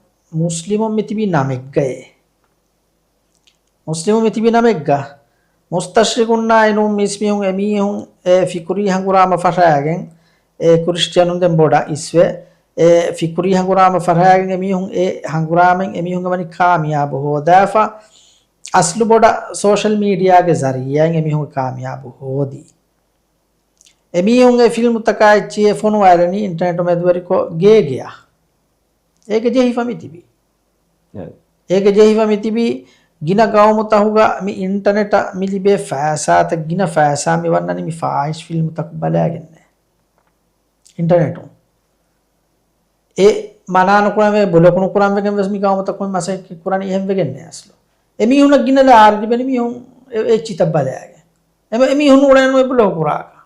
މުސްލިމުން މި ތިބީ ނަމެއްގައޭ. މުސްލިމު މި ތިބި ނަމެއްގަ، މުސްތަޝްރިޤުންނާއި ނޫން މީސްމީހުން އެމީހުން އެ ފިކުރީ ހަނގުރާމަ ފަށާގެން، އެ ކްރިސްޓިއަނުން ދެން ބޮޑަށް އިސްވެ، އެ ފިކުރީ ހަނގުރާމަ ފަށާގެން އެމީހުން އެ ހަނގުރާމައިން އެމީހުންގެ ވަނީ ކާމިޔާބު ހޯދާފަ، އަސްލު ބޮޑަށް ސޯޝަލް މީޑިއާގެ ޒަރީޢާއިން އެމީހުންގެ ކާމިޔާބު ހޯދީ. އެމީހުން އެ ފިލްމުތަކާ އެއްޗިހި ފޮނުވާލަނީ އިންޓަނެޓު މެދުވެރިކޮށް ގޭގެއަށް. އޭގެ ޖެހިފަ މިތިބީ. އެ. އޭގެ ޖެހިފަ މިތިބީ ގިނަ ގައުމުތަހުގަ މި އިންޓަނެޓަށް މި ލިބޭ ފައިސާތައް ގިނަ ފައިސާ މި ވަންނަނީ މި ފާހިޝް ފިލްމުތަކު ބަލާގެންނޭ. އިންޓަނެޓުން. އެ މަނާ ނުކުރަންވެ، ބްލޮކު ނުކުރަން ވެގެން ވެސް މި ގައުމުތަކުން މަސައްކަތް ކުރަނީ އެހެން ވެގެންނޭ އަސްލު. އެމީހުންނަށް ގިނަ ލާރި ލިބެނީ މީހުން އެ، އެ އެއްޗިތައް ބަލާގެން. އެމ-، އެމީހުން އުޅެން އޮތް ބްލޮކު ކުރާކަށް.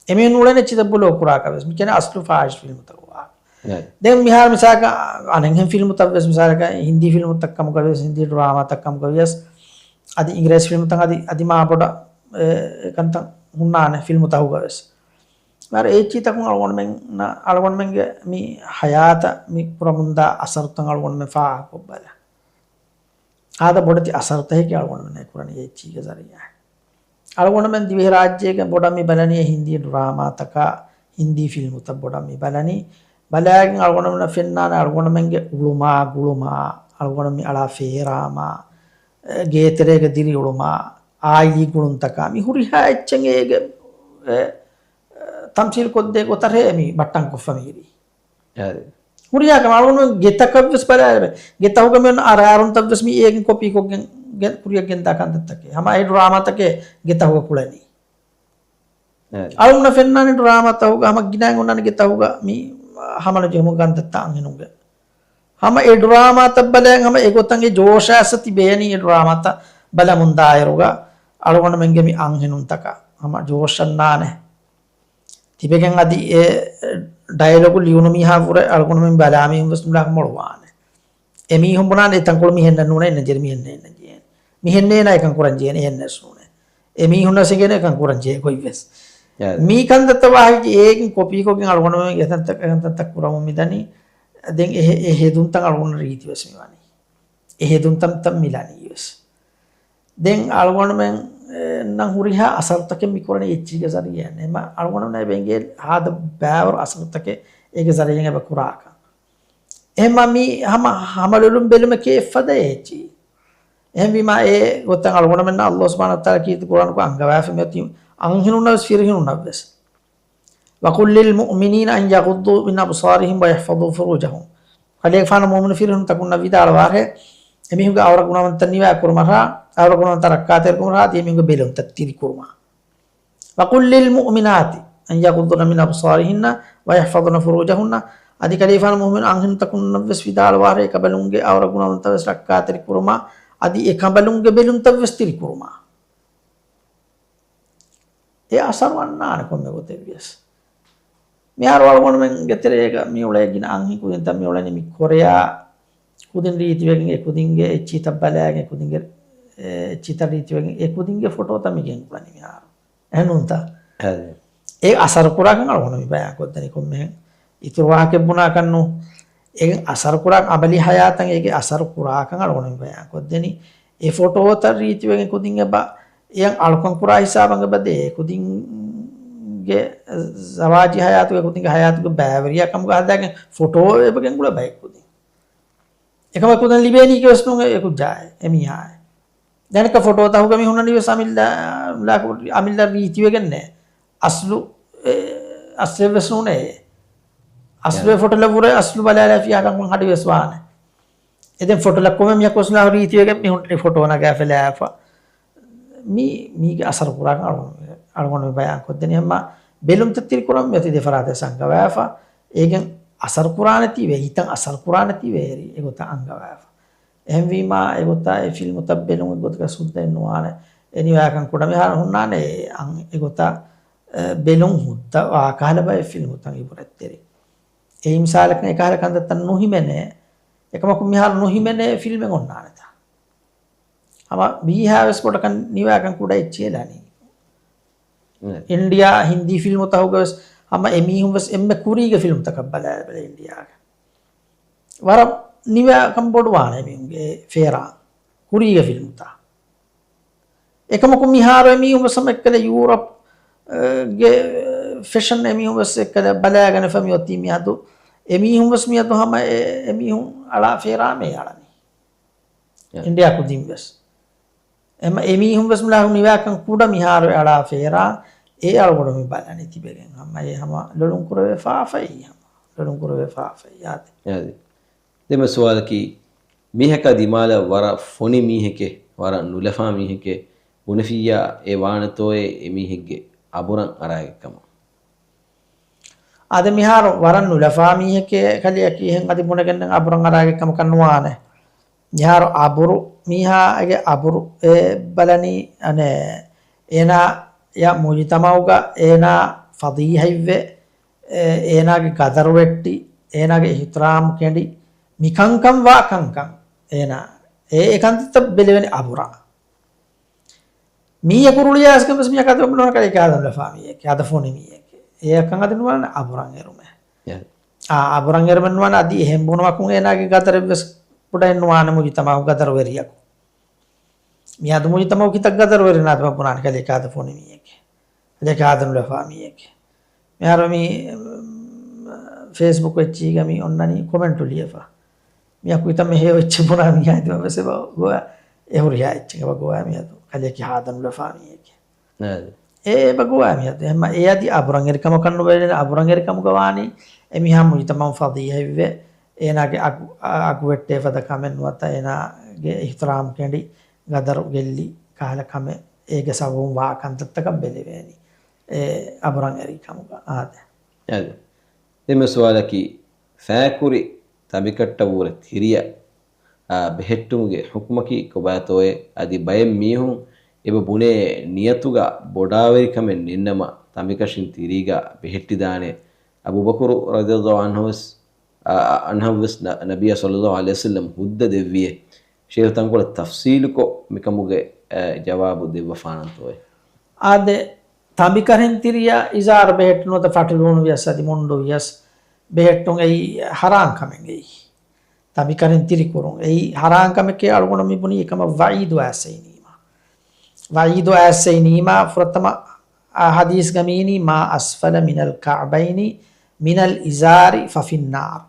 އެމީހުން އުޅެން އެއްޗިތައް ބްލޮކު ކުރާކަށް ވެސް. މި ކިޔަނީ އަސްލު ފާހިޝް ފިލްމުތަކު ވާ. އެ. ދެން މިހާރު މިސާލަކަށް އަނެއްހެން ފިލްމުތައް ވެސް މިސާލަކަށް ހިންދީ ފިލްމުތައް ކަމުގަ ވިޔަސް، ހިންދީ ޑްރާމާތައް ކަމުގަ ވިޔަސް، އަދި އިނގިރޭސި ފިލްމުތައް އަދި، އަދި މާ ބޮޑަށް، އެ، އެކަންތައް ހުންނާނެ ފިލްމުތަހުގަ ވެސް. މިހާރު އެ އެއްޗިތަކުން އަޅުގަނޑުމެން، އަޅުގަނޑުމެންގެ މި ހަޔާތަށް މި ކުރަމުންދާ އަސަރުތައް އަޅުގަނޑުމެން ފާހަގަކޮށްބަލަ. އާދަ ބޮޑެތި އަސަރުތަކެކޭ އަޅުގަނޑުމެން ކުރަނީ އެ އެއްޗީގެ ޒަރީޢާ. އަޅުގަނޑުމެން ދިވެހިރާއްޖޭގެ ބޮޑަށް މި ބަލަނީ އެ ހިންދީ ޑްރާމާތަކާ، ހިންދީ ފިލްމުތައް ބޮޑަށް މި ބަލަނީ. ބަލާގެން އަޅުގަނޑުމެންނަށް ފެންނާނެ އަޅުގަނޑުމެންގެ އުޅުމާ، ގުޅުމާ، އަޅުގަނޑު މި އަޅާ ފޭރާމާ، އެ، ގޭތެރޭގެ ދިރިއުޅުމާ، އާއިލީ ގުޅުންތަކާ، މި ހުރިހާ އެއްޗެއް އޭގެ، އެ، އެ، ތަމްސީލް ކޮށްދޭ ގޮތަށޭ މި ބައްޓަން ކޮށްފަ މިހިރީ. އާދެ. ހުރިހާ ކަމެއް އަޅުގަނޑު ގެތަކަށް ވެސް ބަލާލެވޭ. ގެތަހުގަ މި އޮންނަ އަރާރުންތައް ވެސް މި އޭގެން ކޮޕީ ކޮށްގެން ގެ-، ކުރިއަށް ގެންދާ ކަންތައްތަކެއް. ހަމަ އެ ޑްރާމާތަކެއް ގެތަހުގަ ކުޅެނީ. އާދެ. އަޅުގަނޑަށް ފެންނާނެ ޑްރާމާތަހުގަ ހަމަ ގިނައިން އޮންނާނެ ގެތަހުގަ މި ހަމަނުޖެހުމުގެ ކަންތައްތައް އަންހެނުންގެ. ހަމަ އެ ޑްރާމާތައް ބަލައިން ހަމަ އެގޮތަށް އެ ޖޯޝާސް ތިބޭނީ އެ ޑްރާމާތައް ބަލަމުންދާއިރުގަ އަޅުގަނޑުމެންގެ މި އަންހެނުންތަކަށް ހަމަ ޖޯޝަންނާނެ. ތިބެގެން އަދި އެ ޑައިލޮގު ލިޔުނު މީހާ ވުރެ އަޅުގަނޑުމެން ބަލާ މީހުން ވެސް ނުބަލާކަށް މޮޅުވާނެ. އެ މީހުން ބުނާނެ އެ ތަންކޮޅު މިހެންނެއް ނޫނޭ، އެންނަ ޖެރި މިހެންނެއް އެންނަ ޖޭނެ. މިހެންނޭނާ އެކަން ކުރަން ޖޭނެ އެހެންނެސް ނޫނޭ. އެ މީހުންނަސް އެނގޭނެ އެކަން ކުރަން ޖޭ ގޮތްވެސް. އެ. މީ ކަންތައްތައް ވާހިކި އޭގެން ކޮޕީކޮށްގެން އަޅުގަނޑުމެން އެތަންތައް، އެތަންތައް ކުރަމުން މިދަނީ. ދެން އެ، އެ ހެދުންތައް އަޅުގަނޑު ރީތިވެސް މިވަނީ. އެ ހެދުންތައް މިލަނީ ވެސް. ދެން އަޅުގަނޑުމެން، އެ، ނަން ހުރިހާ އަސަރުތަކެއް މި ކުރަނީ އެއްޗީގެ ޒަރީއެއް. އެމަ އަޅުގަނޑުމެން އެބަ އެނގޭ ހާދަ ބާވަރު އަސަރުތަކެއް އޭގެ ޒަރީއެއް އެބަ ކުރާކަން. އެހެންމަ މީ ހަމަ، ހަމަ ލޮލުން ބެލުމެކޭ އެއްފަދަ އެއްޗި. އެހެންވީމާ އެ ގޮތަށް އަޅުގަނޑުމެންނަށް ﷲ ސުބްޙާނަހޫ ވަތަޢާލާ ކީރިތި ޤުރްއާނުގަ އަންގަވާފަ މިއޮތީ އަންހެނުންނަށް ވެސް ފިރިހެނުންނަށް ވެސް. وقل للمؤمنين أن يغضوا من أبصارهم ويحفظوا فروجهم. ކަލޭގެފާނު މުއުމިނު ފިރިހެނުންތަކުންނަށް ވިދާޅުވާށޭ، އެމީހުންގެ އައުރަ ގުނަވަންތައް ނިވާ ކުރުމަށާ، އައުރަ ގުނަވަންތައް ރައްކާތެރިކުރުމަށާ، އަދި އެމީހުންގެ ބެލުންތައް ތިރިކުރުމަށް. وقل للمؤمنات أن يغضن من أبصارهن ويحفظن فروجهن. އަދި ކަލޭގެފާނު މުއުމިނު އަންހެނުންތަކުންނަށް ވެސް ވިދާޅުވާށޭ، އެކަނބަލުންގެ އައުރަ ގުނަވަންތައް ވެސް ރައްކާތެރި ކުރުމަށް، އަދި އެކަނބަލުންގެ ބެލުންތައް ވެސް ތިރިކުރުމަށް. އެ އަސަރު އަންނާނެ ކޮންމެ ގޮތެއް ވިޔަސް. މިހާރު އަޅުގަނޑުމެންގެ ތެރޭގަ މި އުޅޭ ގިނަ އަންހެން ކުދިންތައް މި އުޅެނީ މި ކޮރެޔާ ކުދިން ރީތިވެގެން އެ ކުދިންގެ އެއްޗިތައް ބަލައިގެން އެ ކުދިންގެ، އެ، އެއްޗިތައް ރީތިވެގެން އެ ކުދިންގެ ފޮޓޯތައް މި ގެންގުޅަނީ މިހާރު. އެހެންނޫންތަ؟ އެ އަސަރު ކުރާކަން އަޅުގަނޑު މި ބަޔާން ކޮށްދެނީ ކޮންމެހެން އިތުރު ވާހަކައެއް ބުނާކަށްނު. އެ އަސަރު ކުރާ އަމަލީ ހަޔާތަށް އޭގެ އަސަރު ކުރާކަން އަޅުގަނޑު މި ބަޔާން ކޮށްދެނީ. އެ ފޮޓޯތައް ރީތިވެގެން ކުދިން އެބަ އެޔަށް އަޅުކަން ކުރާ ހިސާބަށް އެބަ ދޭ. އެ ކުދިންގެ ޒަވާޖީ ހަޔާތުގެ ކުދިންގެ ހަޔާތުގެ ބައިވެރިޔާ ކަމުގަ ހަދާގެން ފޮޓޯ އެބަ ގެންގުޅޭ ބައެއް ކުދިން. އެކަމަކު ކުދިން ލިބޭނީ ކެވެސް ނޫން އެ ކުއްޖާއެއް އެ މީހާއެއް. ދެން އެކަ ފޮޓޯތަކުގަ މި ހުންނަނީ ވެސް އަމިއްލަ، އަމިއްލަ ރީތިވެގެންނޭ. އަސްލު، އެ، އަސްލެއް ވެސް ނޫނޭ. އަސްލު އެ ފޮޓޯލަށް ވުރެ އަސްލު ބަލާލާފިޔާ ކަންކަން ހަޑި ވެސް ވާނެ. އެ ދެން ފޮޓޯލަށް ކޮމެ މިޔަކު އަސްލު ރީތިވެގެން މި ހުންނަނީ ފޮޓޯ ނަގާފަ ލާފަ. މީ، މީގެ އަސަރު ކުރާކަން އަޅުގަނޑު، އަޅުގަނޑު މި ބަޔާން ކޮށްދެނީ ހަމަ ބެލުންތައް ތިރިކުރަން މިއޮތީ ދެ ފަރާތެއް އަންގަވާފަ. އޭގެން އަސަރު ކުރާނެތީވެ، ހިތަށް އަސަރު ކުރާނެތީވެ އެރި އެގޮތަށް އަންގަވާފަ. އެހެންވީމާ، އެގޮތަށް އެ ފިލްމުތައް ބެލުން އެގޮތަކަށް ސުއްދައެއް ނުވާނެ. އެ ނިވާކަން ކުޑަ މިހާރު ހުންނާނެ، އެ އަން އެގޮތަށް، އެ، ބެލުން ހުއްދަ ވާކަހަލަ ބައެއް ފިލްމުތައް އިބުރަތްތެރި. އެއީ މިސާލަކަށް އެކަހަލަ ކަންތައްތައް ނުހިމެނޭ. އެކަމަކު މިހާރު ނުހިމެނޭ ފިލްމެއް އޮންނާނެތާ. ހަމަ ވީހާވެސް ބޮޑަކަށް ނިވާކަން ކުޑަ އެއްޗިއެއް ލަނީ. އެ. އިންޑިޔާ ހިންދީ ފިލްމުތަހުގަވެސް ހަމަ އެމީހުންވެސް އެންމެ ކުރީގެ ފިލްމުތަކަށް ބަލާ ބަލާ އިންޑިޔާގެ. ވަރަށް ނިވާކަން ބޮޑުވާނެ އެމީހުންގެ ފޭރާ ކުރީގެ ފިލްމުތައް. އެކަމަކު މިހާރު އެމީހުންވެސް ހަމަ އެއްކަލަ ޔޫރަޕް، އެ، ގެ ފެޝަން އެމީހުންވެސް އެއްކަލަ ބަލާގަނެފަ މިއޮތީ މިއަދު. އެމީހުންވެސް މިއަދު ހަމަ އެ، އެމީހުން އަޅާ ފޭރާމެ އަޅަނީ. އެ. އިންޑިޔާ ކުދިން ވެސް. އެމަ އެމީހުން ވެސް މި ލާހު ނިވާކަން ކުޑަ މިހާރު އެ އަޅާ ފޭރާ، އެ އަޅުގަނޑު މި ބަލަނީ ތިބެގެން. ހަމަ އެ ހަމަ ލޮލުން ކުރެވޭ ފާފައީ ހަމަ. ލޮލުން ކުރެވޭ ފާފައީ އާދެ. އާދެ. ދެމެ ސުވާލަކީ، މީހަކާ ދިމާލަށް ވަރަށް ފޮނި މީހެކޭ، ވަރަށް ނުލަފާ މީހެކޭ، ބުނެފިއްޔާ އެ ވާނެތޯއޭ އެ މީހެއްގެ އަބުރަށް އަރާގެ ކަމަށް؟ އާދެ، މިހާރު ވަރަށް ނުލަފާ މީހެކޭ ކަލެއަކީ ހެން އަދި ބުނެގެންނެން އަބުރަށް އަރާގެ ކަމަކަށް ނުވާނެ. މިހާރު އަބުރު، މީހާގެ އަބުރު އެ ބަލަނީ، އަނެ، އޭނާ ޔަ މުޖުތަމަޢުގަ އޭނާ ފަޟީޙަތްވެ، އެ، އޭނާގެ ގަދަރު ވެއްޓި، އޭނާގެ އިޙްތިރާމް ކެނޑި، މިކަންކަން ވާ ކަންކަން އޭނާ އެ، އެ ކަންތައްތައް ބެލެވެނީ އަބުރާ. މީހަކު ރުޅިއައިސްގެން ވެސް މީހަކަށް އަދި އޮންނަ ކަލޭ ކާދަނުލަފާ މީހެކޭ، އަދަ ފޮނި މީހެކޭ. އެއަކަށް އަދި ނުވާނެ އަބުރަށް އެރުމޭ. އާ، އަބުރަށް އެރުމެއް ނުވާނެ، އަދި އެހެން ބުނުމަކުން އޭނާގެ ގަދަރެއްވެސް ކުޑައެއް ނުވާނެ މުޖުތަމަޢު ގަދަރުވެރިޔަކު. މިއަދު މުޖުތަމަޢު ކިތައް ގަދަރުވެރިން އަދި ބުނާނެ ކަލޭ ކާދަ ފޮނި މީހެކޭ. އަދި ކާދަނުލަފާ މީހެކޭ. މިހާރު މި، މް، ފޭސްބުކް އެއްޗީގަ މި އޮންނަނީ ކޮމެންޓު ލިޔެފަ. މިއަކު އިތަށް މެހޭ އެއްޗެއް ބުނާ މީހާ އިތުމަށް ވެސް އެބަ ގޮވާ، އެ ހުރިހާ އެއްޗެއް އެބަ ގޮވާ މިއަދު ކަލެއަކީ ހާދަނުލަފާ މީހެކޭ. އެ އެބަ ގޮވާ މިއަދު. އެހެންމަ އެ އަދި އަބުރަށް އެރި ކަމަކަށް ނުބެލެނެ، އަބުރަށް އެރި ކަމުގަ ވާނީ އެ މީހާ މުޖުތަމަޢުން ފަޟީޙަތްވެ، އޭނާގެ އަގު، އަ، އަގު ވެއްޓޭ ފަދަ ކަމެއް ނުވަތަ އޭނާގެ އިޙްތިރާމް ކެނޑި ގަދަރު ގެއްލި ކަހަލަ ކަމެއް އޭގެ ސަބަބުން ވާ ކަންތައްތަކަށް ބެލެވޭނީ. އެ އަބުރަށް އެރި ކަމުގަ އާދެ. އާދެ. ދެމެ ސުވާލަކީ، ފައިކުރި ތަނބިކަށްޓަށް ވުރެ ތިރިއަށް، އާ، ބެހެއްޓުމުގެ ޙުކުމަކީ ކޮބާތޯއޭ؟ އަދި ބައެއް މީހުން އެބަ ބުނޭ ނިޔަތުގަ ބޮޑާވެރިކަމެއް ނެތްނަމަ ތަނބިކަށިން ތިރީގަ ބެހެއްޓިދާނެ. އަބޫބަކުރު ރަޟިޔަﷲ ޢަންހު ވެސް އަ، އަންހަމް ވެސް ނަ-، ނަބިއްޔާ ޞައްލައްލާހު ޢަލައިހި ވަސައްލަމް ހުއްދަ ދެއްވިއޭ. ޝޭޚް ތަންކޮޅެއް ތަފްޞީލުކޮށް މިކަމުގެ، އަ، ޖަވާބު ދެއްވަފާނަންތޯއޭ؟ އާދެ، ތަނބިކަށިން ތިރިއަށް އިޒާރު ބެހެއްޓުނުވަތަ ފަޓިލޫނު ވިޔަސް އަދި މުންޑު ވިޔަސް ބެހެއްޓުން އެއީ ޙަރާން ކަމެއް އެއީ. ތަނބިކަށިން ތިރިކުރުން އެއީ ޙަރާން ކަމެކޭ އަޅުގަނޑު މި ބުނީ އެކަމަށް ވަޢީދު އައިސް އިނީމާ. ވަޢީދު އައިސް އިނީމާ ފުރަތަމަ، އާ، ޙަދީޘްގަ މިއިނީ، "ما أسفل من الكعبين من الإزار ففي النار."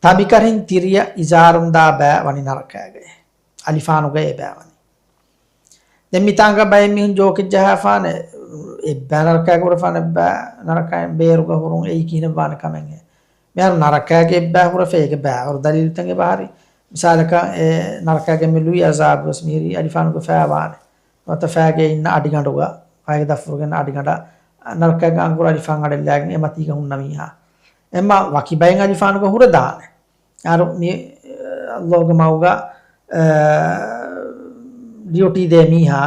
ތަނބިކަށިން ތިރިއަށް އިޒާރުން ދާ ބައި ވަނީ ނަރަކައިގައޭ. އަލިފާނުގައި އެބައި ވަނީ. ދެން މިތާނގަ ބައެއް މީހުން ޖޯކެއް ޖަހާފާނެ، އެއްބައި ނަރަކައިގަ ހުރެފާނެ، އެއްބައި ނަރަކައިން ބޭރުގަ ހުރުން އެއީ ކިހިނެއް ވާނެ ކަމެއްހޭ. މިހާރު ނަރަކައިގަ އެއްބައި ހުރެފަ އޭގެ ބައިވަރު ދަލީލުތައް އެބަހަރި. މިސާލަކަށް އެ ނަރަކައިގަ މި ލުއި އަޒާބު ވެސް މިހިރީ އަލިފާނުގެ ފައި ވާނެ. ނުވަތަ ފައިގެ އިންނަ އަޑިގަނޑުގަ، ފައިގެ ދަށްފުރުގެ އިންނަ އަޑިގަނޑަށް ނަރަކައިގެ އަނގުރު އަލިފާން އަޑެއްލާގެން އެ މަތީގަ ހުންނަ މީހާ. އެމަ ވަކި ބައެއް އަލިފާނުގަ ހުރެދާނެ. އަރު މި، އަ، ﷲގެ މަގުގަ، އަ، ޑިއުޓީ ދޭ މީހާ،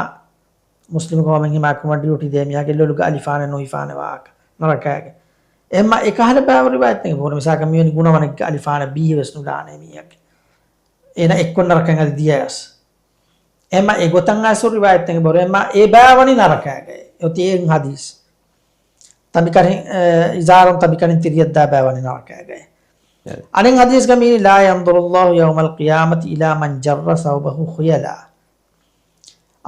މުސްލިމް ޤައުމެއް ހިމާޔަތްކުރުމަށް ޑިއުޓީ ދޭ މީހާގެ ލޮލުގަ އަލިފާނެއް ނުހިފާނެ ވާހަކަ ނަރަކައިގެ. އެމަ އެކަހަލަ ބައިވަރު ރިވާޔަތެއް ބޯރ މިސާކަށް މިވެނި ގުނަވަނެއްގެ އަލިފާނެއް ބީހެއް ވެސް ނުލާނެ މީހަކެ. އޭނަ އެއްކޮށް ނަރަކައިން އަދި ދިޔަޔަސް. އެމަ އެގޮތަށް އައިސް ރިވާޔަތެއް ބޯރ އެމަ އެ ބައި ވަނީ ނަރަކައިގައި. އޮތީ އެއް ޙަދީޘް. ތަނބިކަށިން، އެ، އިޒާރުން ތަނބިކަށިން ތިރިއަށްދާ ބައި ވަނީ ނަރަކައިގައި. އަނެއް ޙަދީޘްގަ މިއިނީ، "لا ينظر الله يوم القيامة إلى من جر ثوبه خيلاء."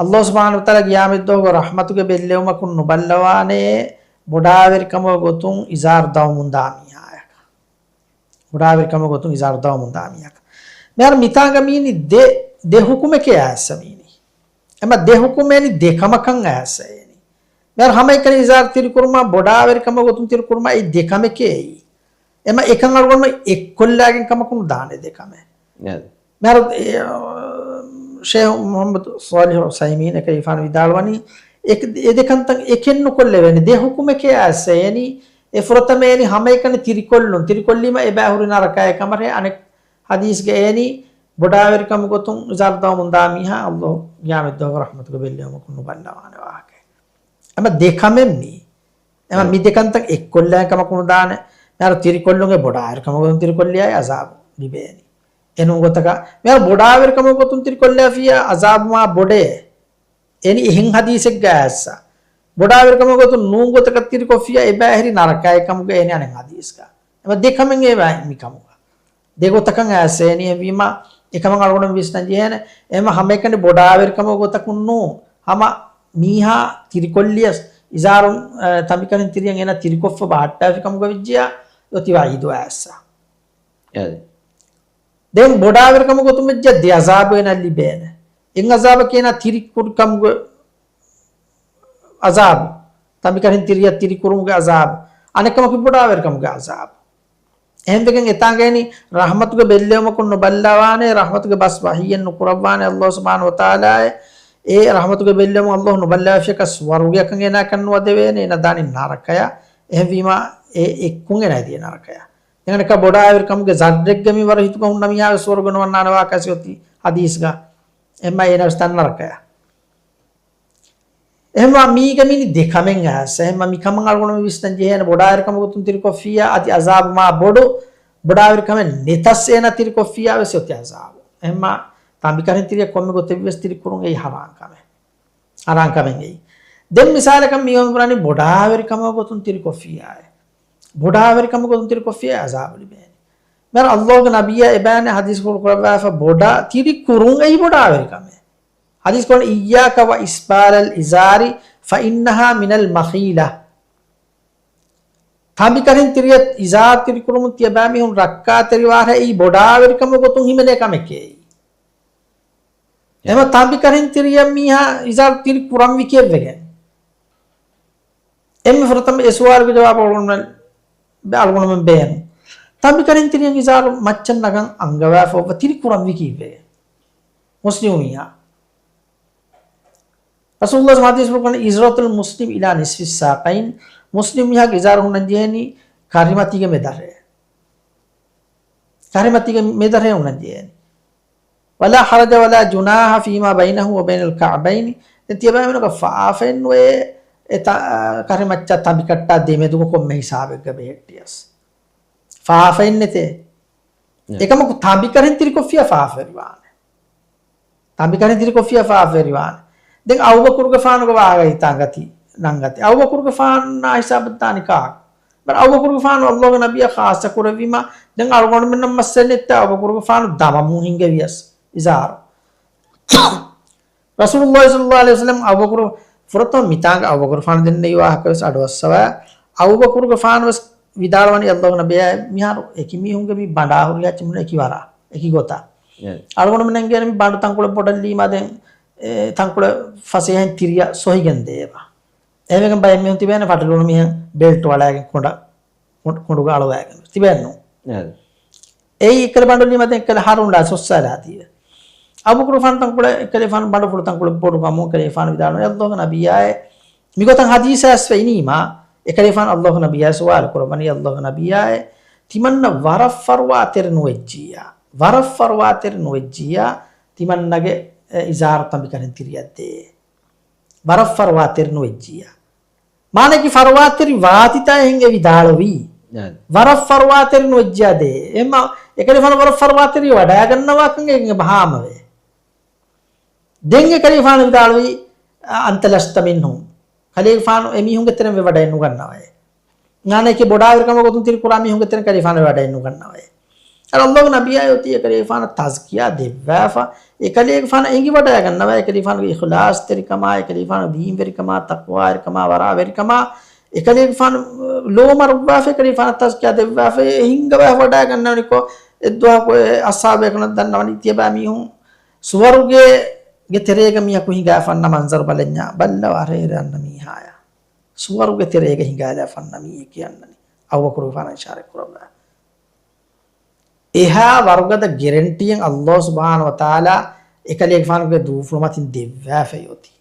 ﷲ ސުބްޙާނަހޫ ވަތަޢާލާ ޤިޔާމަތްދުވަހުގަ ރަޙްމަތުގެ ބެއްލެވުމަކުން ނުބައްލަވާނެ ބޮޑާވެރިކަމުގެ ގޮތުން އިޒާރު ދަވަމުން ދާ މީހާޔަކަށް. ބޮޑާވެރިކަމުގެ ގޮތުން އިޒާރު ދަވަމުން ދާ މީހަކަށް. މިހާރު މިތާނގަ މިއިނީ ދެ، ދެ ޙުކުމެކޭ އައިސް މިއިނީ. އެމަ ދެ ޙުކުމެއް އެނީ ދެ ކަމަކަށް އައިސް އެނީ. މިހާރު ހަމައެކަނި އިޒާރު ތިރިކުރުމާ ބޮޑާވެރިކަމުގެ ގޮތުން ތިރިކުރުމާ އެ ދެ ކަމެކޭ އެއީ. އެމަ އެކަން އަޅުގަނޑުމެން އެއްކޮށްލާގެން ކަމަކުން ދާނެ ދެ ކަމެއް. އެ. މިހާރު، އެ، ޝޭޚް މުޙައްމަދު ޞާލިޙު ޢުސައިމީން އެކައިފާނު ވިދާޅުވަނީ، އެ، އެ ދެ ކަންތައް އެކެއް ނުކޮށްލެވޭނެ. ދެ ޙުކުމެކޭ އައިސް އެނީ. އެ ފުރަތަމަ އެނީ ހަމައެކަނި ތިރިކޮށްލުން. ތިރިކޮށްލީމަ އެބައި ހުރި ނަރަކައެއް ކަމަށޭ. އަނެއް ޙަދީޘްގަ އެނީ ބޮޑާވެރިކަމުގެ ގޮތުން އިޒާރު ދަވަމުން ދާ މީހާ ﷲ ޤިޔާމަތްދުވަހު ރަޙްމަތުގެ ބެއްލެވުމަކުން ނުބައްލަވާނެ ވާހަކަ. އެމަ ދެ ކަމެއް މީ. އެމަ މި ދެ ކަންތައް އެއްކޮށްލާ ކަމަކު ނުދާނެ. މިހާރު ތިރިކޮށްލުން އެ ބޮޑާވެރިކަމުގެ ގޮތުން ތިރިކޮށްލިޔާ އަޒާބު ލިބޭނީ. އެނޫން ގޮތަކަށް މިހާރު ބޮޑާވެރިކަމުގެ ގޮތުން ތިރިކޮށްލާފިޔާ އަޒާބު މާ ބޮޑޭ. އެނީ އެހެން ޙަދީޘެއްގަ އައިސްސަ. ބޮޑާވެރިކަމުގެ ގޮތުން ނޫން ގޮތަކަށް ތިރިކޮށްފިޔާ އެބައި ހުރީ ނަރަކައެއް ކަމުގަ އެނީ އަނެއް ޙަދީޘްގަ. އެމަ ދެ ކަމެއް އެބައި މިކަމުގަ. ދެ ގޮތަކަށް އައިސް އެނީ އެހެންވީމަ، އެކަމަށް އަޅުގަނޑު ވިސްނަން ޖެހޭނެ. އެމަ ހަމައެކަނި ބޮޑާވެރިކަމުގެ ގޮތަކުން ނޫން. ހަމަ މީހާ ތިރިކޮށްލިޔަސް، އިޒާރުން، އަ، ތަނބިކަށިން ތިރިއަށް އޭނަ ތިރިކޮށްފަ ބަހައްޓާފި ކަމުގަ ވެއްޖިޔާ، އޮތީ ވަޢީދު އައިސްސަ. އެ. ދެން ބޮޑާވެރިކަމުގެ ގޮތުން ވެއްޖެ ދެ އަޒާބު އޭނަ ލިބޭނެ. އެއް އަޒާބަކީ އޭނަ ތިރިކުރި ކަމުގެ އަޒާބު. ތަނބިކަށިން ތިރިއަށް ތިރިކުރުމުގެ އަޒާބު. އަނެއްކަމަކީ ބޮޑާވެރިކަމުގެ އަޒާބު. އެހެންވެގެން އެތާނގައިނީ ރަޙްމަތުގެ ބެއްލެވުމަކުން ނުބައްލަވާނެ، ރަޙްމަތުގެ ބަސް ވަޙީއެއް ނުކުރައްވާނެ ﷲ ސުބްޙާނަހޫ ވަތަޢާލާއޭ. އެ ރަޙްމަތުގެ ބެއްލެވުމުން ﷲ ނުބައްލަވާފިޔަކަސް ސުވަރުގެއަކަށް އޭނާއަކަށް ނުވަދެވޭނެ، އޭނަ ދާނީ ނަރަކަޔަށް. އެހެންވީމާ އެ އެއްކުން އޭނަ ދިޔަ ނަރަކަޔަށް. އެހެންކަ ބޮޑާވެރިކަމުގެ ޒައްރެއްގެ މި ވަރު ހިތުގަ ހުންނަ މީހާ ވެސް ސުވަރުގެ ނުވަންނާނެ ވާހަކަ އޮތީ ޙަދީޘްގަ. އެހެންމާ އޭނަ ވެސް ދާން ނަރަކަޔަށް. އެހެންވާ މީގަ މިނި ދެކަމެއް އައިސް. އެހެންމާ މިކަމަށް އަޅުގަނޑު ވިސްނަން ޖެހޭނެ ބޮޑާވެރިކަމުގެ ގޮތުން ތިރިކޮށްފިއްޔާ އަދި އަޒާބު މާ ބޮޑު، ބޮޑާވެރިކަމެއް ނެތަސް އޭނަ ތިރިކޮށްފިއްޔާ ވެސް އޮތީ އަޒާބު. އެހެންމާ ތަނބިކަށިން ތިރިއަށް ކޮންމެ ގޮތެއްވިޔަސް ތިރިކުރުން އެއީ ޙަރާން ކަމެއް. ހަރާން ކަމެއް އެއީ. ދެން މިސާލަކަށް މި އޮން ބުނަނީ ބޮޑާވެރިކަމުގެ ގޮތުން ތިރިކޮށްފިއްޔާއޭ. ބޮޑާވެރިކަމުގެ ގޮތުން ތިރިކޮށްފިއްޔާ އަޒާބު ލިބޭނެ. މިހާރު ﷲގެ ނަބިއްޔާ އެބައިން ޙަދީޘްފުޅު ކުރައްވާފަ ބޮޑަށް ތިރިކުރުން އެއީ ބޮޑާވެރިކަމެއް. ޙަދީޘް ކުރަނީ، "إياك وإسبال الإزار فإنها من المخيلة." ތަނބިކަށިން ތިރިއަށް އިޒާރު ތިރިކުރުމުން ތިޔަބައިމީހުން ރައްކާތެރިވާށޭ، އެއީ ބޮޑާވެރިކަމުގެ ގޮތުން ހިމެނޭ ކަމެކޭ. އެމަ ތަނބިކަށިން ތިރިއަށް މީހާ އިޒާރު ތިރި ކުރަންވީކީއެއްވެގެން. އެންމެ ފުރަތަމަ އެ ސުވާލުގެ ޖަވާބު އަޅުގަނޑުމެން، އަޅުގަނޑުމެން ބޭނުން. ތަނބިކަށިން ތިރިއަށް އިޒާރު މައްޗަށް ނަގަން އަންގަވާފަ އޮއްވަ ތިރި ކުރަންވީކީއްވެގެން؟ މުސްލިމު މީހާ. ރަސޫލުﷲ ޙަދީޘްފުޅު ކުރަނީ، "إزرة المسلم إلى نصف الساقين." މުސްލިމް މީހާގެ އިޒާރު ހުންނަން ޖެހޭނީ ކަރިމަތީގެ މެދަށޭ. ކަރިމަތީގެ މެދަށޭ ހުންނަން ޖެހޭނީ. "ولا حرج ولا جناح فيما بينه وبين الكعبين." ދެން ތިޔަބައިމީހުންނަކަށް ފާފައެއް ނުވޭ، އެ ތަ-، ކަރިމައްޗަށް ތަނބިކައްޓާ ދެމެދުގަ ކޮންމެ ހިސާބެއްގަ ބެހެއްޓިޔަސް. ފާފައެއް ނެތޭ. އެކަމަކު ތަނބިކަރިން ތިރިކޮށްފިއްޔާ ފާފަވެރިވާނެ. ތަނބިކަރިން ތިރިކޮށްފިއްޔާ ފާފަވެރިވާނެ. ދެން އަބޫބަކުރުގެފާނުގެ ވާހަކަ ހިތާ ގަތި، ނަންގަތި. އަބޫބަކުރުގެފާނާ ހިސާބަށް ދާނީ ކާކު؟ ބަރަ އަބޫބަކުރުގެފާނު އައްލާހުގެ ނަބިއްޔާ ޚާއްޞަ ކުރެއްވީމަ، ދެން އަޅުގަނޑުމެންނަށް މައްސަލައެއް ނެތްތަ އަބޫބަކުރުގެފާނު ދަމަމޫ ހިންގެވިޔަސް އިޒާރު. ރަސޫލުﷲ ޞައްލަﷲ ޢަލައިހި ވަސައްލަމް އަބޫބަކުރު ފުރަތަމަ މިތާނގަ އަބޫބަކުރުފާނު ދެންނެވި ވާހަކަވެސް އަޑުއައްސަވާ. އަބޫބަކުރުގެފާނުވެސް ވިދާޅުވަނީ އައްލާހުގެ ނަބިއްޔާ މިހާރު އެކި މީހުންގެ މި ބަނޑާ ހުރިހާ އެއްޗެއް އެކި ވަރާ، އެކި ގޮތާ. އަޅުގަނޑުމެން އެނގޭނެ މި ބަނޑު ތަންކޮޅެއް ބޮޑަށް ލީމާ ދެން އެ ތަންކޮޅެއް ފަސޭހައިން ތިރިއަށް ސޮހިގެން ދޭބަ. އެހެންވެގެން ބައެއް މީހުން ތިބޭނެ ފަޓިލުނު މީހެއް ބެލްޓް ވަޅައިގެން ކޮނޑަށް ކޮނޑު، ކޮނޑުގަ އަޅުވައިގެން ތިބެއްނު. އެއީ އެއްކަލަ ބަނޑު ލީމަ ދެން އެއްކަލަ ހަރުން ލާ ސޮއްސާލާ ތީވެ. އަބޫބަކުރުފާނު ތަންކޮޅެއް އެކަލޭފާނު ބަނޑުފުޅު ތަންކޮޅެއް ބޮޑު ކަމުން އެކަލޭފާނު ވިދާޅުވަނީ އައްލާހުގެ ނަބިއްޔާއޭ. މިގޮތަށް ހަދީސް އައިސްފަ އިނީމާ، އެކަލޭފާނު އައްލާހުގެ ނަބިއްޔާ ސުވާލު ކުރައްވަނީ އައްލާހުގެ ނަބިއްޔާއޭ. ތިމަންނަ ވަރަށް ފަރުވާތެރި ނުވެއްޖިއްޔާ. ވަރަށް ފަރުވާތެރި ނުވެއްޖިއްޔާ. ތިމަންނަގެ އެ އިޒާރު ތަނބިކަރިން ތިރިއަށް ދޭ. ވަރަށް ފަރުވާތެރި ނުވެއްޖިއްޔާ. މާނައަކީ ފަރުވާތެރި ވާތިތާ އެހެން އެ ވިދާޅުވީ. އާނ. ވަރަށް ފަރުވާތެރި ނުވެއްޖިއްޔާ ދޭ. އެމަ އެކަލޭފާނު ވަރަށް ފަރުވާތެރި ވަޑައިގަންނަވާކަން އެ ބަހާމަވޭ. ދެން އެކަލޭފާނު ވިދާޅުވީ، އަ، أنت لست منهم. ކަލޭފާނު އެމީހުންގެ ތެރެއިން ވެވަޑައެއް ނުގަންނަވައޭ. ނާނެކެ ބޮޑާވެރިކަމަށް ގޮތުން ތިރި ކުރާ މީހުންގެ ތެރެއިން ކަލޭފާނު ވެވަޑައެއް ނުގަންނަވައޭ. އަދި އައްލާހުގެ ނަބިއްޔާ އޮތީ އެކަލޭފާނަށް ތަޒްކިޔާ ދެއްވާފަ، އެކަލޭގެފާނަށް އެނގިވަޑައިގަންނަވަ، އެކަލޭފާނުގެ އިޚްލާޞްތެރިކަމާ، އެކަލޭފާނު ދީންވެރިކަމާ، ތަޤްވާވެރިކަމާ، ވަރާވެރިކަމާ، އެކަލޭގެފާނު ލޯމަރުއްވާފަ، އެކަލޭފާނަށް ތަޒްކިޔާ ދެއްވާފަ، އެ ހިންގަވާފަ ވަޑައިގަންނަވަނިކޮށް، އެއްދުވަހަކު އެ އަޞްޙާބުބޭކަލުން ދަންނަވަނީ ތިޔަބައިމީހުން ސުވަރުގޭގެ ތެރޭގަ މީހަކު ހިނގާފަ އަންނަ މަންޒަރު ބަލަންޏާ، ބައްލަވާ ރޭރެ އަންނަ މީހާޔާ. ސުވަރުގެ ތެރޭގަ ހިނގާލާފަ އަންނަ މީހެކޭ އަންނަނީ. އަބޫބަކުރުގެފާނަށް އިޝާރަތް ކުރައްވާ. އެހާ ވަރުގަދަ ގެރެންޓީއެއް އައްލާހު ސުބްޙާނަހޫ ވަތަޢާލާ އެކަލޭގެފާނުގެ ދޫފުޅުމަތިން ދެއްވާފައި އޮތީ.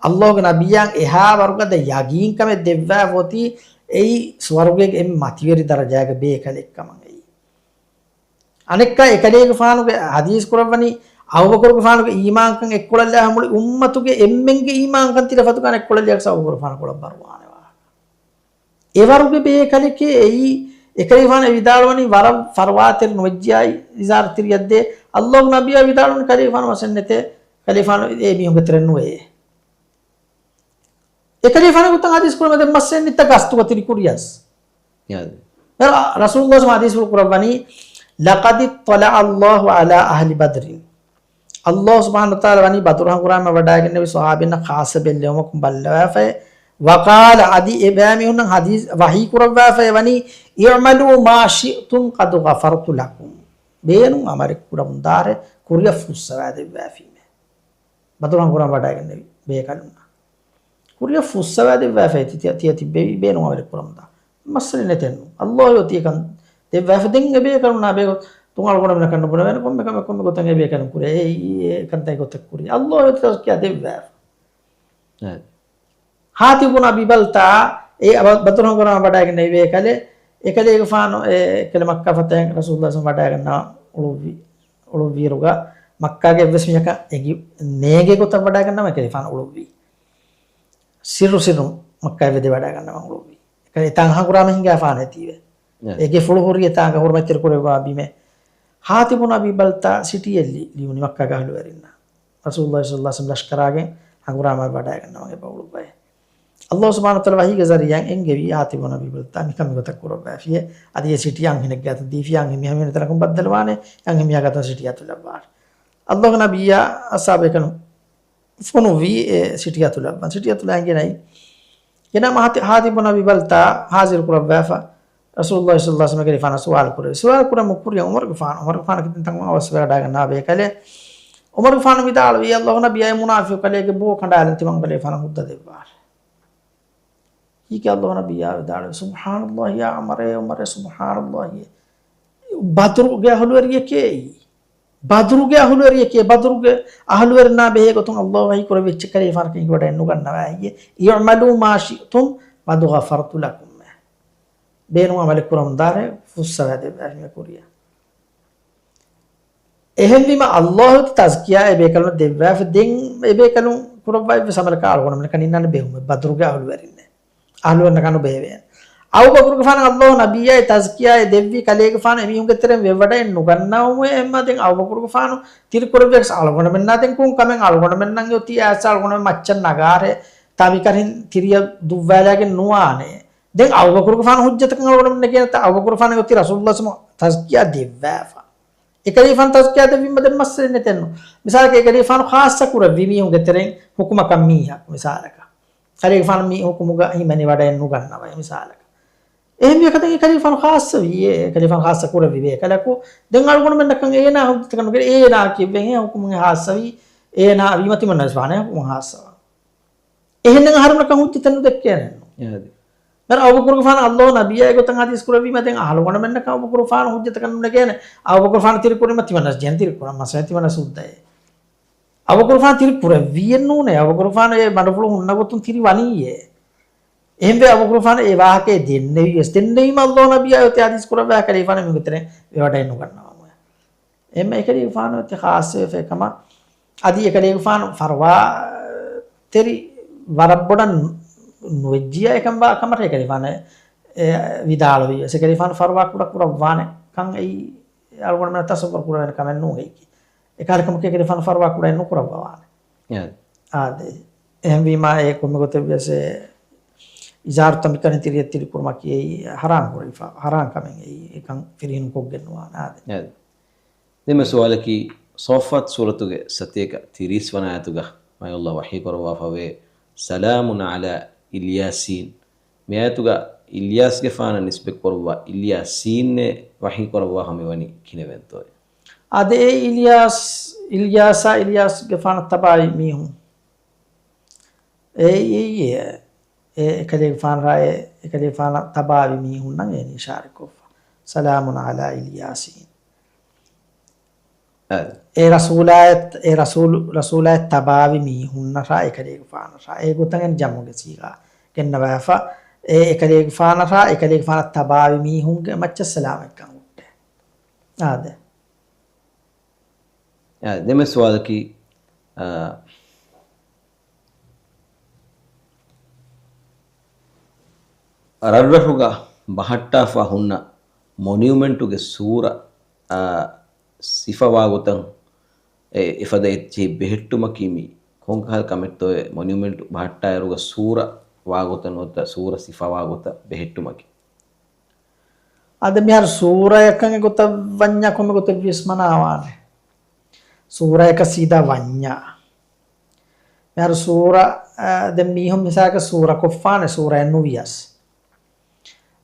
އައްލާހުގެ ނަބިއްޔާއަށް އެހާ ވަރުގަދަ ޔަގީންކަމެއް ދެއްވާފަ އޮތީ އެއީ ސުވަރުގޭގެ އެންމެ މަތިވެރި ދަރަޖާގެ ބޭކަލެއްކަމަށް އެއީ. އަނެއްކާ އެކަލޭގެފާނުގެ ޙަދީޘް ކުރައްވަނީ އަބޫބަކުރުގެފާނުގެ އީމާންކަން އެއްކޮޅަށްލާފަ މުޅި އުއްމަތުގެ އެންމެންގެ އީމާންކަން ތިލަފަތުކަން އެއްކޮޅަށްލިޔަސް އަބޫބަކުރުގެފާނު ކޮޅަށް ބަރުވާނެ ވާހަކަ. އެވަރުގެ ބޭކަލެކޭ އެއީ، އެކަލޭގެފާނު ވިދާޅުވަނީ ވަރަށް ފަރުވާތެރި ނުވެއްޖިއްޔާ އިޒާރު ތިރިއަށްދޭ. އައްލާހުގެ ނަބިއްޔާ ވިދާޅުވަނީ ކަލޭގެފާނު މައްސަލައެއް ނެތޭ، ކަލޭގެފާނު އެ މީހުންގެ ތެރެއިން ނުވެޔޭ. އެކަލޭގެފާނުގެ ގޮތަށް ހަދީސް ކުރުމަށް ދެން މައްސަލައެއް ނެތްތަ ގަސްތުގަ ތިރި ކުރިޔަސް. ޔާ. ރަ-، ރަސޫލުﷲ ހަދީސްފުޅު ކުރައްވަނީ، لقد اطلع الله على أهل بدر. އައްލާހު ސުބްޙާނަހޫ ވަތަޢާލާ ވަނީ ބަދުރު ހަނގުރާމަ ވަޑައިގެންނެވި ޞަޙާބީންނަށް ޚާއްޞަ ބެއްލެވުމަކުން ބައްލަވާފައި. وقال، އަދި އެބައިމީހުންނަށް ހަދީސް ވަޙީ ކުރައްވާފައި ވަނީ، اعملوا ما شئتم قد غفرت لكم. ބޭނުން ޢަމަލެއް ކުރަމުން ދާރޭ، ކުރިއަށް ފުއްސަވާ ދެއްވާފީމޭ. ބަދުރު ހަނގުރާމަ ވަޑައިގެންނެވި ބޭކަލުންނަށް. ކުރިއަށް ފުއްސަވާ ދެއްވާފައި ތި-، ތި-، ތިޔަ ތިއްބެވި ބޭނުން ޢަމަލެއް ކުރަމުންދާ. މައްސަލައެއް ނެތެއްނު. އައްލާހު އޮތީ އެކަން ދެއްވާފަ ދެން އެބޭކަލުންނާ ބޭކަލުން އަޅުގަނޑުމެންނަކަށް ނުބުނެވޭނެ ކޮންމެ ކަމެއް ކޮންމެ ގޮތަށް އެބޭކަލުން ކުރޭ. އެ-، އެ-، އެކަންތައް ގޮތަށް ކުރީ. އައްލާހު އޮތީ ތަޒްކިޔާ ދެއްވާފަ. އެ. ހާތިބު ބުނު އަބީ ބަލްތާ، އެ އަބަ-، ބަދުރު ހަނގުރާމަ ވަޑައިގެންނެވި ބޭކަލެއް، އެކަލޭގެފާނު، އެ، އެކަލޭ މައްކާ ފަތަހައިން ރަސޫލުﷲ ވަޑައިގަންނަވާ އުޅުއްވި، އުޅުއްވިއިރުގަ މައްކާގެ އެއްވެސް މީހަކަށް އެނގި ނޭނގޭ ގޮތަށް ވަޑައިގަންނަވާ އެކަލޭގެފާނު އުޅުއްވީ. ސިއްރު ސިއްރުން މައްކާ އެއްވެދޭ ވަޑައިގަންނަވާ އުޅުއްވީ. އެކަލޭ އެތާނގަ ހަނގުރާމަ ހިނގާފާނެ ތީވެ. އެ. އޭގެ ފުޅު ހުރީ އެތާނގަ ހުރުމަތްތެރި ކުރެއްވާ ބިމެއް. ހާތިބު ބުނު އަބީ ބަލްތާ ސިޓީއެއް ލި-، ލިޔުނީ މައްކާގެ އަހުލުވެރިންނަށް. ރަސޫލުﷲ ޞައްލަﷲ ޢަލައިހި ވަސައްލަމް ލަޝްކަރާގެން ހަނގުރާމަ ވަޑައިގަންނަވަން އެބަ އުޅުއްވައޭ. އައްލާހު ސުބްޙާނަހޫ ވަތަޢާލާ ވަޙީގެ ޒަރީޢާއިން އެންގެވީ ހާތިބު ބުނު އަބީ ބަލްތާ މިކަން މިގޮތަށް ކުރައްވާފިޔޭ. އަދި އެ ސިޓީ އަންހެނެއްގެ އަތަށް ދީފިޔާ އަންހެން މީހާ ހަމަ މިންވަރު ތަނަކުން ބައްދަލުވާނެ. އަންހެން މީހާގެ އަތުން ސިޓީ އަތުލައްވާނެ. އައްލާހުގެ ނަބިއްޔާ އަޞްޙާބު ބޭކަލުން ފޮނުއްވީ އެ ސިޓީ އަތުލައްވަން. ސިޓީ އަތުލައިގެން އައި. ގެނައި ހާތި-، ހާތިބު ބުނު އަބީ ބަލްތާ ޙާޟިރު ކުރައްވާފަ. ރަސޫލުﷲ ޞައްލަﷲ ޢަލައިހި ވަސައްލަމް އެކަލޭގެފާނަށް ސުވާލު ކުރެއްވި. ސުވާލު ކުރަމުން ކުރިއަށް ޢުމަރުގެފާނު، ޢުމަރުގެފާނަކީ ތިން ތަން އަވަސްވެ ވަޑައިގަންނަވާ ބޭކަލެއް. ޢުމަރުގެފާނު ވިދާޅުވީ، އައްލާހުގެ ނަބިއްޔާ އެ މުނާފިޤު ކަލޭގެ ބޯ ކަނޑާލަން ތިމަން ކަލޭގެފާނަށް ހުއްދަ ދެއްވާށޭ. ކީކޭ އައްލާހުގެ ނަބިއްޔާ ވިދާޅުވީ، ސުބްޙާނަﷲ ޔާ ޢުމަރޭ، ޢުމަރޭ، ސުބްޙާނަﷲ. ބަދުރުގެ އަހުލުވެރިއެކޭ އެއީ. ބަދުރުގެ އަހުލުވެރިއެކޭ، ބަދުރުގެ އަހުލުވެރިންނާ ބެހޭ ގޮތުން އައްލާހު ވަޙީ ކުރެއްވި އެއްޗެއް ކަލޭގެފާނަކަށް އެނގިވަޑައެއް ނުގަންނަވައޭ. اعملوا ما شئتم قد غفرت لكم. ބޭނުން ޢަމަލެއް ކުރަމުން ދާރޭ، ފުއްސަވާ ދެއްވާފިމޭ ކުރިއަށް. އެހެންވީމަ އައްލާހު އޮތީ ތަޒްކިޔާ އެބޭކަލުންނަށް ދެއްވާފަ ދެން އެބޭކަލުން ކުރައްވާ އެއްވެސް ޢަމަލަކާ އަޅުގަނޑުމެންނަކަށް ނިންނާނެ ބެހުމެއް ބަދުރުގެ އަހުލުވެރިންނޭ. އަހުލުވެރިންނަކާ ނުބެހެވޭނެ. އަބޫބަކުރުގެފާނަށް ﷲ ނަބިއްޔާއެއް ތަޒްކިޔާއެއް ދެއްވީ ކަލޭގެފާނު އެމީހުންގެ ތެރެއިން ވެވަޑައެއް ނުގަންނަވަމުވެ. އެހެންމާ ދެން އަބޫބަކުރުގެފާނު ތިރިކުރެއްވިޔަސް އަޅުގަނޑުމެންނާ ދެން ކޮން ކަމެއް؟ އަޅުގަނޑުމެންނަށް އޮތީ އައިސް އަޅުގަނޑުމެން މައްޗަށް ނަގާރޭ ތަނބިކަރިން ތިރިއަށް ދުއްވާލާގެން ނުވާނެ. ދެން އަބޫބަކުރުގެފާނު ހުއްޖަތަކަށް އަޅުގަނޑުމެންނަށް ގެނައްތަ؟ އަބޫބަކުރުގެފާނަށް އޮތީ ރަސޫލުﷲ ތަޒްކިޔާ ދެއްވާފަ. އެކަލޭގެފާނު ތަޒްކިޔާ ދެއްވީމަ ދެން މައްސަލައެއް ނެތެއްނު. މިސާލަކަށް އެކަލޭގެފާނު ޚާއްޞަ ކުރެއްވީ މީހުންގެ ތެރެއިން ހުކުމަކަށް މީހަކު މިސާލަކަށް. ކަލޭގެފާނު މި ހުކުމުގަ ހިމެނިވަޑައެއް ނުގަންނަވައި މިސާލަކަށް. އެހެންވިޔަކަށް ދެން އެކަލޭގެފާނު ޚާއްޞަވީ، އެ އެކަލޭގެފާނު ޚާއްޞަ ކުރެއްވި ބޭކަލަކު. ދެން އަޅުގަނޑުމެންނަކަށް އޭނާ ހުއްޖަތަކަށް ނުގެނެ، އޭނާ ކިއްވެން އެ ހުކުމުގެ ޚާއްޞަވީ، އޭނާ ވީމަ ތިމަންނަސް ވާނެ ހުކުމުގެ ޚާއްޞަވާން. އެހެންނަމަ އަހަރުންނަކަށް ހުއްޖަތެއް ނުދެއްކޭނެއްނު. އެހެން. މިހާރު އަބޫބަކުރުގެފާނަށް ﷲ ނަބިއްޔާގެ ގޮތަށް ޙަދީޘް ކުރެއްވީމަ ދެން އަހަރުގަނޑުމެންނަކަށް އަބޫބަކުރުގެފާނު ހުއްޖަތަކަށް ނުނެގޭނެ. އަބޫބަކުރުގެފާނު ތިރި ކުރީމަ ތިމަންނަސް ޖެހޭނެ ތިރި ކުރަން. މައްސަލަ ތިމަންނަސް ހުއްދައޭ. އަބޫބަކުރުގެފާނު ތިރި ކުރެއްވީއެއްނޫނޭ. އަބޫބަކުރުގެފާނު އެ މަޑުފުޅު ހުންނަ ގޮތުން ތިރި ވަނީއޭ. އެހެންވެ އަބޫބަކުރުގެފާނު އެ ވާހަކައެއް ދެންނެވިޔަސް، ދެންނެވީމަ ﷲ ނަބިއްޔާ އޮތީ ޙަދީޘް ކުރައްވާ ކަލޭގެފާނު މީހުންގެ ތެރެއިން ވެވަޑައެއް ނުގަންނަވަމުވެ. އެހެންމަ އެކަލޭގެފާނު އޮތީ ޚާއްޞަވެފައި ކަމަށް. އަދި އެކަލޭގެފާނު ފަރުވާ ތެރި ވަރަށް ބޮޑަށް ނުވެއްޖިޔާ އެކަން ވާ ކަމަށް އެކަލޭގެފާނު އެ ވިދާޅުވި. އެކަލޭގެފާނު ފަރުވާ ކުޑަކުޑައްވާނެ ކަން އެއީ އަޅުގަނޑުމެން ތަޞައްވަރު ކުރެވޭނެ ކަމެއް ނޫން އެއީކީ. އެކަހަލަ ކަމަކީ އެކަލޭގެފާނު ފަރުވާ ކުޑައެއް ނުކުރައްވާނެ. އާދެ. އާދެ. އެހެންވީމާ އެ ކޮންމެ ގޮތެއްވިޔަސް އެ އިޒާރު ތަނބިކަރިން ތިރިއަށް ތިރި ކުރުމަކީ އެއީ ޙަރާމް ކުރެވިފަ، ޙަރާމް ކަމެއް އެއީ އެކަން ފިރިހެނުން ކޮށްގެން ނުވާނެ. އާދެ. އާދެ. ދެންމެ ސުވާލަކީ، ޞާއްފާތް ސޫރަތުގެ ސަތޭކަ ތިރީސް ވަނަ އާޔަތުގަ މާތްﷲ ވަޙީ ކުރައްވާފަވޭ، "ސަލާމުން ޢަލާ އިލްޔާސީން." މި އާޔަތުގަ އިލްޔާސްގެފާނަށް ނިސްބަތްކުރައްވާ އިލްޔާސީންއޭ ވަޙީ ކުރައްވާފަ މިވަނީ ކިހިނެއްތޯއޭ؟ އާދެ، އެ އިލްޔާސް، އިލްޔާސާ އިލްޔާސްގެފާނަށް ތަބާވި މީހުން. އެ، އެ، އެ، އެ، އެކަލޭގެފާނަށާއި، އެކަލޭގެފާނަށް ތަބާވި މީހުންނަށް އޭނީ އިޝާރަތްކޮށްފަ. ސަލާމުން ޢަލާ އިލްޔާސީން. އާދެ. އެ ރަސޫލާއަށް، އެ ރަސޫލު، ރަސޫލާއަށް ތަބާވި މީހުންނަށާ އެކަލޭގެފާނަށާ. އެ ގޮތަށް އެން ޖަމުގެ ސީޣާ ގެންނަވާފަ. އެ އެކަލޭގެފާނަށާ، އެކަލޭގެފާނަށް ތަބާވި މީހުންގެ މައްޗަށް ސަލާމަތްކަން ހުއްޓޭ. އާދެ. އާ، ދެންމެ ސުވާލަކީ، އާ، ރަށްރަށުގަ ބަހައްޓާފަ ހުންނަ މޮނިއުމެންޓުގެ ސޫރަ، އާ، ސިފަވާގޮތަށް އެ، އެފަދަ އެއްޗެހި ބެހެއްޓުމަކީ މި ކޮންކަހަލަ ކަމެއްތޯއޭ؟ މޮނިއުމެންޓު ބަހައްޓާއިރުގަ ސޫރަ ވާގޮތަށް ނުވަތަ ސޫރަ ސިފަވާގޮތަށް ބެހެއްޓުމަކީ. އާދެ، މިހާރު ސޫރަޔަކަށް އެގޮތަށް ވަންޏާ ކޮންމެ ގޮތެއްވިޔަސް މަނާވާނެ. ސޫރަޔަކަށް ސީދާ ވަންޏާ. މިހާރު ސޫރަ، އާ، ދެން މީހުން މިސާލަކަށް ސޫރަ ކޮށްފާނެ ސޫރައެއް ނުވިޔަސް.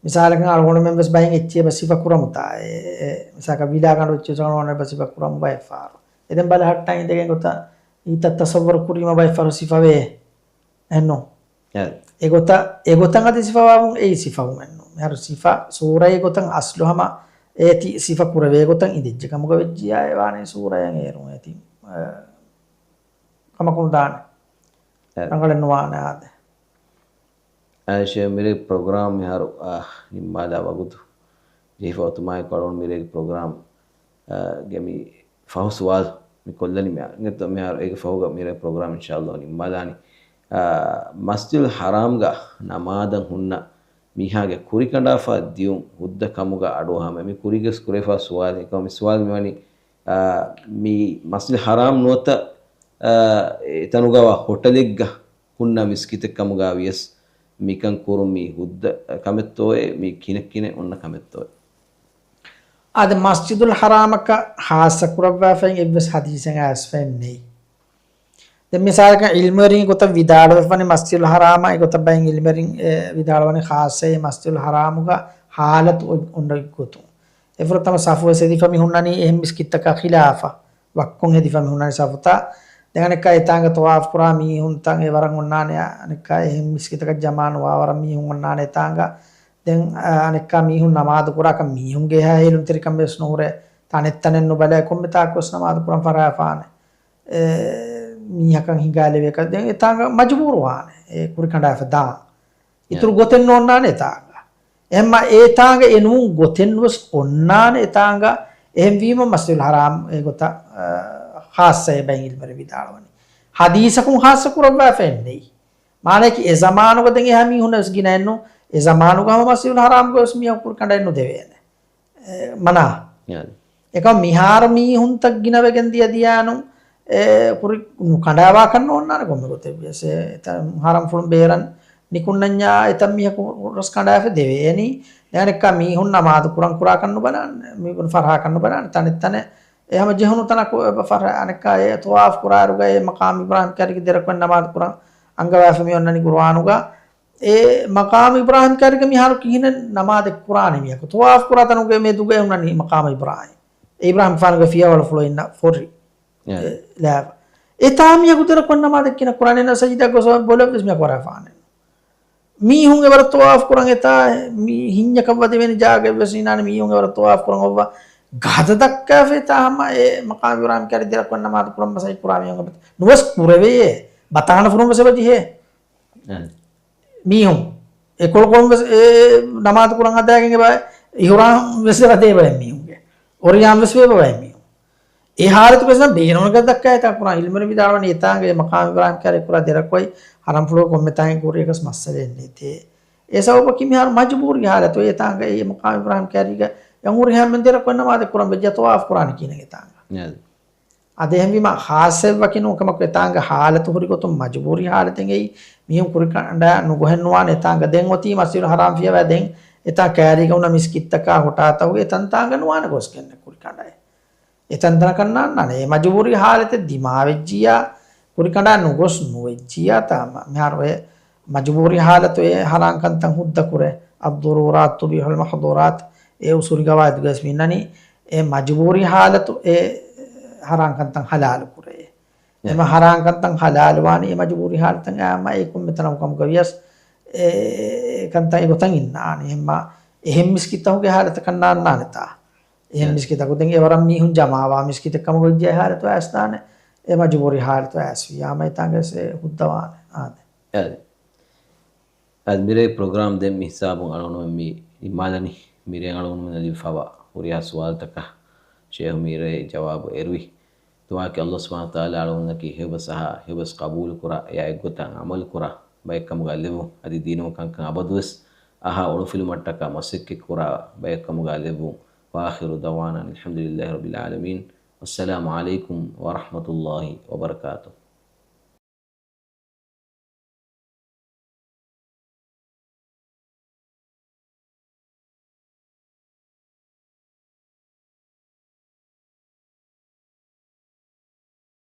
މިސާލަކަށް އަޅުގަނޑުމެން ވެސް ބައެއް އެއްޗެއް އެބަ ސިފަ ކުރަމުތާ. އެ، އެ، މިސާލަކަށް ވިލާގަނޑު އެއްޗެއް ވެސް އަޅުގަނޑު އެބަ ސިފަ ކުރަމު ބައެއް ފަހަރު. އެ ދެން ބަލަހައްޓަން އިނދެގެން ގޮތަށް އެތައް ތަޞައްވަރު ކުރީމަ ބައެއް ފަހަރު ސިފަވޭ. އެއްނު؟ އެ. އެގޮތަށް، އެގޮތަށް އަދި ސިފަވާވުން އެއީ ސިފަވުމެއްނު. މިހާރު ސިފަ، ސޫރައެއް ގޮތަށް އަސްލު ހަމަ އޭތި ސިފަ ކުރެވޭ ގޮތަށް އިނދެއްޖެ ކަމުގަ ވެއްޖިޔާ އެ ވާނީ ސޫރައެއް އޭރުން އޭތި، އަ، ކަމަކު ނުދާނެ. އެ. ރަނގަޅެއް ނުވާނެ އާދެ. އާދެ، މިރޭގެ ޕްރޮގްރާމް މިހާރު، އާ، ނިންމާލާ ވަގުތު ޖެހިފަ އޮތުމާއެކު އަޅުގަނޑު މިރޭގެ ޕްރޮގްރާމް، އާ، ގެ މި ފަހު ސުވާލު މި ކޮށްލަނީ މި އަނގަތަ މިހާރު އޭގެ ފަހުގަ މިރޭ ޕްރޮގްރާމް އިންޝާﷲ ނިންމާލާނީ. އާ، މަސްޖިދުލް ޙަރާމްގަ ނަމާދަށް ހުންނަ މީހާގެ ކުރިކަނޑާފަ ދިޔުން ހުއްދަ ކަމުގަ އަޑުއަހަމެ މި ކުރީގެސް ކުރެފާ ސުވާލެއް. އެކަމަ މި ސުވާލު މިވަނީ، އާ، މި މަސްޖިދުލް ޙަރާމް ނުވަތަ، އާ، އެތަނުގަވާ ހޮޓަލެއްގަ ހުންނަ މިސްކިތެއް ކަމުގަ ވިޔަސް މިކަން ކުރުން މީ ހުއްދަ ކަމެއްތޯއޭ، މީ ކިނެއްކިނެއް އޮންނަ ކަމެއްތޯއޭ؟ އާދެ، މަސްޖިދުލް ޙަރާމަކަށް ޚާއްޞަ ކުރައްވާފައި އެއްވެސް ޙަދީޘެއް އައިސްފައެއް ނެތް. ދެން މިސާލަކަށް ޢިލްމުވެރިން ގޮތަށް ވިދާޅުވެފަވަނީ މަސްޖިދުލް ޙަރާމާ އެގޮތަށް ބައެއް ޢިލްމުވެރިން، އެ، ވިދާޅުވަނީ ޚާއްޞައޭ މަސްޖިދުލް ޙަރާމުގަ ޙާލަތު އޮތް، އޮންނަ ގޮތުން. އެފުރަތަމަ ސަފުވެސް ހެދިފަ މި ހުންނަނީ އެހެން މިސްކިތްތަކާ ޚިލާފަށް. ވައްކުން ހެދިފަ މި ހުންނަނީ ސަފުތައް. ދެން އަނެއްކާ އެތާނގަ ޠަވާފު ކުރާ މީހުންތައް އެ ވަރަށް އޮންނާނެ، އަނެއްކާ އެހެން މިސްކިތަކަށް ޖަމާ ނުވާ ވަރަށް މީހުން އޮންނާނެ އެތާނގަ. ދެން، އަ، އަނެއްކާ މީހުން ނަމާދު ކުރާކަށް މީހުންގެ ހޭލުންތެރިކަން ވެސް ނުހުރޭ. ތަނެއް ތަނެއް ނުބަލައި ކޮންމެ ތާކުވެސް ނަމާދު ކުރަން ފަށާފާނެ. އެ، މީހަކަށް ހިނގާލެވޭކަށް ދެން އެތާނގަ މަޖުބޫރުވާނެ. އެ ކުރިކަނޑާފަ ދާން. އިތުރު ގޮތެއް ނޯންނާނެ އެތާނގަ. އެހެންމަ އެތާނގަ އެނޫން ގޮތެއްނުވެސް އޮންނާނެ އެތާނގަ. އެހެންވީމަ މަސްޖިދުލް ޙަރާމް އެގޮތަށް، އަ، ޚާއްޞައޭ ބައެއް ޢިލްމުވެރިން ވިދާޅުވަނީ. ޙަދީޘަކުން ޚާއްޞަ ކުރައްވާފައެއް ނެތް. މާނައަކީ އެ ޒަމާނުގަ ދެން އެހާ މީހުންނަށް ވެސް ގިނައެއްނު. އެ ޒަމާނުގަ ހަމަ މަސްޖިދުލް ހަރާމްގަ ވެސް މީހަކު ކުރި ކަނޑައެއް ނުދެވޭނެ. އެ، މަނާ. އެކަމަ މިހާރު މީހުންތައް ގިނަވެގެން ދިޔަ ދިޔާނު، އެ، ކުރި ނުކަނޑާވާކަށް ނޯންނާނެ ކޮންމެ ގޮތެއް ވިޔަސް. އެ، އެތައް ހަރަމްފުޅުން ބޭރަށް ނިކުންނަންޏާ އެތައް މީހަކު ރަސް ކަނޑާފަ ދެވޭނީ. ދެން އަނެއްކާ މީހުން ނަމާދު ކުރަން ކުރާކަށް ނުބަލާނެ، މީހުން ފަރަހާކަށް ނުބަލާނެ. ތަނެއް ތަނެއް އެ ހަމަ ޖެހުނު ތަނަކު އެބަ ފަރަ-، އަނެއްކާ އެ ޠަވާފް ކުރާއިރުގަ އެ މަޤާމް އިބްރާހީމް ކައިރީގެ ދެރަކުން ނަމާދު ކުރަން އަންގަވާފަ މި އޮންނަނީ ޤުރުއާނުގަ. އެ މަޤާމް އިބްރާހީމް ކައިރީގަ މިހާރު ކިހިނެއް ނަމާދެއް ކުރާނީ މީހަކު؟ ޠަވާފް ކުރާ ތަނުގެ މެދުގަ އެ ހުންނަނީ މަޤާމް އިބްރާހީމް. އެ އިބްރާހީމްގެފާނުގެ ފިޔަވަޅުފުޅު އިންނަ ފޮށި. އެ، ލާފަ. އެތާ މީހަކު ދެރަކުން ނަމާދެއް ކިހިނެއް ކުރާނީ؟ ސަޖިދާ ގޮސް ބޮލަށް ވެސް މީހަކު ވަރަށް ފާނެ. މީހުން އެވަރަށް ޠަވާފް ކުރަން އެތާ މީ ހިންޏަކަށް ވަދެވޭނެ ޖާގައެއް ވެސް ހިނާނެ. މީހުން އެވަރަށް ޠަވާފް ކުރަން އޮއްވާ ގަދަ ދައްކާފަ އެތާ ހަމަ އެ މަޤާމް އިބްރާހީމް ކައިރީ ދެރަކުން ނަމާދު ކުރަން މަސައްކަތް ކުރާ މީހުން އެބަތަ ނުވެސް ކުރެވޭ. ބަތާނަ ފުރުން ވެސް އެބަ ޖެހޭ. އެ. މީހުން އެކޮޅުކޮޅުން ވެސް އެ ނަމާދު ކުރަން ހަދާގެން އެބަ އިޙްރާމް ވެސް އެބަ ދޭ ބައެއް މީހުންގެ. އޮރިޔާން ވެސް ވޭ ބައެއް މީހުން. އެ ހާލަތުގައި ވެސް ނަމަ ބޭނުން ދައްކާ އެތާ ކުރާން. ޢިލްމުވެރިން ވިދާޅުވަނީ އެތާނގަ އެ މަޤާމް އިބްރާހީމް ކައިރީ ކުރާ ދެރަކޮޅެއް ހަރަމްފުޅު ކޮންމެ ތާނގެ ކުރިޔަކަސް މައްސަލައެއް ނެތޭ. އެ ސަބަބަކީ މިހާރު މަޖުބޫރީ ހާލަތު އެތާނގަ އެ މަޤާމް އިބްރާހީމް ކައިރީގަ އެ ހުރިހާ މެން ދެރަކޮޅެއް ނަމާދެއް ކުރަން ވެއްޖެ ޠަވާފް ކުރާނީ ކިހިނެއް އެތާނގަ؟ އަދި އެހެންވީމަ ޚާއްޞައެއް ވަކި ނޫން ކަމަކު އެތާނގަ ހާލަތު ހުރި ގޮތުން މަޖުބޫރީ ހާލަތެއް އެއީ މީހުން ކުރި ކަނޑާ ނުގޮހެއް ނުވާނެ އެތާނގަ. ދެން އޮތީ މަސްޖިދުލް ހަރާމް ފިޔަވާ ދެން އެތާ ކައިރީގަ ހުންނަ މިސްކިތްތަކާ ހޮޓާތަކުގެ އެތަންތާނގަ ނުވާނެ ގޮސްގެންނެ ކުރި ކަނޑާ. އެތަންތަނަކަށް ނާންނާނެ. އެ މަޖުބޫރީ ހާލަތެއް ދިމާވެއްޖިއްޔާ، ކުރިކަނޑާ ނުގޮސް ނުވެއްޖިއްޔާ ތާ މިހާރު އެ މަޖުބޫރީ ހާލަތު އެ ހަރާން ކަންތައް ހުއްދަ ކުރޭ. الضرورات تبيح المحظورات. އެ އުސޫލީ ގަވާއިދުގައި ވެސް މިންނަނީ އެ މަޖުބޫރީ ހާލަތު އެ ހަރާން ކަންތައް ހަލާލު ކުރޭ. އެ. އެމަ ހަރާން ކަންތައް ހަލާލުވާނީ އެ މަޖުބޫރީ ހާލަތަށް އާއްމަ އެ ކޮންމެ ތަނަކު ކަމުގަ ވިޔަސް އެ ކަންތައް އެގޮތަށް އިންނާނެ. އެހެންމަ އެހެން މިސްކިތްތަކުގެ ހާލަތަކަށް ނާންނާނެތާ. އެހެން އެ. މިސްކިތަކު ދެން އެވަރަށް މީހުން ޖަމާވާ މިސްކިތެއް ކަމަކު ވެއްޖެ އެ ހާލަތު އައިސްދާނެ. އެ މަޖުބޫރީ ހާލަތު އައިސްވިޔާމަ އެތާނގަސް އެ ހުއްދަވާނެ. އާދެ. އަދި. އަދި މިރޭ ޕްރޮގްރާމް ދެން މި ހިސާބުން އަޅުގަނޑުމެން މި ނިންމާލަނީ. މިރޭ އަޅުގަނޑުމެން ލިބިފަވާ ހުރިހާ ސުވާލުތަކަށް ޝޭހު މިރޭ ޖަވާބު އެރުވި. ދުޢާއަކީ ﷲ ސުބްޙާނަހޫ ވަތަޢާލާ އަޅުގަނޑަކީ ހެޔޮބަސް އަހާ، ހެޔޮބަސް ޤަބޫލުކުރާ، އެއާ އެއްގޮތަށް ޢަމަލުކުރާ ބައެއްކަމުގަ ލެއްވުން. އަދި ދީނު ކަންކަން އަބަދުވެސް އަހާ އޮޅުފިލުމަށްޓަކާ މަސައްކަތްކުރާ ބައެއްކަމުގަ ލެއްވުން. وآخر دعوانا أن الحمد لله رب العالمين. والسلام عليكم ورحمة الله وبركاته.